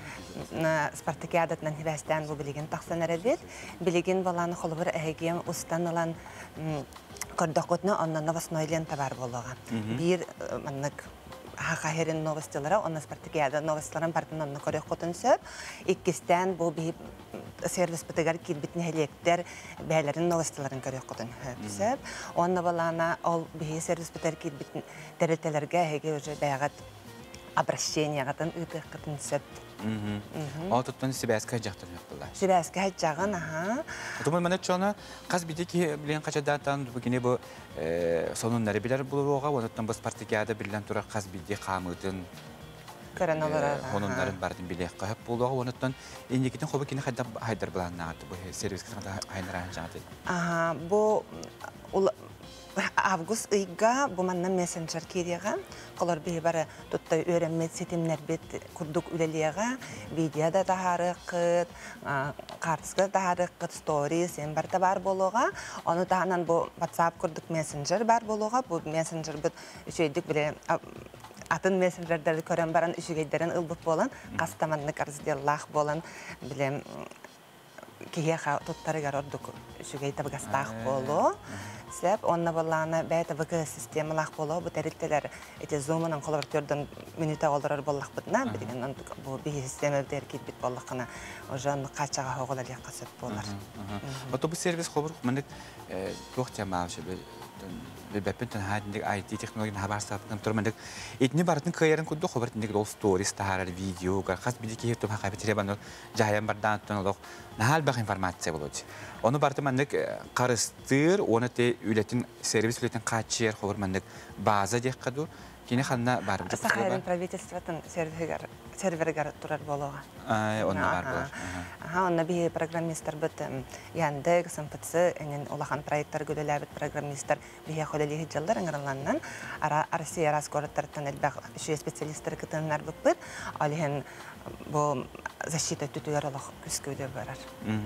Speaker 4: спартакиадатынан хибээстээн бу билигин тахсан эрэбит. Билигин балааны холобур эһигиэм устан ылан көрдөххүтүнэ онно новостной лента баар буолуоҕа. Биир маннык хаха иһэрин новостилара, онно спартакиада новостиларын бартын онно көрүөххүтүн сөп. Иккистээн бу биһи сервиспытыгар киирбит нэһилиэктэр бэйэлэрин новостиларын көрүөххүтүн сөп. Уонна балаана ол биһи сервиспытыгар киирбит тэрилтэлэргэ эһиги уже бэйэҕит обращениеҕытын ыытыаххытын сөп.
Speaker 1: Ол туттан сибээскэ дьахтар була.
Speaker 4: Сибээскэ дьаҕын, аха.
Speaker 1: Тумун мана чона хас бити киһи билен хачадаатан бу кини бу сонуннары билер булуоҕа, онуттан бу спартакиада биллэн турар хас биди хаамыытын
Speaker 4: көрөн олорор.
Speaker 1: Онуннарын бардын билиэх хөп буолуоҕа, онуттан инникитин хобу кини хайдар хайдар былааннааты бу сервис хайнараан жааты.
Speaker 4: Аха, бу август ыйга бу манна мессенджер киириэҕэ, холор биһи бары тутта үөрэммит ситимнэрбит курдук үлэлиэҕэ, видео да таһаарыаххыт, хаартыска да таһаарыаххыт, сторис эн барыта баар буолуоҕа. Ону таһынан бу WhatsApp курдук мессенджер баар буолуоҕа. Бу мессенджербит үчүгэйдик биле атын мессенджердерди көрөн баран үчүгэйдэрин ылбыт буолан, хаста маннык разделлаах буолан биле киһиэхэ туттарыгар ордук үчүгэй табыгастаах буолуо. Сеп, онно боллаана бэйэ ВК системалаах буолуо, бу тэрилтэлэр эти зумунан холобур төрдөн мүнүүтэ олорор буоллахпытына, билигин бу биһи система битэр киирбит буоллаххына, уже онну хааччаҕа хоҕулалиахха сөп буолар.
Speaker 1: Ото бу сервис холобур маннык туох темаал сөбө бэппин тэн IT технология хабарсаапкан тур маннык итини барытын кыайарын курдук хобар тинник ол сторис таһаарар видео хас биди киһи тум хакабы тиребан жаһайан бардаан тон олох наһаал бах информация болот. Ону барты маннык карыстыр, оны те үлетин сервис үлетин кааччыйар хобар маннык база диэххэ ду кини ханна бар
Speaker 4: Сахалин правительствотын сервергер сервергер турар болуға.
Speaker 1: Онно бар болар.
Speaker 4: Аха, онно биһи программисттар бит Яндекс, МПЦ, энен улахан проекттар гөлеләбит программисттар биһи холелиһи жыллар ыңырыланнан ара Россия раз городтардан элбэх үшү специалисттар кытыннар быппыт. Алиһен бу защита түтүгэр олох күскүдө барар.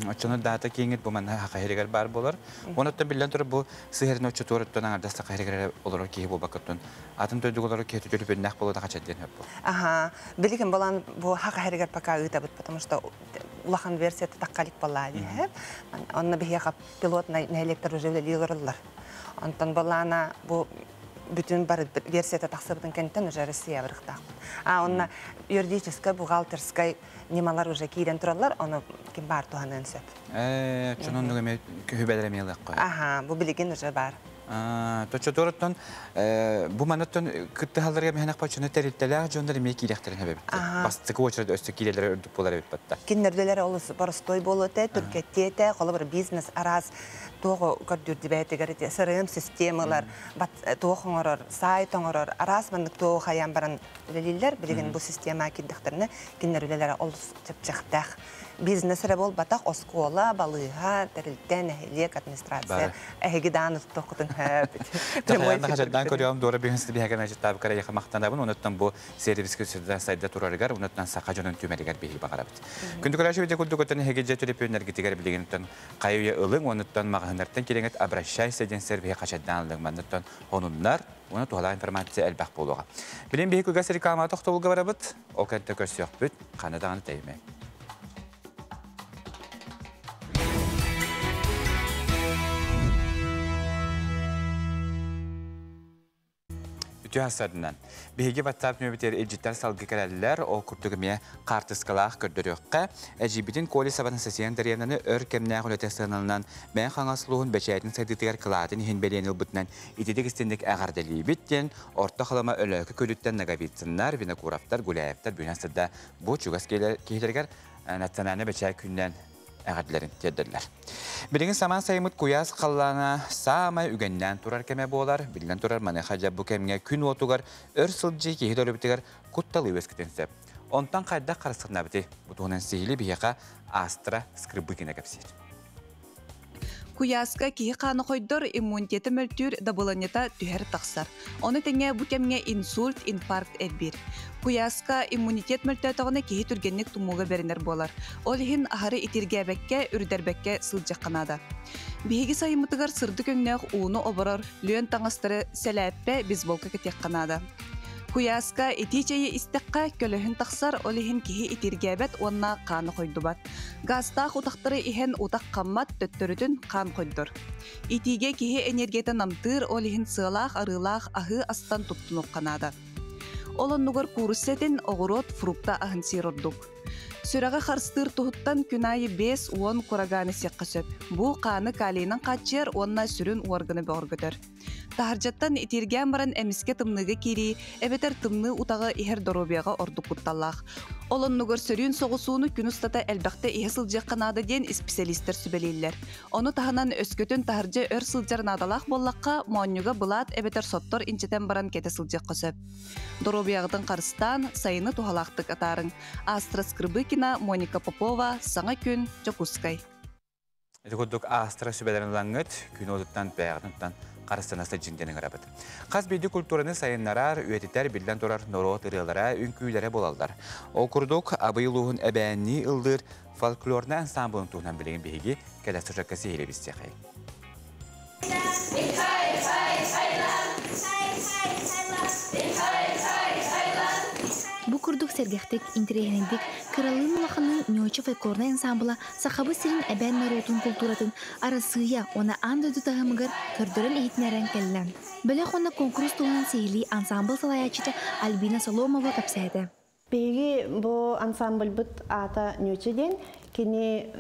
Speaker 1: Очону дата кеңет бу манна хахайрыгар бар болар. Оноттон биллен туруп бу сыһырын очо туруттан аңардаста хахайрыгар олорор киһи болбакыттын. Атын төдүг олорор киһи түтүлүп болу да хачадден хөп бу.
Speaker 4: Аха, билигин болан бу хахайрыгар пока ыытабыт, потому что улахан версия таккалик болла дии. Онно биһи хап пилотный электр уже үлелийлерлер. Онтон болана бу бүтүн бар версията тахсыбытын кенттен уже Россия барыктаакпыт. А онна юридическая, бухгалтерская немалар уже киирен тураллар, оны ким бар туһанын сөп.
Speaker 1: Чонон нүгеме көһүбэлэр эмиэлэк кой.
Speaker 4: Аха, бу билигин уже бар.
Speaker 1: Точо торыттан бу манаттан кыттыһалларга механак пачуна терилтелээх дьоннор эмиэ киирэхтэрин хэбэбит. Бастыкы очередь өстө киирелер үрдүк болар эбит батта.
Speaker 4: Киннерделер олус боростой болуоте, түркеттиэте, холобур бизнес арас туого көрдүрдүбээтигэр эти СРМ системалар, туох оҥорор, сайт оҥорор, арас маннык туого хаян баран үлэлииллэр, билигин бу система кирдэхтэринэ киннер үлэлэрэ олус чэпчэхтээх. Бизнес эрэ буолбатах, оскуола, балыыһа, тэрилтэ, нэһилиэк, администрация, эһиги дааны туттуоххутун хөп.
Speaker 1: Тахаянна хажардан көрөм, дора бигин биһэгэ мәжиттаабы карайха мактанабын, онуттан бу сервиске сүрдэн сайда турарыгар, онуттан саха дьонун түмэригэр биһи багарабыт. Күндү көрәші виде күндү көтөн эһиги же төлөпүөннэргитигэр билигинтэн кайуя ылың, онуттан маҕаһыннартан кириңет обращайся ден сервиһе хажардан ылың, манныттан хонуннар, оны туһала информация элбэх буолуоҕа. Билин биһи күгәс реклама тохтобулга барабыт, ол кэнтэ көрсүөхпүт, ханы даҕаны тэймэ. Үтүө сарсыарданан. Биһиги WhatsApp нөмүрбүтүгэр илдьиттэр салгыы кэлэллэр, ол курдук эмиэ хаартыскалаах көрдөрүөххэ. Эдьиийбитин Колесова Анастасия Андреевнаны өр кэмнээх үлэтэ сыаналанан Мэҥэ Хаҥалас улууһун бэчээтин сайдыытыгар кылаатын иһин бэлиэни ылбытынан ититик истинник эҕэрдэлиибит диэн Орто Халыма Өлөөкө Күөлүттэн Ноговицыннар, Винокуровтар, Гуляевтар бүгүн сырда бу чугас киһилэригэр национальнай бэчээт күнүнэн эҕэрдэлэрин тиэрдэллэр. Билигин самаан сайыммыт куйаас халлаана саамай үгэннээн турар кэмэ буолар. Биллэн турар, маныаха дьэ бу кэмҥэ күн уотугар өр сылдьыы киһи төлөбүтүгэр кутталы үөскэтин сөп. Онтон хайдах харыстанабытый? Бу туһунан сиһили биһиэхэ Астра Скрыбыкина кэпсиир.
Speaker 25: Куйааска киһи хаана хойдор, иммунитета мөлтүүр, дабыланньата түһэр-тахсар. Ону тэҥэ бу кэмҥэ инсульт, инфаркт элбиир. Куйааска иммунитет мөлтөөтөҕүнэ киһи түргэнник тумууга бэринэр буолар. Ол иһин аһары итиргээбэккэ, үрдэрбэккэ сылдьыахха наада. Биһиги сайыммытыгар сырдык өҥнөөх ууну оборор лүөн таҥастары сэлээппэ, бейсболка кэтиэххэ наада. Куйааска итии чэйи истэххэ, көлөһүн тахсар, ол иһин киһи итиргээбэт уонна хаана хойдубат. Гаастаах утахтары иһэн утах хаммат, төттөрүтүн хаан хойдор. Итиигэ киһи энергията намтыыр, ол иһин сыалаах, арыылаах аһыы астан туттунуохха наада. Ол оннугар куурусса этин, оҕуруот, фрукта аһын сиир ордук. Сүрэҕи харыстыыр туһуттан күн аайы 5-10 кураганы сиэххэ сөп. Бу хааны калийынан хааччыйар уонна сүрүн уорганы бөҕөргөтөр. Таһырдьаттан итииргээн баран эмискэ тымныыга киирии эбэтэр тымныы утаҕы иһэр доруобуйаҕа ордук кутталлаах. Ол оннугар сөрүүн соҕусууну күн устата элбэхтэ иһэ сылдьыахха наада диэн исписэлиистэр сүбэлииллэр. Ону таһынан өскөтүн таһырдьа өр сылдьар наадалаах буоллахха, моонньуга былаат эбэтэр соттор инчэтэн баран кэтэ сылдьыахха сөп. Доруобуйаҕытын харыстаан, сайыны туһалаахтык атаарыҥ. Астра Скрыбыкина, Моника Попова, Саҥа күн, Дьокуускай.
Speaker 1: Ити курдук аастара сүбэлэрин ылаҥҥыт, күн уотуттан бэйэҕитин харыстана сылдьын диэн ыҥырабыт. Хас биирдии культураны сайыннарар, үйэтитэр, биллэн турар норуот ырыалара, үҥкүүлэрэ буолаллар. Ол курдук, Абый улууһун эбээннии ыллыыр фольклорнай ансамблын туһунан билигин биһиги кэлэ сюжекка сиһилии билсиэхэй.
Speaker 20: Бу курдук сэргэхтик, интэриэһинэйдик кыралыын улаханныын Ньуоча фольклорнай ансаамбыла Сахабыт сирин эбээн норуотун култууратын Арассыыйа уонна аан дойду таһымыгар көрдөрөн иһитиннэрэн кэллэ. Бөлөх уонна куонкурус туһунан сиһилии ансаамбыл салайааччыта Альбина Соломова кэпсээтэ.
Speaker 21: Биһиги бу ансамбльбыт аата Ньүчи диэн. Кини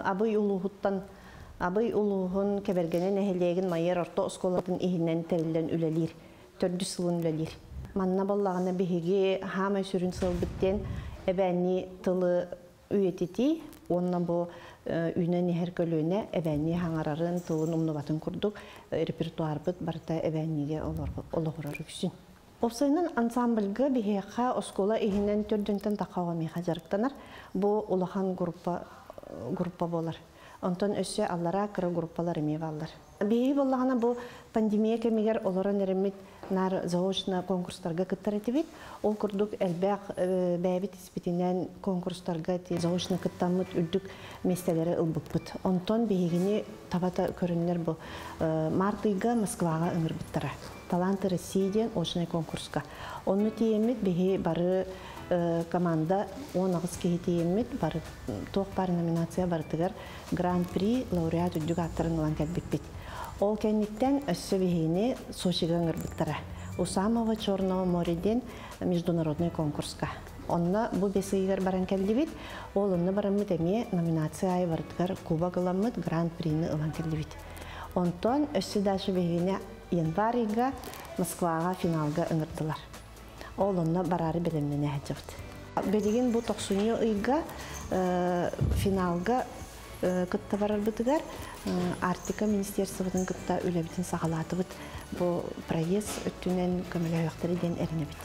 Speaker 21: Абый улууһуттан Абый улууһун Кэбэргэнэ нэһилиэгин Майыар орто оскуолатын иһинэн тэриллэн үлэлиир. Төрдүс сылын үлэлиир. Манна буоллаҕына биһиги хаамай сүрүн сыалбыт диэн эбээннии тылы үйэтитии уонна бу үүнэн иһэр көлүөнэ эбээннии хаҥарарын, тылын умнубатын курдук репертуарбыт барыта эбээнниигэ олоҕурар үксүн. Уопсайынан ансамбльга биһиэхэ оскуола иһинэн төрдүнтэн тахха оҕо миэхэ дьарыктанар. Бу улахан группа группа буолар. Онтон өссө аллараа кыра группалар эмиэ бааллар. Биһиги буоллаҕына бу пандемия кэмигэр олорон эрэммит наар заочно конкурстарга кыттар этибит. Ол курдук элбэх бэйэбит испитинэн конкурстарга заочно кыттаммыт үрдүк миэстэлэри ылбыппыт. Онтон биһигини табата көрүннэр бу март ыйга Москваҕа ыҥырбыттара. Таланты России диэн очнай конкурска. Онно тиийэммит биһи бары команда 18 киһи тиийэммит бары туох баар номинация барытыгар Гран-при лауреат үрдүк ааттарын ылан кэлбиппит. Ол кэнниттэн өссө биһигини Сочига ыҥырбыттара. У самого Черного моря диэн международный конкурска. Онно бу бэс ыйыгар баран кэллибит. Ол онно бараммыт эмиэ номинация аайы барытыгар кубок ыламмыт Гран-прини ылан кэллибит. Онтон өссө дальше биһигини январь ыйга Москваҕа финалга ыҥырдылар. Ол онно бараары бэлэмнэнэ сылдьабыт. Билигин бу тохсунньу ыйга финалга кытта барарбытыгар Арктика министерствотын кытта үлэбитин саҕалаатыбыт. Бу проезд өттүнэн көмөлөһүөхтэрэ диэн эрэнэбит.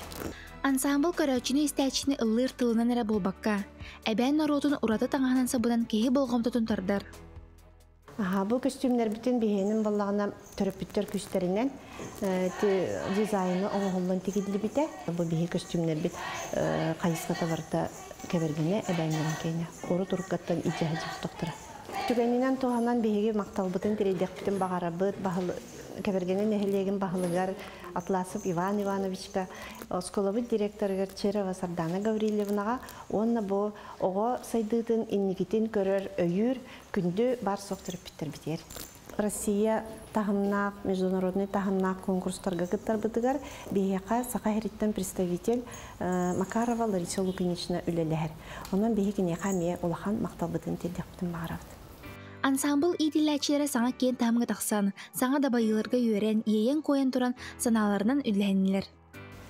Speaker 20: Ансаамбыл көрөөччүнү истээччини ыллыыр тылынан эрэ буолбакка, эбээн норуотун ураты таҥаһынан сабынан киһи болҕомтотун тардар.
Speaker 21: Аха, бу көстүүмнэрбитин биһиэнин буоллаҕына төрөппүттэр күүстэринэн дизайны оҥоһуллан тигиллибитэ. Бу биһи көстүүмнэрбит хайысхата барыта кэбэргэнэ эбээннэрин киэнэ. Урут уруккаттан илдьэ сылдьыбыт Түгэнинэн туһанан биһиги махталбытын тириэрдиэхпитин баҕарабыт. Кэбэргэнэ нэһилиэгин баһылыгар Атласов Иван Ивановичка, оскуолабыт директорыгар Черова Сардана Гаврильевнаҕа уонна бу оҕо сайдыытын инникитин көрөр, өйүүр күндү баар-суох төрөппүттэрбитигэр. Россия таһымнаах, международный таһымнаах конкурстарга кыттарбытыгар биһиэхэ Саха сириттэн представитель Макарова Лариса Лукинична үлэлэһэр. Онон биһи киниэхэ эмиэ улахан махталбытын тиэрдиэхпитин баҕарабыт.
Speaker 20: Ансамбл иитиллээччилэрэ саҥа киэн таһымҥа тахсан, саҥа дабайыыларга үөрэн, иэйэн-куойан туран санааларынан үллэһиннилэр.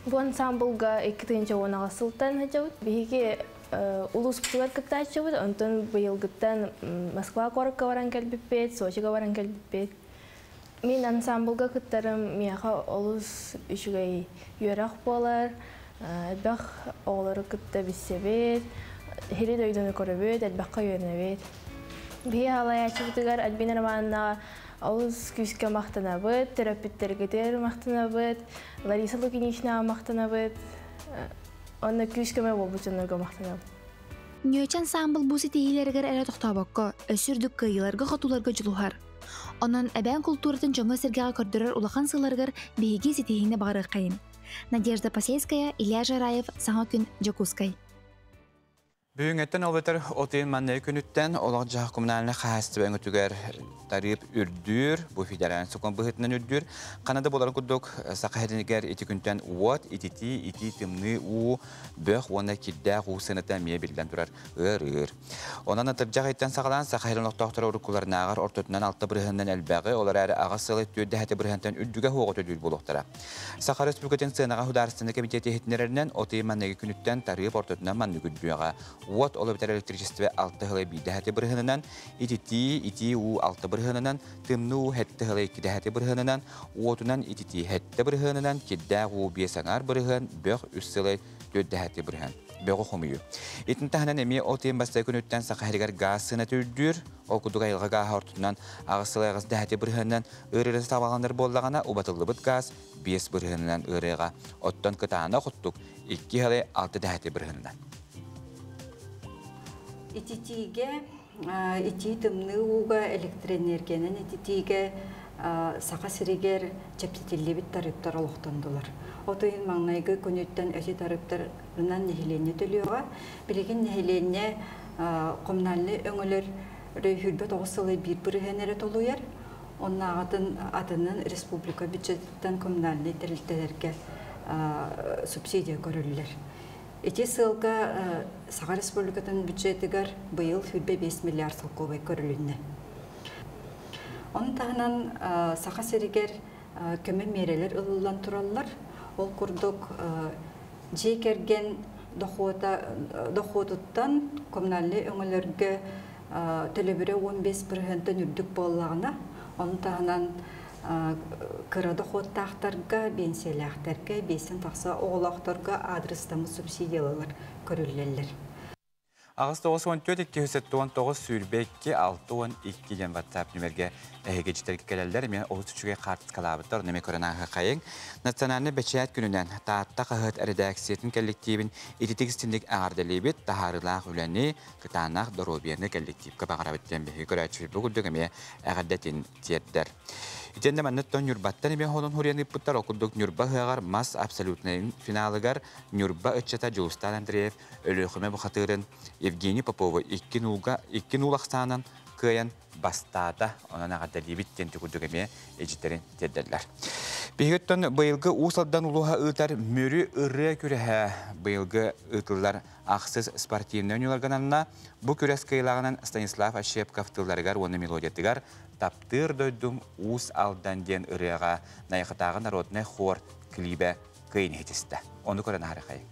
Speaker 3: Бу ансамблга 2010 сылтан сылдьабыт. Биһиги улууспутугар кыттааччыбыт, онтон быйылгыттан Москва куоракка баран кэлбиппит, Сочига баран кэлбиппит. Мин ансамблга кыттарым миэхэ олус үчүгэй үөрэх буолар, элбэх оҕолору кытта билсэбит, сири дойдуну көрөбүт, элбэххэ үөрэнэбит. Биһи халайааччыбытыгар Альбина Романовнаҕа олус күүскэ махтанабыт, төрөппүттэргитигэр махтанабыт, Лариса Лукиничнаҕа махтанабыт, онно күүс-көмө буолбут дьоннорго махтанабыт.
Speaker 20: Ньүөчэ ансаамбыл бу ситиһиилэригэр эрэ тохтообокко, өссө үрдүк кыайыыларга-хотууларга дьулуһар. Онон эбээн култууратын дьоҥҥо-сэргэҕэ көрдөрөр улахан сылларыгар биһиги ситиһиини баҕарыаххайын. Надежда Посельская, Илья Жараев, Саҥа күн, Дьокуускай.
Speaker 1: Бүгүҥҥэттэн ол эбэтэр от ыйын маннайы күнүттэн олох-дьаһах коммунальнай хаһаайыстыба өҥөтүгэр тарыып үрдүүр, бу федеральнай сокуон быһыытынан үрдүүр. Ханна да буоларын курдук, Саха сиригэр ити күнтэн уот, ититии, итии тымныы уу, бөх уонна кирдээх уу сыаната эмиэ биллэн турар ыарыыр. Онон атырдьах ыйтан саҕалаан Саха сирин олохтоохторо уруккуларынааҕар ортотунан 6 бырыһыанынан элбэҕи, ол эрээри аҕыс сылы түөрт бырыһыантан үрдүгэ суоҕу төлүүр буолуохтара. Саха Республикатын сыанаҕа судаарыстыбаннай комитет иһитиннэрэринэн, от ыйын манныгы күнүттэн тарыып ортотунан маннык үрдүөҕэ. Уот, ол эбэтэр электричество 6,1 бырыһыанынан, ититии, итии уу 6 бырыһыанынан, тымныы уу 7,2 бырыһыанынан, уотунан ититии 7 бырыһыанынан, кирдээх уу 5,5 бырыһыан, бөх 3,4 бырыһыан. Бөҕү хомуйуу. Итин таһынан эмиэ от ыйын бастакы күнүттэн Саха сиригэр гаас сыаната үрдүүр, ол курдук айылҕа гааһа ортотунан 8,8 бырыһыанынан ыарыыры сабаҕаланар буоллаҕына, убатыллыбыт гаас 5 бырыһыанынан ыарыаҕа. Оттон кытаанах оттук 2,6 бырыһыанынан.
Speaker 8: Ититиигэ, итии тымныы ууга, электроэнергиянан ититиигэ Саха сиригэр чэпчэтиллибит тарыыптар олохтондулар. От ыйын маҥнайгы күнүттэн ити тарыыптарынан нэһилиэнньэ төлүөҕэ. Билигин нэһилиэнньэ коммунальнай өҥөлөр 29,1% эрэ толуйар. Оннааҕытын атынын республика бюджетыттан коммунальнай тэрилтэлэргэ субсидия көрүллэр. Ити сылга Саха Республикатын бюджетыгар быйыл 5 миллиард солкуобай көрүлүннэ. Onun таһынан Саха сиригэр көмө миэрэлэр ылыллан тураллар. Ол курдук дьиэ кэргэн дохуотуттан коммунальнай өҥөлөргө төлөбүрэ 15 бырыһыантан үрдүк буоллаҕына, onun таһынан кыра дохуоттаахтарга, биэнсийэлээхтэргэ, биэстэн тахса оҕолоохторго аадырыстаммыт субсидиялар көрүллэллэр.
Speaker 1: 894 279 22 62 диэн WhatsApp нүмергэ эһиги дьитерге келеллер, мен олус үчүгэй хаартыскалаабыттар, неме көрөн ааһыаххайыҥ. Национальнай бэчээт күнүнэн Таатта хаһыат эрэдээксийэтин кэлликтиибин ититик-истиҥник эҕэрдэлиибит, таһаарыылаах үлэни, кытаанах доруобуйаны коллективка баҕарабыт диэн биһиги көрөөччүбүт бу курдук эмиэ эҕэрдэтин тиэрдэр. Итиэннэ манныттан Ньурбаттан эмиэ холон хуруйан ыыппыттар, ол курдук Ньурба ыһыаҕар мас абсолютнайын финалыгар Ньурба ыччата Дьулустаан Андреев Өлүөхүмэ бухатыырын Евгений Попову 2-0-га 2-0 ахсаанынан кыайан бастаата. Онон эҕэрдэлиибит диэн курдук эмиэ эдьиттерин тиэрдэллэр. Биһигиттэн быйылгы Уус Алдан улууһа ыытар Мүрү ырыа күрэһэ быйылгы ыытыллар ахсыс спортивнай оонньууларга бу күрэс кыайыылааҕынан Станислав Ощепков тылларыгар уонна мелодиятыгар «Таптыыр дойдум Уус Алдан» диэн ырыаҕа Найахытааҕы народнай хор клибэ кыайыыны ситистэ. Ону көрөн ааһыаххайыҥ.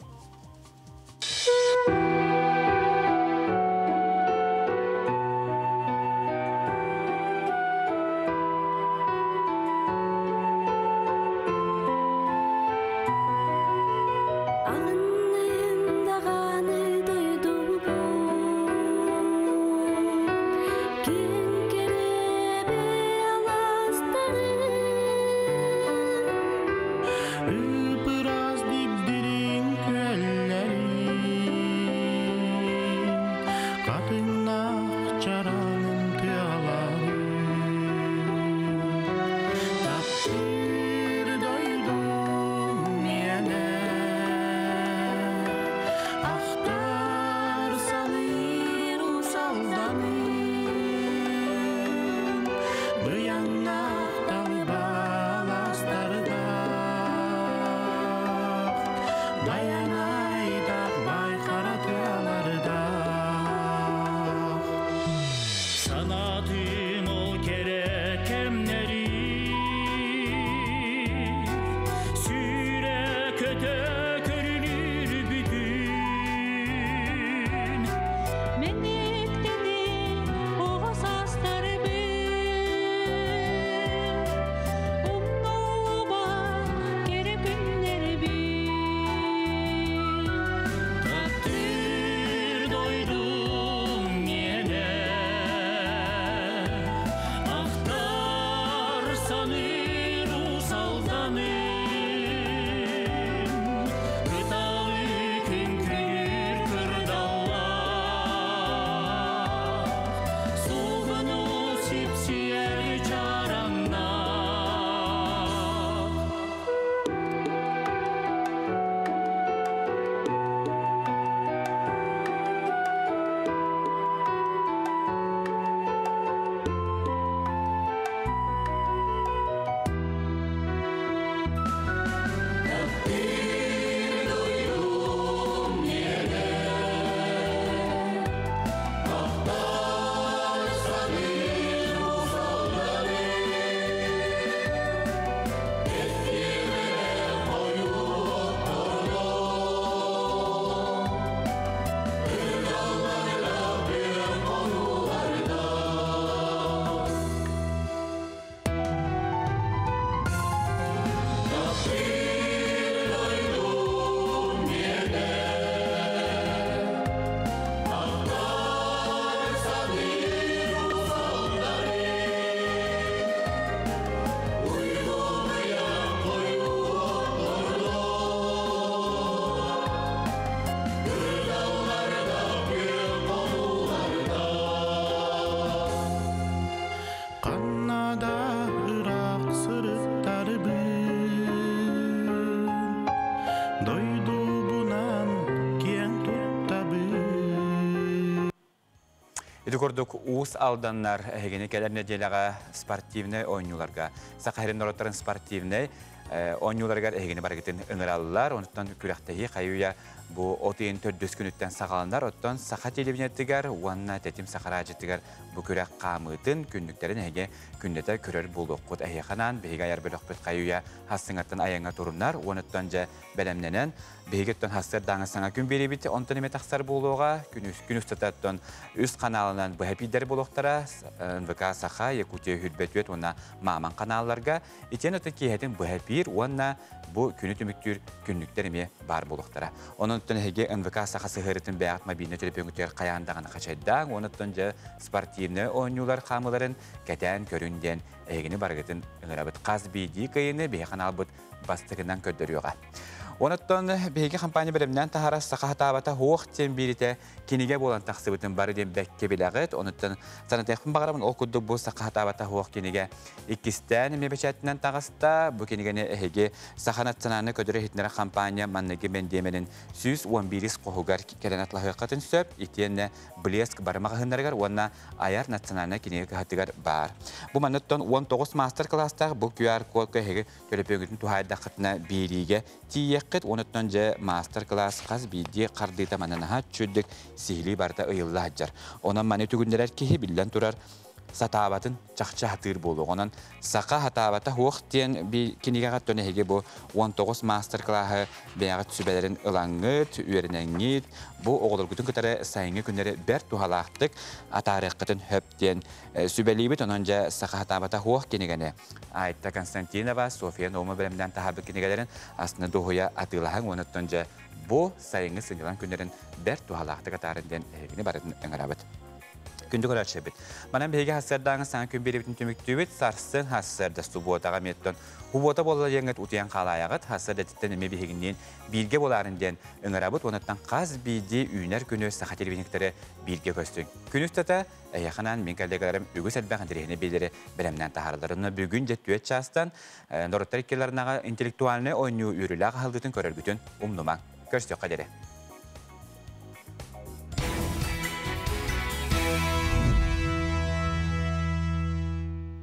Speaker 6: Аҕынным даҕаны дойдубун, Күн кэрэ алаастарын.
Speaker 22: Ыпыраас дип-дириҥ күөллэри.
Speaker 1: Ити курдук Уус Алданнар эһигини кэлэр нэдиэлэҕэ спортивнай оонньууларга, Саха сирин норуоттарын спортивнай оонньууларыгар эһигини барыгытын ыҥыраллар. Онтон күрэхтэһии хайы-үйэ бу от ыйын төрдүс күнүттэн саҕаланар. Оттон Саха телевидениетыгар уонна Тэтим Саха араадьытыгар бу күрэх хаамыытын, күннүктэрин эһиги күннэтэ көрөр буолуоххут. Эһиэхэ анаан биһиги айар бөлөхпүт хайы-үйэ хассыҥаттан айаҥҥа турунар. Уонуттан дьэ бэлэмнэнэн Биһиги оттон хассыардааҥы саҥа күн биэриибит онтон эмэ тахсар буолуоҕа. Күн, күн устата оттон үс ханаалынан быһа пиирдэр буолуохтара. НВК Саха, Якутия Хүрбэтүөт уонна Мааман ханаалларга. Итиэн оттон киэһэтин быһа пиир уонна бу күнү түмүктүүр күннүктэр эмиэ баар буолуохтара. Онон оттон эһиги НВК Саха сыһыарытын бэйэҕит мобильнай төлөпүөҥҥүтүгэр хайаан даҕаны хачайдааҥ уонна оттон дьэ спортивнай оонньуулар хаамыыларын кэтээн көрүн диэн эһигини барыгытын ыҥырабыт. Хас биирдии кыайыыны биһи ханаалбыт бастакынан көрдөрүөҕэ. Онуттан биһиги компания бэлэмнээн таһара саха хатаабата хуох диэн бииритэ кинигэ буолан тахсыбытын бары диэн бэккэ билэҕит. Онуттан санатыахпын баҕарабын ол курдук бу саха хатаабата хуох кинигэ иккистээн эмиэ бэчээтинэн таҕыста. Бу кинигэни эһиги Саха национальнай көдөрө иһитиннэрэр компания манныгы мэндиэмэнин 111 хоһугар кэлэн атлаһыаххытын сөп. Итиэннэ Блеск бары маҕаһыыннарыгар уонна Айар национальнай кинигэ кыһатыгар баар. Бу манныттан 19 маастар-кылаастаах бу QR-кодка эһиги төлөпүөҥҥүтүн туһаайдаххытына биэриигэ тиийиэххит. Онуттан дьэ маастар-кылаас хас биирдии хардыыта манна наһаа чүрдүк сиһилии барыта ыйылла сылдьар. Онон маны түгүннэрэр киһи биллэн турар сатаабатын чахчы хатыыр буолуох. Онон саха хатаабата хуох диэн кинигэҕэ тон эһиги бу 19 маастар-кылааһы бэйэҕит сүбэлэрин ылаҥҥыт, үөрэнэҥҥит, бу оҕолоргутун кытары сайыҥҥы күннэри бэрт туһалаахтык атаарыаххытын хөп диэн сүбэлиибит. Онон дьэ саха хатаабата хуох кинигэни Айта Константинова, София Наумова бэлэмнээн таһаарбыт кинигэлэрин астына дуоһуйа атыылаһыҥ уонна оттон дьэ бу сайыҥҥы сынньалаҥ күннэрин бэрт туһалаахтык атаарын диэн эһигини барытын ыҥырабыт. Күндү көрөөччүбүт. Манан биһиги хассыардааҥы саҥа күн биэриибитин түмүктүүбүт. Сарсын хассыарда субуотаҕа эмиэттэн субуота буолла диэҥҥит утуйан хаалаайаҕыт. Хассыарда этиттэн эмиэ биһигинниин бииргэ буолаарын диэн ыҥырабыт. Уонуттан хас биирдии үүнэр күнү саха телевидениктары бииргэ көстүҥ. Күн устата Эһиэхэ анаан мин коллегаларым үгүс элбэх интэриэһинэй биэлэри бэлэмнээн таһаараллар. Онно бүгүн дьэ түөрт чаастан норуоттар иккиларынаҕа интеллектуальнай оонньуу үөрүүлээх аһыллыытын көрөргүтүн умнумаҥ. Көрсүөххэ диэри.